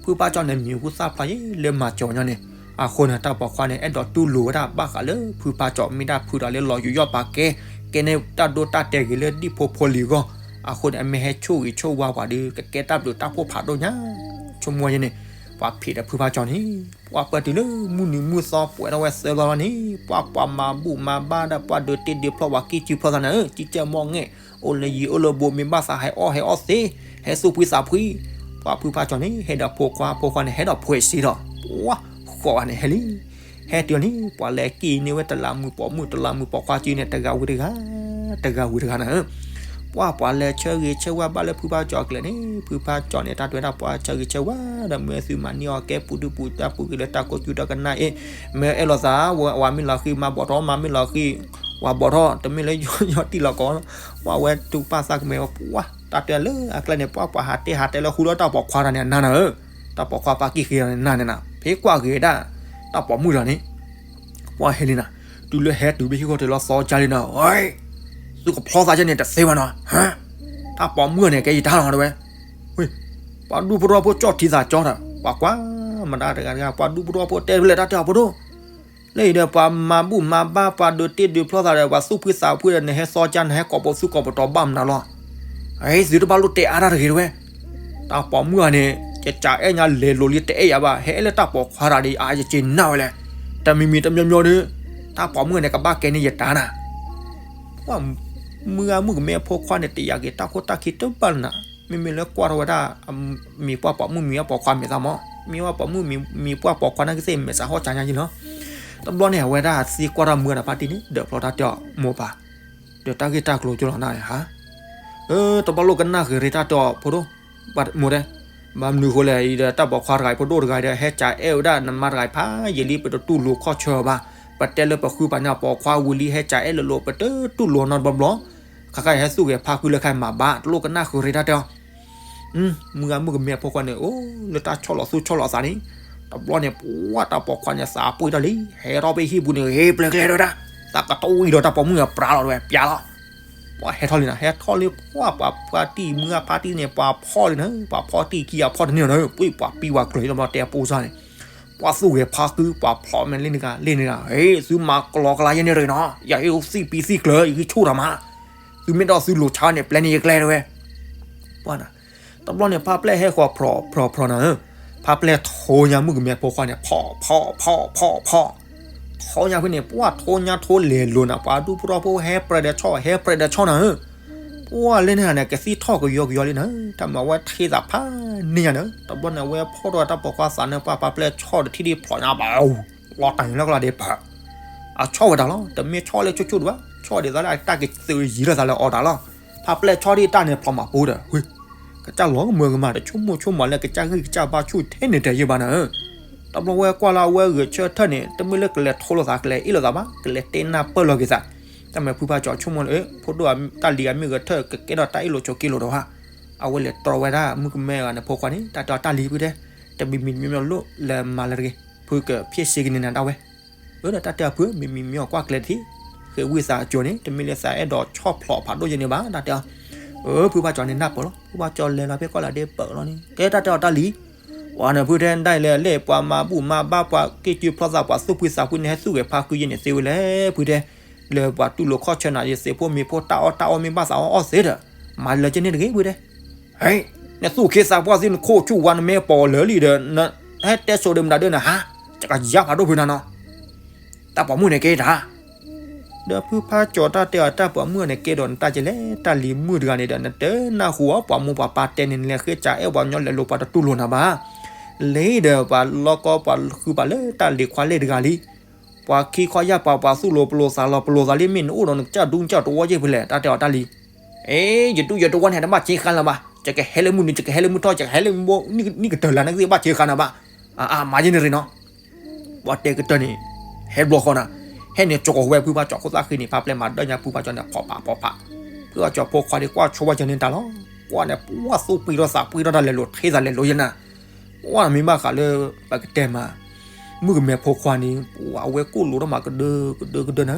ဖုဖါကၠီန့ၣ် မံၤဟူသၣ်ဖျါယဲလၢမၤကၠီညီန့ၣ်, အဃိန့ၣ် တၢ်ပိာ်ခွါန့ၣ် အဲၣ်ဒိးတူၢ်လိာ်ဝဲဒၣ်ဘၣ်ဃးလၢဖုဖါကၠီ မ့ၢ်ဒၣ်ဖုဒီးလၢလီၤယူးယီၣ်ပာ်ကဲ ကဲန့ၢ်တၢ်ဒိတၢ်တဲာ်ဂ့ၤလၢဒံၣ်ဖိဖိလံၤအဂီၢ်, အဃိန့ၣ် အမ့ၢ်ဟဲဆိၣ်ဂ့ၤဆိၣ်ဝါပှၤဒီး ကကဲတၢ်ဘျုးတၢ်ဖှိၣ်ဖးဒိၣ်ညါ, ဆိကမိၣ်ယဲန့ၣ်, ပှၢ်ဖံးဒီးဖုဖါကၠီန့ၣ် ပှၢ်ပၢၢ်တုၤလၢမုၢ်နံၤမုၢ်သီပှဲၤထီၣ်ဝဲသၢသီလီၤန့ၣ် ပှၢ်ပှၤမၤဘူၣ်မၤဘါဒီး ပှၢ်ဒုးတ့ဒုးဖျီပှၤကံၢ်စုဖျီသးန့ၣ် ကံၢ်ကဲမီၢ်ငဲၢ် အိၣ်လၢယံၤအိၣ်လၢဘူး မ့ၢ်ဘၣ်သးဟဲအီၣ်ဟဲအီၣ်သ့, ဟဲသူၣ်ဖှံသးဖှံ, ပှၢ်ဖုဖါကၠီန့ၣ် ဟဲဒီးဖိခွါ ဖိခွါန့ၣ် ဟဲဒီးဖှဲးစ့ဒီး ပှၢ်ဃီးဂၤန့ၣ်ဟဲလံ. ဟဲတုၤန့ၣ် ပှၤလဲၤက့ၤန့ၢ်ဝဲတလးမုၢ်ပိာ်မုၣ် တလးမုၢ်ပိာ်ခွါစုန့ၣ် တဂၤဝံၤတဂၤ, တဂၤဝံၤတဂၤနၤဧၢ, ပှၢ်ပှၤလဲၤဆၢဂ့ၤဆၢဝါဘၣ်လၢဖုဖါကၠီအကျဲန့ၣ် ဖုဖါကၠီန့ၣ် တၢ်တဲဝဲဒၣ်ပှၢ်ဆၢဂ့ၤဆၢဝါဒီး မ့ၢ်သုမၤန့ၢ်အီၤကဲပူၤဒုၣ်ပူၤဒါပူၤဂ့ၤလၢတၢ်ကိၢ်ကူတၢ်ကနၣ်အ့ၣ်, မ့ၢ်အဲၣ်လိာ်သး ဝၤမ့ၢ်လီၤဃံၤ မၤဘီၣ်ထီၣ် မၤမ့ၢ်လီၤဃံၤ ဝၤဘီၣ်ထီၣ် တမ့ၢ်လၢယီၤတံၢ်လီၤကီး, ပှၢ်ဝဲတူၢ်ပာ်သးကမဲာ်ဝဲ ပှၢ်တၢ်တဲလၢအကျဲန့ၣ် ပှၢ်ပှၤဟးတဲဟးတဲလၢဃူဒီးတၢ်ပိာ်ခွါတဂၤန့ၣ် အနၢ်နၤဧၢ, တၢ်ပိာ်ခွါပှၤကံၢ်ဃ့နၤန့ၣ်နၤ, ဖဲကွၢ်ဂ့ၤဒၣ် တၢ်ပိာ်မုၣ်တဂၤန့ၣ် ပှၢ်ဟဲလံနၤ, တုၤလၢဟဲတုၤဖဲဟံၣ်ဃီတုၤလီၤသီကါလံနၤ, သုကဖျီသးကဲန့ၣ်တသ့ဘၣ်နီၤ, တၢ်ပိာ်မုၣ်န့ၣ် ကဲယတၢ်လီၤတဲဝဲ, ပှၤဒူဖိထီဖိကၠီၣ်ထံသးကၠီတၢ် ပှၤကွၢ်မတၤတဂၤတဂၤ ပှၤဒူဖိထီဖိတဲဖဲလဲၣ်တၢ်တဲအီၤဖိဒိၣ်, လၢအံၤဒီးပှၤမၤဘူၣ်မၤဘါ ပှၤဒုးတ့ဒုးဖျီသးဒီး ပှၤသူၣ်ဖှံသးဖှံဒီး နဟဲသီကါ နဟဲကိးပိာ်သူၣ်ကိးပတီၤဘၣ်မနုၤလီၤ, အံၤသုတဘၣ်လိၣ်တဲအါတၢ်တဂ့ၤတဲဝဲ, တၢ်ပိာ်မုၣ်ဂၤန့ၣ် ကကးအဲၣ်ညါလဲၤလိၤလံ တအဲၣ်ယၤဘၣ် ဟဲအဲၣ်လၢတၢ်ပိာ်ခွါတဂၤဒီး အါယက့ၤနၢ်ဝဲလဲၣ်, တမံၤမံၤတမံၤမံၤဒီး တၢ်ပိာ်မုၣ်ဂၤန့ၣ် ကဘၣ်ကဲန့ၢ်ယတၢ်နၤ ပှၢ်မုၢ်ဂၤမုၣ်ကမဲအဖိခွါန့ၣ် တယာ်က့ၤတၢ်ခိၣ်တၢ်ခံတဘၣ်လၢနၤ, မ့မ့ၢ်လၢကွၢ်ထီၣ်ဝဲဒၣ် မံၤပှၢ်ပိာ်မုၣ်မံၤအပိာ်ခွါမဲာ်သးမး, မံၤပှၢ်ပိာ်မုၣ်မံၤ မံၤပှၢ်ပိာ်ခွါနာ်က့သ့ၣ်မဲာ်သးဟီၣ်ကၠးညါယံလီၤ, တဘျီန့ၣ်အဝဲဒၣ်သံကွၢ်တၢ်မုၢ်ဂၤဒီးဖါတံၢ်န့ၣ် ဒၢးဖျီတၢ်တဲအီၤမိၢ်ပၢ်, ဒီးတၢ်ဂ့ၢ်တၢ်ကျိၤကၠိလီၤနၤန့ၣ်ဟါ တဘၣ်လိၣ်ကနၣ်ဃုာ်ရ့တၢ်တဲအီၤဖိဒိၣ်, မိၢ်တဲ, ဘၣ်မနုၤဃိလဲၣ် အံၤဒီးတၢ်ပိာ်ခွါတဂၤအံၤဖိဒိၣ်တဂၤဒီး ဟဲကးအဲၣ်ဝဲဒၣ်နမါတဂၤအံၤဖးယံာ်လံ ပတတူၢ်လိာ်ခီၣ်ဆၢအီၤဘၣ်, ပတဲလၢပဃုပှၤန့ၣ်အပိာ်ခွါဝံၤလံ ဟဲကးအဲၣ်လိၤလိၤ ပတတူၢ်လိာ်နီတဘျီဘျီ, ခါခါအံၤဟဲသူၣ်ဂဲၤဖါဃုလၢခါအံၤမၤဘၣ် တလိၣ်ကနၣ်ဃုာ်ရ့တၢ်တဲအီၤ မုၢ်ဂၤမုၢ်ကမဲအဖိခွါန့ၣ် အိၣ်လၢတၢ်ဆီၣ်လီၤသူၣ်ဆီၣ်လီၤသးန့ၣ်, တဘျီန့ၣ် ပှၢ်တၢ်ပိာ်ခွါန့ၣ် သးပှ့ၢ်ထီၣ်လံ, ဟဲထီၣ်ဖဲဟံၣ်ပူၤန့ၣ် ဟ့ၣ်ပျဲကျဲထီၣ်ဝဲဒၣ်, သးကတီၢ်ဝံၤဒီးတၢ်ပိာ်မုၣ်န့ၣ် ပြးလီၤဝဲ ပျါလီၤ, ပှၢ်ဟဲထီၣ်လံနၤ ဟဲထီၣ်လံ ပှၢ်ပှၤဖါတံၢ်မုၢ်ဂၤဖါတံၢ်န့ၣ် ပှၤဖီၣ်လံနၤ ပှၤဖီၣ်တံၢ်ခံဂၤဖီၣ်တန့ၢ်နီၤ ပှ့ၢ်ပှၤပံဝၤကျၢၤ တဘျီတဲအပိစၢ်န့ၣ်, ပှၢ်သူၣ်ဂဲၤဖါဃု ပှၤဖျိးမဲာ်လ့န့ၣ်ဂၤလ့န့ၣ်ဂၤ, သုမၤကလီကလါယဲန့ၣ်ရ့နီၤ ယဟ့ၣ်သုသံၣ်ပံသံၣ်ကျၢၤ ယဂံၢ်ဆူၣ်တၢ်မး, သုမ့ၢ်ဒီးသုလိၤဆါန့ၣ် ပျဲန့ၢ်ယကျဲတဲဝဲ ပှၢ်နၤ, တဘျီန့ၣ် ဖါပျဲၢ်ဟဲဃီၤဖျိးဖျိးဖျိးနၤဧၢ, ဖါပျဲၢ်ထိညါမုၢ်ကမဲဖိခွါန့ၣ် ဖီၣ်ဖီၣ်ဖီၣ်ဖီၣ်ဖီၣ်, ထိညါဖဲန့ၣ် ပှၢ်ထိညါထိလဲၤလိၤနၤ ပှၤဒူဖိထီဖိဟဲပြဲးဒီးဆီၣ် ဟဲပြဲးဒီးဆီၣ်နၤဧၢ, ပှၢ်လၢန့ၣ်ဂၤန့ၣ် ကသံၣ်ထီၣ်ကယီကယီလံနၤဧၢ, တၢ်မၤဝဲထံသးဖးန့ၢ်ညါနၤဧၢ, တဘျီန့ၣ် အဝဲဖီၣ်ထီၣ်ဝဲတၢ်ပိာ်ခွါသးန့ၣ် ပှၢ်ဖါပျဲၢ်ဆီၣ်ဒီးထံၣ်ဒံးဖျိးညါဘၣ် လီၤတၢ်န့ၣ်လၢကလါဒ့ပၢၢ်, အဆီၣ်ဝဲဒၣ်လီၤ တမ့ၢ်ဆီၣ်လၢဆိၣ်ဆိၣ်ဒံးဘၣ် ဆီၣ်ဒ်သိးလၢအတၢ်ကသုးယံၤလိာ်သးလၢအီၣ်တၢ်လီၤ, ဖါပျဲၢ်ဆီၣ်ဒံးတၢ်န့ၣ်ဖျိးမၤပိၤဒီး ဝ့ၢ်, ကစၢ်လီၤကမၢကမၣ်တဆိကမိၣ်ဆိကမးလၢကစၢ်ဂံၢ်ကစၢ်ဘါဆူၣ်ထဲန့ၣ်တယံာ်ဘၣ်နၤဧၢ, တဘျီဝဲကွၢ်လၢအဝဲဂဲၤဆၢထၢၣ်န့ၣ် တမ့ၢ်လၢကလဲၤထိလိာ်သး ကလဲၤအ့ၣ်လိာ်သးဘၣ် ကလဲၤတဲနၢ်ပၢၢ်လီၤက့ၤသး, တၢ်မၤဖုဖါကၠီဆိကမိၣ်လၢ ဖိဒိၣ်တၢ်လံၤအမ့ၢ်ဂဲၤဆၢထၢၣ် ကကဲထီၣ်တၢ်အ့ၣ်လိာ်ဆိးက့လိာ်ဒီးဧါ အဝဲလဲၤတြီဝဲဒၣ်မုၣ်ကမဲဂၤန့ၣ်ဖိခွါန့ၣ် တၢ်တဲအီၤတၢ်လံၤဖုတဲ, တမံၤမံၤမံၤမံၤလိၣ်လဲၤမၤလၢတဂ့ၤ, ဖုကဖျဲၣ်စ့ကန့ၢ်နၤဒၣ်ဝဲ, အၢ ဒီးတၢ်တဲအီၤဖု မံၤမံၤမံၤအီၤကွၢ်ကျဲၤတထံၣ်, ဃ့ဝံသးအကၠိၤန့ၣ် တမ့ၢ်လၢသးအဲၣ်ဒိးဆီၣ်ဖျိးဖးဒိၣ်ယဲန့ၣ်ဘၣ် တၢ်တဲအီၤ, အၢ ဖုဖါကၠီန့ၣ်နၢ်ပၢၢ်လီၤ ဖုဖါကၠီလဲၤလီၤဖဲကီၢ်လၢဒ့ပၢၢ်လီၤန့ၣ် ကဲတၢ်တဲအီၤတၢ်လံၤ, ပှၤန့ၣ်ဖုတဲဒၣ်လဲၣ် လၢပှၤမၤဘူၣ်မၤဘါပှၤက့ၢ်ကုဖျီသးပှၤသူၣ်ဖှံသးဖှံန့ၣ် ဟဲသူၣ်ဂဲၤဖါဃုယဲန့ၣ်သ့ဝဲလဲၣ် ဖုတဲ လၢပှၤတူၢ်လိာ်ခီၣ်ဆၢနၤ ယသ့ၣ်ဖိမ့ၢ်ဖိတၢ်အီၣ်တၢ်အီမ့ၢ်ဘၣ်သးအီၣ်အီၣ်သ့ဒီး မၤလၢကန့ၣ်တဂ့ၤ ဖုတဲ, ဟဲ နသူၣ်ခ့သးပှၢ်သ့ၣ် နခိၣ်ဆူၣ်ဝါနမဲပီၤလၢာ်လံဒီး နဟဲတဲစိၤဒီးမတၤဒၢနဟါ, ကယါဖးဒိၣ်ဖုနၤနီၤ, တၢ်ပိာ်မုၣ်န့ၣ်ကဲတၢ် ဒီးဖုဖးကၠီၤတၢ်တဲအီၤ တၢ်ပှၤမုၣ်န့ၣ် ကဲဒီးနတၢ်ကဲလဲၣ်, တၢ်လံၤမုၣ်တဂၤန့ၣ်ဒီး နတနၢ်ဟူအီၤ ပှၤမိၢ်ပှၤပၢ်တဲန့ၣ် နလဲၤဃ့ကးအဲၣ်ပှၤကညီလဲၤလိၤ ပှၤတတူၢ်လိာ်နၤဘၣ်. လၢဒီးပှၤလီကီ ပှၤဃုပှၤလၢတၢ်လံၤခွါလဲၣ်တဂၤလံ. ပှၤခံခီယၢ်ပှၤ ပှၤသူၣ်လိၤပလိၤသးလီၤပလိၤသးလံ မ့ၢ်နအိၣ်ဒီးနကစၢ်ဒူနကစၢ်တဝီယ့ၢ်ဖဲလဲၣ် တၢ်တဲအီၤတၢ်လံၤ. အ့ ယဒူယတဝီန့ၣ် တဘၣ်ဆ့ဃါလၢၤဘၣ်, ယကဟဲလၢမုၢ်နံၤ ယကဟဲလၢမုၢ်ထီၣ် ယကဟဲလၢမုၢ်နံၤကတၢၢ်လၢ် နကသ့ၣ်ဘၣ်ဆ့ဃါနၤဘၣ်. အါ မၤယဲန့ၣ်ရ့နီၤ. ပှၤတဲကတၢၢ်န့ၣ် ဟဲဘျီဃီနၤ, ဟဲန့ၣ်ကၠီၤကီၤဝဲဖုဖးကၠီၤခိၣ်သၣ်ဃံန့ၣ် ဖးပျဲၢ်မၤဒၢၣ်ညါဖုဖးကၠီၤန့ၣ် ဖီၣ်ဖးဖီၣ်ဖး. ဖုဖးကၠီၤဖိခွါဒ်ကွၢ်ဆိဝဲယဲန့ၣ်တၢ်လီၤ. ကွၢ်န့ၣ် ပှၢ်သူၣ်ပှံထီၣ်သးပှံထီၣ်တၢ်လဲၤလိၤ ထဲသးလဲၤလိၤယဲနၤ. ပှၢ်မ့ၢ်ဘၣ်ဃးလၢ ပကတဲမး မုၣ်ကမဲဖိခွါန့ၣ် ပှၢ်အဝဲကိၣ်လိာ်ထီၣ်မးကဒၢကဒၢကဒၢနၤ,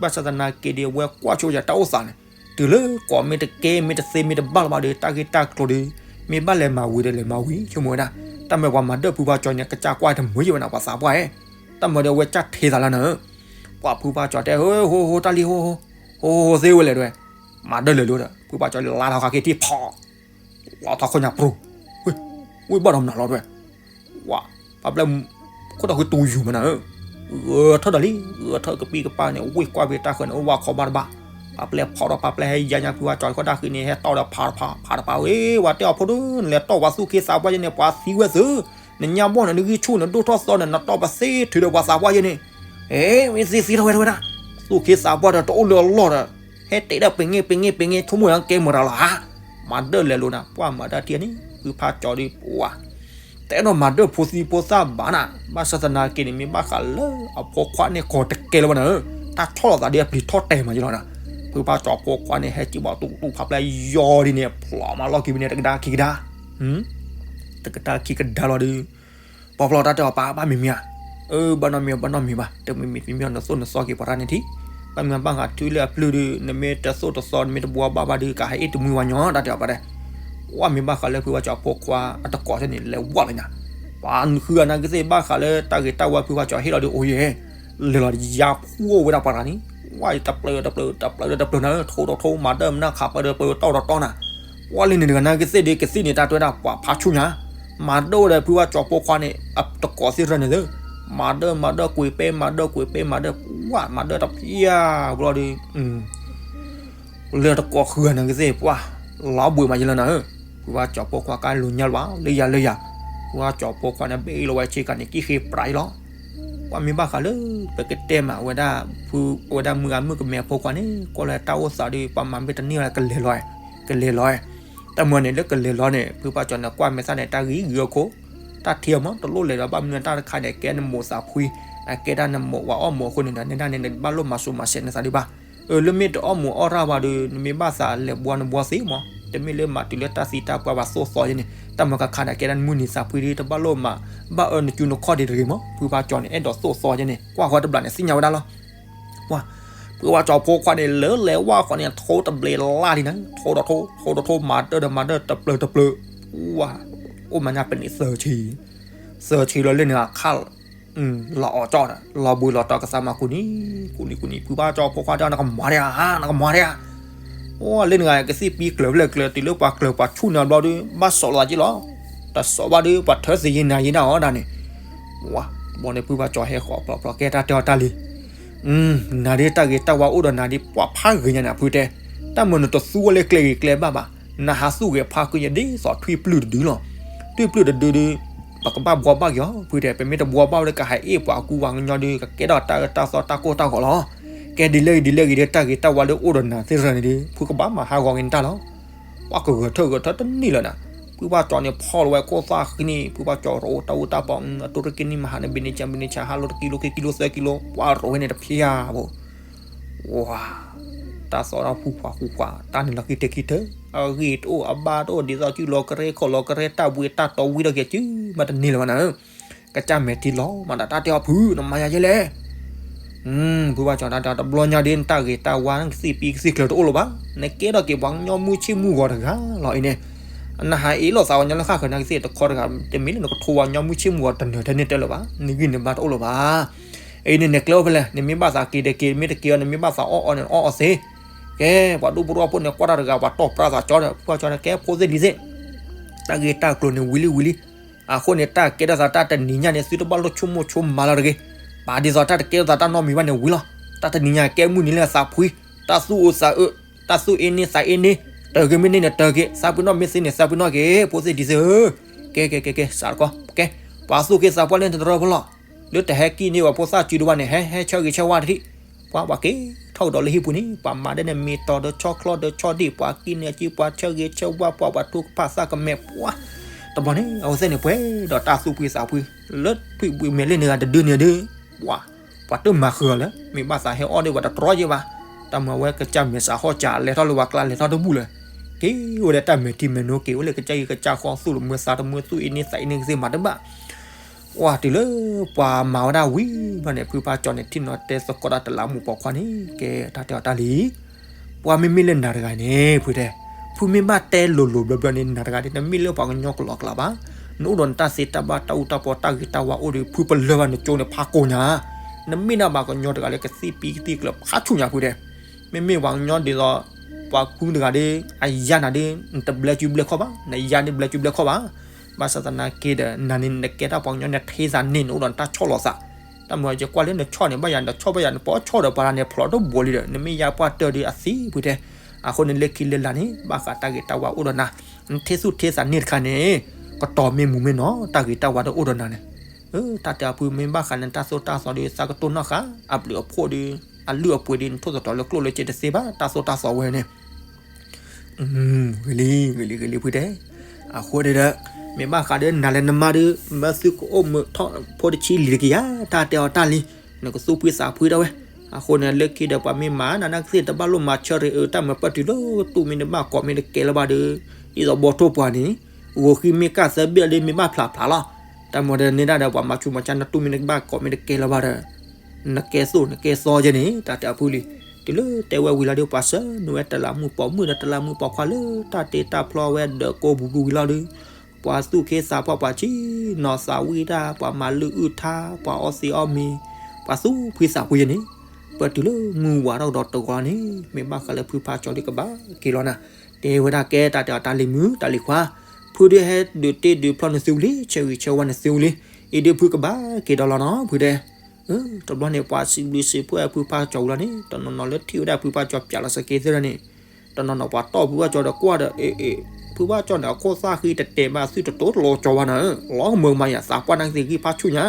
ဘၣ်ဆၣ်သနာ်က့ဒီး အဝဲကွၢ်ဆိဝဲယဲတၢ်အိၣ်သးန့ၣ် တုၤလၢကိးမ့ၢ်တကဲမ့ၢ်တသ့မ့ၢ်တဘၣ်လီၤဘၣ်ဒီး တၢ်ဂ့ၢ်တၢ်ကျိၤဒီး မ့ၢ်ဘၣ်လဲၤမၤဝံၤဒီးလဲၤမၤဝံၤ ဆိကမိၣ်ဝဲဒၣ်. တၢ်မၤပှၤမၤဒၢၣ်ဖုဖးကၠီၤန့ၣ် ကစၢ်ကွၢ်တမုာ်ယဲဝဲနၤ ပှၤသးပှၢ်ဧၢ. တၢ်မၤဒီးအဝဲကစၢ်ထဲသးလၢနၤ ပှၢ်ဖုဖးကၠီၤတဲ ဟိဟိဟိ တၢ်လံၤဟိ ဟိဟိသ့ဝဲလဲၣ်တဲဝဲ. မၤဒၢၣ်လဲၤလိၤဒီး ဖုဖးကၠီၤလါထီၣ်ခါက့ၤထံၣ်ဖီၣ် လီၤထီၣ်ခိၣ်ညါပြူၤ, ဝ့ၢ်ဘၣ်ဒီးမနုၤလီၤတဲဝဲ. ပှၢ် ဖးပျဲၢ် ခိၣ်တီၢ်ဃုတူယူၤမနၤဧၢ. ဂဲၤထၢၣ်ဒီးလံ ဂဲၤထၢၣ်ကပံၣ်ကပၤန့ၣ် ဝ့ၢ်ကွၢ်ဘ့ၣ်တၢ်ဃၢၤန့ၣ် အိၣ်ဝးခီဘၣ်တဘၣ်. ဖးပျဲၢ်ဖီၣ်ထီၣ် ဖးပျဲၢ်ဟဲယါညါဖုဖးကၠီၤခိၣ်တၢ်ဃံန့ၣ် ဟဲတီၢ်ဒီးဖးတဖး ဖးတဖး ဝ့ၢ် ပှၤတဲအီၤဖိဒိၣ် နလဲၤတီၢ်ပှၤသူၣ်က့သးပှၢ်ယဲန့ၣ် ပှၤသံဝဲသု နညါဘီၣ်န့ၣ် နဂံၢ်ဆူၣ်န့ၣ် ဒိၣ်ထီၣ်သီန့ၣ် နတီၢ်ပသ့ထုးဒီးပှၤသးပှၢ်ယဲန့ၣ်. အ့ မ့ၢ်သံသံထီၣ်ဝဲတဲဝဲဒၣ်. သူၣ်က့သးပှၢ်ဒီးတအိၣ်လၢအလီၢ်ဒီး ဟဲတဲဒၣ်ပ့ၤငဲၢ်ပ့ၤငဲၢ်ပ့ၤငဲၢ် ဆိကမိၣ်ယါကဲမတၤလီၤဧါ. မၤဒၢၣ်လဲၤလိၤနၤ ပှၢ်မၤတၢ်ထံၣ်န့ၣ် ဖုဖးကၠီၤဒီး ပှၢ် တအဲၣ်ဒိးမၤဒၢၣ်ဖိသံဖိသၣ်ဘၣ်နၤ. ဘၣ်ဆၣ်သနာ်က့န့ၣ် မ့ၢ်ဘၣ်ဃးလၢအဖိခွါန့ၣ်ကီၤတကဲလၢၤဘၣ်နၤဧၢ. တၢ်ဆီၣ်လီၤသးဒီးအပျံၤထီၣ်တဲာ်မးယလီၤနၤ. ဖုဖးကၠီၤဖိခွါန့ၣ် ဟဲစံးဘၣ်တူၢ်တူၢ်ဖးပျဲၢ်ယီၤဒ်န့ၣ် ဖျိးမးလီၢ်ခံဖဲန့ၣ် တကဒါခံကဒါ တကဒါခံကဒါလီၤဒီး ပီၣ်ဖျီတၢ်တဲအီၤပၢ် ဘၣ်မံၤမံၤဧါ. အၢ ဘၣ်နီတမံၤ ဘၣ်နီတမံၤဘၣ်. တမံၤမံၤတမံၤ နသိၣ်နသီက့ၤပှၤတၢ်န့ၣ်ထံၣ်. ဘၣ်မနုၤဘၣ်ဃးတုၤလၢအပျုၢ်ဒီး နမ့ၢ်တသိၣ်တသီ နမ့ၢ်တဘှီဘၣ်ဘၣ်ဒီး ကဟဲအ့ၣ်တမှံဝဲညီ တၢ်တဲအီၤပၢ်တဲ. ပှၢ်မ့ၢ်ဘၣ်ဃးလၢဖုဖးကၠီၤဖိခွါအတကိးသ့ၣ်န့ၣ် လဲၤဝဲလၢညါ ပှၤဃုဂၤနာ်က့သ့ၣ် ဘၣ်ဃးလၢတၢ်ဂ့ၤတၢ်ဝါဖုဖးကၠီၤဟ့ၣ်လီၤဒီးအိၣ်ယဲ လဲၤလီၤယါဖှိၣ်ဝဲဒၣ်ပှၤတဂၤန့ၣ် ဝဲတပျၢၤတပျၢၤ တပျၢၤတပျၢၤနၤ ထိးဒီးထိး မၤဒၢၣ်မနၢ်ခးပၢၢ်ဒီးပၢၢ်တီၢ်ဒီးတီၢ်နၤ. ပှၢ်လၢန့ၣ်တဂၤနာ်က့သ့ၣ်ဒီး ကသံၣ်န့ၣ်တၢ်တဲဝဲဒၣ် ပှၤဖးဆူၣ်ညါ မၤဒၢၣ်ဝဲဒီးဖုဖးကၠီၤဖိခွါန့ၣ် အတကိးသ့ၣ်ရၢန့ၣ်သ့ မၤဒၢၣ်မၤဒၢၣ်ကွံာ်ပဲ မၤဒၢၣ်ကွံာ်ပဲ မၤဒၢၣ် ပှၢ်မၤဒၢၣ်တဖျၢၣ်ဘျီဒီး လၢတကိးဃုဂၤနာ်က့သ့ၣ် ပှၢ်လီၤဘှံးမးယလီၤနၤဧၢ. ဖုဖးကၠီၤဖိခွါကါလိၤညါလၢၤဘၣ် လၢယၤလၢယၤ. ဖုဖးကၠီၤဖိခွါန့ၣ် ဘ့ၣ်လီၤဝဲဆ့ကၤန့ၣ် ကံၣ်ဃ့ပြးအံၤလီၤ. ပှၢ်မ့ၢ်ဘၣ်ဃးလၢ ပကတဲမးဝဲဒၣ် ဖုဝဲဒၣ်မုၢ်ဂၤမုၣ်ကမဲဖိခွါန့ၣ် ကွၢ်လၢတၢ်အိၣ်သးဒီး ပှၤမၤမ့ၢ်တန့ၢ်လၢကလဲၤလီၤ ကလဲၤလီၤ. တၢ်မၤန့ၣ်လၢကလဲၤလီၤန့ၣ် ဖုဖးကၠီၤန့ၣ် ကွၢ်မဲာ်သၣ်န့ၣ် တၢ်ဂံၢ်ဂံၢ်အခိၣ် တၢ်ထံၣ်အီၤမး တလိၣ်လဲၤဒီးဘၣ်မနုၤတၢ်တခါန့ၣ် ကဲနမိၢ်သးဖှံ အကဲဒၣ်နမိၢ်ဝၤအီၣ်မိၢ်အဃိန့ၣ်ဒီး နဲဒၣ်န့ၣ် နဘၣ်လိၣ်မၤစိၤမၤစဲးနသးဒံးဘၣ်. အၢ လၢမ့ၢ်တအီၣ်မိၢ်အီၣ်ရၣ်ဝဲဒီး နမ့ၢ်ဘၣ်သးလဲၤဘှီနဘှီသ့မး တမ့ၢ်လၢမၤတုၤလၢတၢ်သံတၢ်ပှၢ်ဘၣ်သိၣ်သီယဲန့ၣ် တၢ်မၤကခါန့ၣ် ကဲဒၣ်နမုၢ်နံၤသးဖှံဒီး တဘၣ်လိၣ်မၤ ဘၣ်အၢနစုနခီၣ်ဒံးတဂ့ၤမး ဖုဖးကၠီၤန့ၣ် အဲၣ်ဒိးသိၣ်သီယဲန့ၣ် ကွၢ်ဃီတဘျီန့ၣ် သ့ၣ်ညါဝဲဒၣ်လီၤ. ပှၢ် ဖုဖးကၠီၤဖိခွါန့ၣ် လၢလဲၤဝဲဃီန့ၣ် ထိတဘျီလၢ်လံနၤ ထိဒီးထိ ထိဒီးထိ မၤဒၢၣ်ဒီးမၤဒၢၣ် တပျၢၤတပျၢၤ ပှၢ် အိၣ်မၤညါပနံးသၢဆံ သၢဆံလီၤလၢန့ၣ်အခါ လီၤအီၣ်ကၠီၣ်ဒီး လီၤဘှံးလီၤတီၤကသးမၤကူနံ ကူနံ ကူနံ ဖုဖးကၠီၤဖိခွါတဲ နကမၤဒံးဧါ နကမၤဒံးဧါ. အိၣ်လၢနဂၤကသံၣ်ပံကျၢၤဖျဲၣ်ကျၢၤ တုၤလၢပှၤကျၢၤပှၤဆူၣ်နၤဘျီဒီး ဘၣ်စီၣ်လီၤက့လီၤ. တစီၣ်ဘၣ်ဒီး ပှၤထၢသ့ယံနၤယံဒၣ်အီၤဒၣ်န့ၣ် ဝၤ ဘီန့ၣ်ဖုဖးကၠီၤဟဲဃီၤဖျိဖျိ ကဲတၢ်တဲအီၤတၢ်လံၤ နၤဒ်တၢ်ဂ့ၤတၢ်ဝါအိၣ်ဒီးနၤဒ်ပှၤဖးဂ့ၤညါန့ၣ် ဖုတဲ တၢ်မၤနတသူဝဲလၢကျဲဂ့ၤကျဲဘၣ်ဘၣ် နဟးသူၣ်ဂဲၤဖးကွံာ်ညါဒ်သိးထွံၣ်ပျုၢ်တဒုလီၤ. ထွံၣ်ပျုၢ်တဒုဒီး ပကဘၣ်ဘှီဘၣ်က့ၤအီၤ ဖုတဲ ပမ့ၢ်တဘှီဘၣ်ဝဲလၢကဟဲအ့ၣ်ပှၤကူပှၤကညီဒီး ကကဲထီၣ်တၢ်အၢတၢ်သီတၢ်ကိၢ်တၢ်ဂီၤလီၤ. ကဲဒ်လဲၣ်ဂ့ၤဒ်လဲၣ်ဂ့ၤဒီး တၢ်ဂ့ၤတၢ်ဝါလၢအိၣ်ဒီးနၤသ့ၣ်ရၢန့ၣ်ဒီး ဖုကဘၣ်မၤဟးဂီၤက့ၤနတၢ်လီၤ. ပှၤကဂဲၤထၢၣ်ဂဲၤထၢၣ်တန့ၢ်လၢၤနၤ ဖုဖးကၠီၤန့ၣ်ဖီၣ်လီၤဝဲခိၣ်သၣ်ဃံန့ၣ် ဖုဖးကၠီၤတအိၣ်တၢ်အူတၢ်ပီ အတူရက့န့ၣ်မဟါန့ၣ် ဘ့ၣ်န့ၣ်ဆၣ် ဘ့ၣ်န့ၣ်ဆၣ် ဟါလီၤတကံလိ ခံကံလိ သၢကံလိ ပှၤရိၤဝဲန့ၣ်တဖျၢၣ်ဘိ ဝၤ တၢ်သီထီၣ်ဖူဖှးဃူဃှး တၢ်နုာ်လီၤခံတဲာ်ခံထၢၣ် အဂ့ၢ်တအိၣ် အဘၣ်တအိၣ် ဒ်သိးစုလီၤကရဲ ခီၣ်လီၤကရဲ တၢ်ဘှံးတၢ်တီၤဝံၤဒီးက့ၤစုမၤတန့ၢ်လၢၤဘၣ်နၤဧၢ. ကစၢ်မဲာ်ထံလီၤမၤတၢ် တၢ်တဲအီၤဖု နမၤယၤယဲလဲၣ် ဖုဖးကၠီၤတၢ်တဲအီၤ တဘျီညါဒ်နတၢ်ဂ့ၤတၢ်ဝါ နကသံၣ်ပံကသံၣ်ကျၢၤတအိၣ်လၢၤဘၣ် နကဲထီၣ်က့ၤပှၤကညီမုၢ်ဆ့ၣ်မုၢ်ဂီၤတဂၤလီၤအံၤန့ၣ် နဟးအ့ၣ်လိာ်သးပှၤကညီလၢဃၣ်ဃၢၤနာ်က့သ့ၣ်တခီတဂၤ တမ့ၢ်လၢနကထိဝဲကညီမုၢ်ဆ့ၣ်မုၢ်ဂီၤတနၢၤထဲန့ၣ်တဲလၢၤဘၣ် နဂံၢ်နဘါတအိၣ်လၢၤဘၣ်. အံၤန့ၣ် နကျဲအိၣ်ဖဲလဲၣ် နမ့ၢ်ဘၣ်သးက့ၤဒီးက့ၤ မ့ၢ်တက့ၤအီၤ နမ့ၢ်ဘၣ်သးအီၣ်အီန့ၣ် အီၣ်အီသ့ ကဲ ပှၤဒူၣ်ဖိထီၣ်ဖိန့ၣ် ကွၢ်တၢ်တဂၤ ပှၤတီၢ်ပြၢသးကၠီဒီး ဖုဖးကၠီၤန့ၣ် ကဲဖိသ့ၣ်လံၤသ့ၣ် တၢ်ဂ့ၢ်တၢ်ကျိၤန့ၣ်ဝံၤလံဝံၤလံ အဃိန့ၣ် တၢ်ကဲထီၣ်သးတၢ်တနံၤညါန့ၣ် သုတဘၣ်လိၣ်ဆိကမိၣ်ဆိကမးလၢၤတဂ့ၤ. ပာ်ဒ်သိးတၢ်တကဲထီၣ်သးတၢ်နီတမံၤဘၣ်န့ၣ်ဝံၤလီၤ. တၢ်တနံၤညါကဲမုၢ်နံၤလၢသးဖှံ, တၢ်သူၣ်အိၣ်သးအၢ, တၢ်သူၣ်အ့န့သးအ့န့, တၢ်ဂ့ၤမ့ၢ်န့ၢ်န့ၣ်တၢ်ဂ့ၤ, သးပ့ၤနီၣ်မ့ၢ်သ့န့ၣ်သးပ့ၤနီၣ်က့ၤ, ဖိသ့ၣ်တံၤသ့ၣ်ဧၢ, ကဲကဲကဲကဲ စးတကီ, ကဲ, ပှၤသူၣ်က့သးပှၢ်လၢနတရီဖိလီၤ, လၢတဟဲကံၣ်န့ၢ်ပှၤဖိသၣ်စုဒိၣ်ဘၣ်န့ၣ် ဟဲဟဲဆၢဂ့ၤဆၢဝါတထံၣ်, ပှၤပှၤက့ၤထီၣ်ကဒီးလၢဟံၣ်ပူၤန့ၣ် ပှၤမၤဒဲန့ၣ်မ့ၢ်တီဒီးဆီချီဒီးဆီဒံၣ် ပှၤကံၣ်န့ၢ်က့ၤ ပှၤဆၢဂ့ၤဆၢဝါ ပှၤပှၤထူကဖၣ်သၣ်ကမဲာ် ပှၤ တဘျီန့ၣ် အဝဲသ့ၣ်န့ၣ်ပှဲၤဒီးတၢ်သူၣ်ဖှံသးဖှံ, လၢဖှံဘှံးမဲာ်လၢန့ၣ်ဂၤတဒုန့ၣ်ဒုး, ပှၤ ပှၤတမၤဃုာ်အီၤလၢ မ့ၢ်ဘၣ်သးဟဲအီၣ်ဒီးပှၤတတြီယဲဘၣ်, တၢ်မၤဝဲကစၢ်မဲာ်စးဟီၣ်စးလဲၤထီၣ်လၢပှၤကျါလဲၤထီၣ်တဘူၣ်လၢၤ, က့ၤဝဲဒၣ်တၢ်မဲာ်ထံမဲာ်နိက့ၤဝဲလၢကစၢ်ဂ့ၤကစၢ်ဃီသူၣ်တမုာ်သးတမုာ်သူၣ်အ့န့သးအ့န့ကသ့ၣ်မၤတဘၣ် ပှၤတုၤလၢပှၤမၤဝဲဒၣ်ဝံၤဘျီန့ၣ် ဖုဖါကၠီန့ၣ် ထံၣ်နီၤတဲသကိးတၢ်တလးမူးပိာ်ခွါန့ၣ် ကဲတၢ်တဲအီၤတၢ်လံ, ပှၤမ့မ့ၢ်လၢနၤတဂၤန့ၣ် ဖုတဲ, ဖုမ့ၢ်ဘၣ်တဲလိၤလိၤဘျီဘျီန့ၣ် နၤတဂၤန့ၣ် နမ့ၢ်လၢပှၤကညီကလီကလီဘၣ်, နအိၣ်ဒီးနတၢ်သ့တၢ်ဘၣ်တၢ်အူတၢ်ပီတၢ်ဂ့ၤတၢ်ဝါအိၣ်ဒီး ဖုပလၢၢ်ဘၣ်နကၠိန့ၣ်ဖးကိညါ, နမ့ၢ်ဒၣ်ပှၤကညီတဂၤလၢကသံၣ်ပံသံၣ်ကျၢၤဖးဆူၣ်ညါဖုတဲ မ့မ့ၢ်ပှၤကညီဒ်သိး ပှၤကူတဂၤဒီး အယါနၤဒီး နတဘျဲကၠူဘျဲခီၣ်ဘၣ်, နယါဒ်ဘျဲကၠူဘျဲခီၣ်ဘၣ်, ဘၣ်ဆၣ်သနာ်က့ဒီး နၤန့ၣ်နကဲတၢ်ပှၤကညီနထ့သးန့ၢ် နအိၣ်ဒီးနတၢ်ဆီၣ်လီၤသး, တၢ်မၤယကွၢ်လၢနဆီၣ်န့ၣ် ဘၣ်ယၤနဆီၣ်ဘၣ်ယၤနပီၣ်ဆီၣ်ဒီးပှၤန့ၣ်ဖျိးတဘိလံဒီး နမ့ၢ်ယါပှၢ်တၢၢ်ဒီးအသံဖုတဲ, အဃိန့ၣ်လၢခံလၢလာ်န့ၣ် ဘၣ်ဃးတၢ်ဂ့ၤတၢ်ဝါအိၣ်ဒီးနၤ, နထ့သူၣ်ထ့သးန့ၢ်တခါန့ၣ် ကတီၤမ့ၢ်မူၤမ့ၢ်နီၤ တၢ်ဂ့ၤတၢ်ဝါဒီးအိၣ်ဒီးနၤန့ၣ် တၢ်တဲအဖုမ့ၢ်ဘၣ်ဃးလၢနတၢ်သိၣ်တၢ်သီဒီး သးကတိၢ်နီၣ်ဃာ် အဘျုးအဖှိၣ်ဒီး အလုၢ်အပှ့ၤဒီး နထိၣ်သတြီၤလၢကျိၣ်လၢစ့တသ့ဘၣ် တၢ်သိၣ်တၢ်သီဝဲန့ၣ် ဂ့ၤလံ ဂ့ၤလံ ဂ့ၤလံဖုတဲ, အဃိန့ၣ်ဒီး မ့ၢ်ဘၣ်ဃးဒီးနၤလၢနမါဒီး မၢသုကအိၣ်မုာ်ထီၣ်ဖိတဆံလံၤတကယၤ တၢ်တဲအီၤတၢ်လံ, နကသူၣ်ဖှံသးဖှံဒၣ်ဝဲ, အဃိန့ၣ် လၢခံဒီးပှၤမ့ၢ်မၤနၤနာ်ကသ့ၣ်တဘၣ်လိၣ်မၤဆၢရ့ၣ်အၢ တၢ်မၤပၢၢ်တုၤလၢတူၢ်မ့ၢ်တဘၣ်ကိးမ့ၢ်တကဲလၢၤဘၣ်ဒီး ဒ်သိးဘီထိၣ်ပှၤန့ၣ် ဂိၤဃံမ့ၢ်ကၢ်သၢဘ့ၣ်လၢမ့ၢ်ဘၣ်ဖျးဖျးလီၤ, တၢ်မၤဒီးန့ၣ်ဒၣ်ဒီးပှၤမၤဆူးမၤဆါနတူၢ်မ့ၢ်တဘၣ်ကိးမ့ၢ်တကဲလၢၤဘၣ်ဒီး နကဲသိၣ်နကဲသီကဲန့ၣ် တၢ်တဲအဖုလံ, တုၤလၢတဲဝဲဝံၤလီၤဒီး ပှၤဆှၢနုာ်ဝဲတလးမူးပိာ်မုၣ်ဒီးတလးမူးပိာ်ခွါလၢတၢ်တ့တၢ်ဖျီဝဲဒီးကိးပူၤပူၤဝံၤလီၤဒီး ပှၤသူၣ်ခ့သးပှၢ်ပှၤဆံးနီၤသးဝံၣ်တၢ် ပှၤမၤလုၢ်အုၣ်ထါ ပှၤအီသံးအီမ့ၤ ပှၤသူၣ်ဖှံသးဖှံယဲန့ၣ်, ပတုၤလၢမုၢ်ဝၤထီၣ်ကဒီးတဂီၤန့ၣ် မ့ၢ်ဘၣ်ဃးလၢဖုဖါကၠီၤဒုးကဘၣ်က့ၤလီၤနၤ, တဲဝဲဒၣ်ကဲတၢ်တဲအီၤတၢ်လံၤမုၣ်တၢ်လံၤခွါ, ဖုဒုးဟဲဒုးတ့ဒုးဖျီနသုဝံၤလံ ဆၢဂံၢ်ဆၢဝါနသုဝံၤလံ, အံၤဒုးဖုကဘၣ်က့ၤဒီးလီၤနီၤ ဖုတဲ တဘျီန့ၣ်ပှၤစံးဘျုးစံးဖှိၣ်ဖုဖါကၠီၤဝံၤလီၤန့ၣ် တနီၤနီၤလၢထံၣ်ဝဲဒၣ်ဖုဖါကၠီၤပၠးလီၤစက့သ့ၣ်န့ၣ်, တနီၤနီၤပှၤတီၢ်ဖုဖါကၠီၤဒီးကွၢ်ဒီး အ့ အ့ ဖုဖါကၠီၤန့ၣ် အခိၣ်သၣ်ဃံတတဲာ်ဘၣ်သုတတိၤတလီၤကၠီၤဘၣ်နၤ, လီၤကမၢကမၤယၤသးပှၢ်နာ်ကသ့ၣ်ဂံၢ်ဖးဆူၣ်ညါ,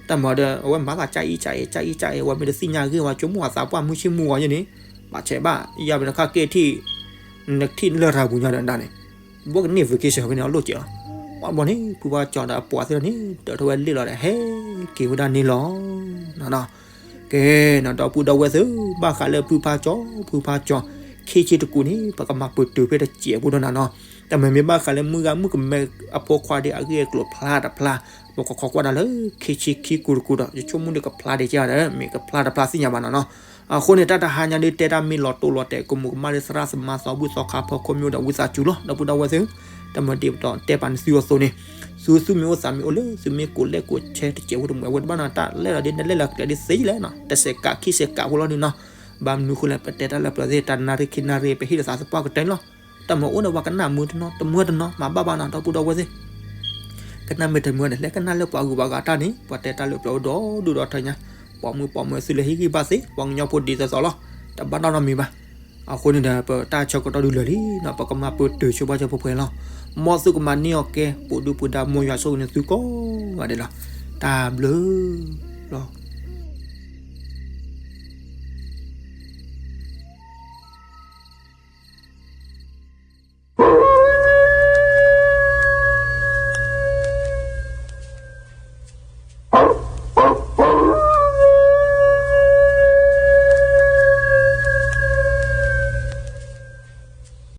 တၢ်မၤဒီး အဝဲမၤသးကၢ်အံၤကၢ်အံၤ ကၢ်အံၤကၢ်အံၤ အဝဲမ့ၢ်တသ့ၣ်ညါဂ့ၢ်ဝဲ ကၠိမိၢ်အသးပှၢ်မုၢ်ဆ့ၣ်မုၢ်ဂီၤယဲန့ၣ်, ဘၣ်ဆဲးဘၣ် ယါမ့ၢ်တခါကဲထံၣ် နထံၣ်လၢၢ်တၢ်ပူၤညါဒီးဒၣ်န့ၣ် ဘၣ်ကန့ၢ် vacation ဖဲန့ၣ်အလိၣ်ကဲးလီၤ, ပှၤဘျီန့ၣ် ဖုဖါကၠီၤဒီးအပှၤသ့ၣ်န့ၣ် တၢၢ်ထီၣ်ဝဲလ့ၣ်လီၤဒီး ဟဲက့ၤဝဲဒၣ်န့ၣ်လီၤ. ကဲ နဒီပုၢ်ဒီဝဲၢ်သ့ၣ် ဘၣ်ဃးလၢဖုဖါကၠီၤ ဖုဖါကၠီၤ ခံဆံတကူန့ၣ် ပကမၤပတုာ်ဖဲတစဲးဖိဒီးနၤနီၤ, တမ့ၢ်မ့ၢ်ဘၣ်ဃးလၢမုၢ်ဂၤမုၢ်ကမဲအဖိခွါဒီးအဂ့ၢ်အကျိၤဖျါတဖျါ, ပကခိးကွၢ်ဒၣ်လၢ ခံဆံခံကူတကူဒီး ယဆိကမိၣ်ဒီးကဖျါဒံးကဒီး မ့ၢ်ကဖျါတဖျါသ့ၣ်ညါဘၣ်နၤနီၤ. အဃိန့ၣ် တၢ်တဟါညါဒုးတဲတၢ်မ့ၢ်လီၤတိၢ်လီၤတဲာ် ကမူးကမၣ်ဒီးသရၣ်သမါသီဘူၣ်သီခါဖီခိၣ်မ့ၢ်အိၣ်ဒီးဝံသးစူၤလီၤ ဒီပုၢ်ဒီဝဲၢ်သ့ၣ်, တမ့ၢ်ဒ်ပတီၢ်တဲပာ်နသုအသိးန့ၣ်, သုသုမ့ၢ်အိၣ်သးမ့ၢ်အိၣ်လၢ သုမ့ၢ်ကိးလဲၣ်ကိးဆဲးတစဲးဖိတမုာ်အဝဲတဘၣ်နီၤ တၢ်လဲၣ်လီၤဒ်နလဲၣ်လီၤကျဲဒ်သ့လီၤနီၤ တစဲးကးခံစဲးကးဖိလီၤဒုးနီၤ, ဘၣ်မနုၤဃိလဲၣ် ပတဲတၢ်လၢပျၢၤသ့ၣ် တနၣ်ရံၣ်ခံနၣ်ရံၣ် ပဟ့ၣ်လီၤသးသပှၢ်ကတၢၢ်န့ၣ်လီၤ. တၢ်မ့ၢ်အိၣ်ဒီးပှၤကနၣ်မုာ်တနီၤ တမုာ်တနီၤ မၤဘၣ်ဘၣ်နီၤ ဒီပုၢ်ဒီဝဲၢ်သ့ၣ် ကနၣ်မ့ၢ်တမုာ်ဒီး လဲၤကနၣ်လၢပှၤဂုၤပှၤဂၤတၢ်န့ၣ် ပှၤတဲတၢ်လၢပျၢၤအိၣ်ဒီဒူၣ်ဒီထၢညါ, ပိာ်မုၣ်ပိာ်မၢၤသုလၢဟ့ၣ်ဂံၢ်ဘၣ်သ့ ပှၤကညီဖိဒ်သိးသိးလီၤ, တဘၣ်နီတမံၤဘၣ်. အဃိန့ၣ်ဒီး ပတၢ်ဆၢကတီၢ်ဒုးလၢာ်လံနီၤ ပကမၤပတုာ်ဆိပာ်စၢၤပှဲၤပှဲၤလီၤ. မ်သုကမၤန့ၢ်အီၤကဲ ပူၤဒုၣ်ပူၤဒါ မ်ယွၤဆိၣ်ဂ့ၤန့ၢ်သုကိးဂၤဒဲးလီၤ. တၢ်ဘျုးလီၤ.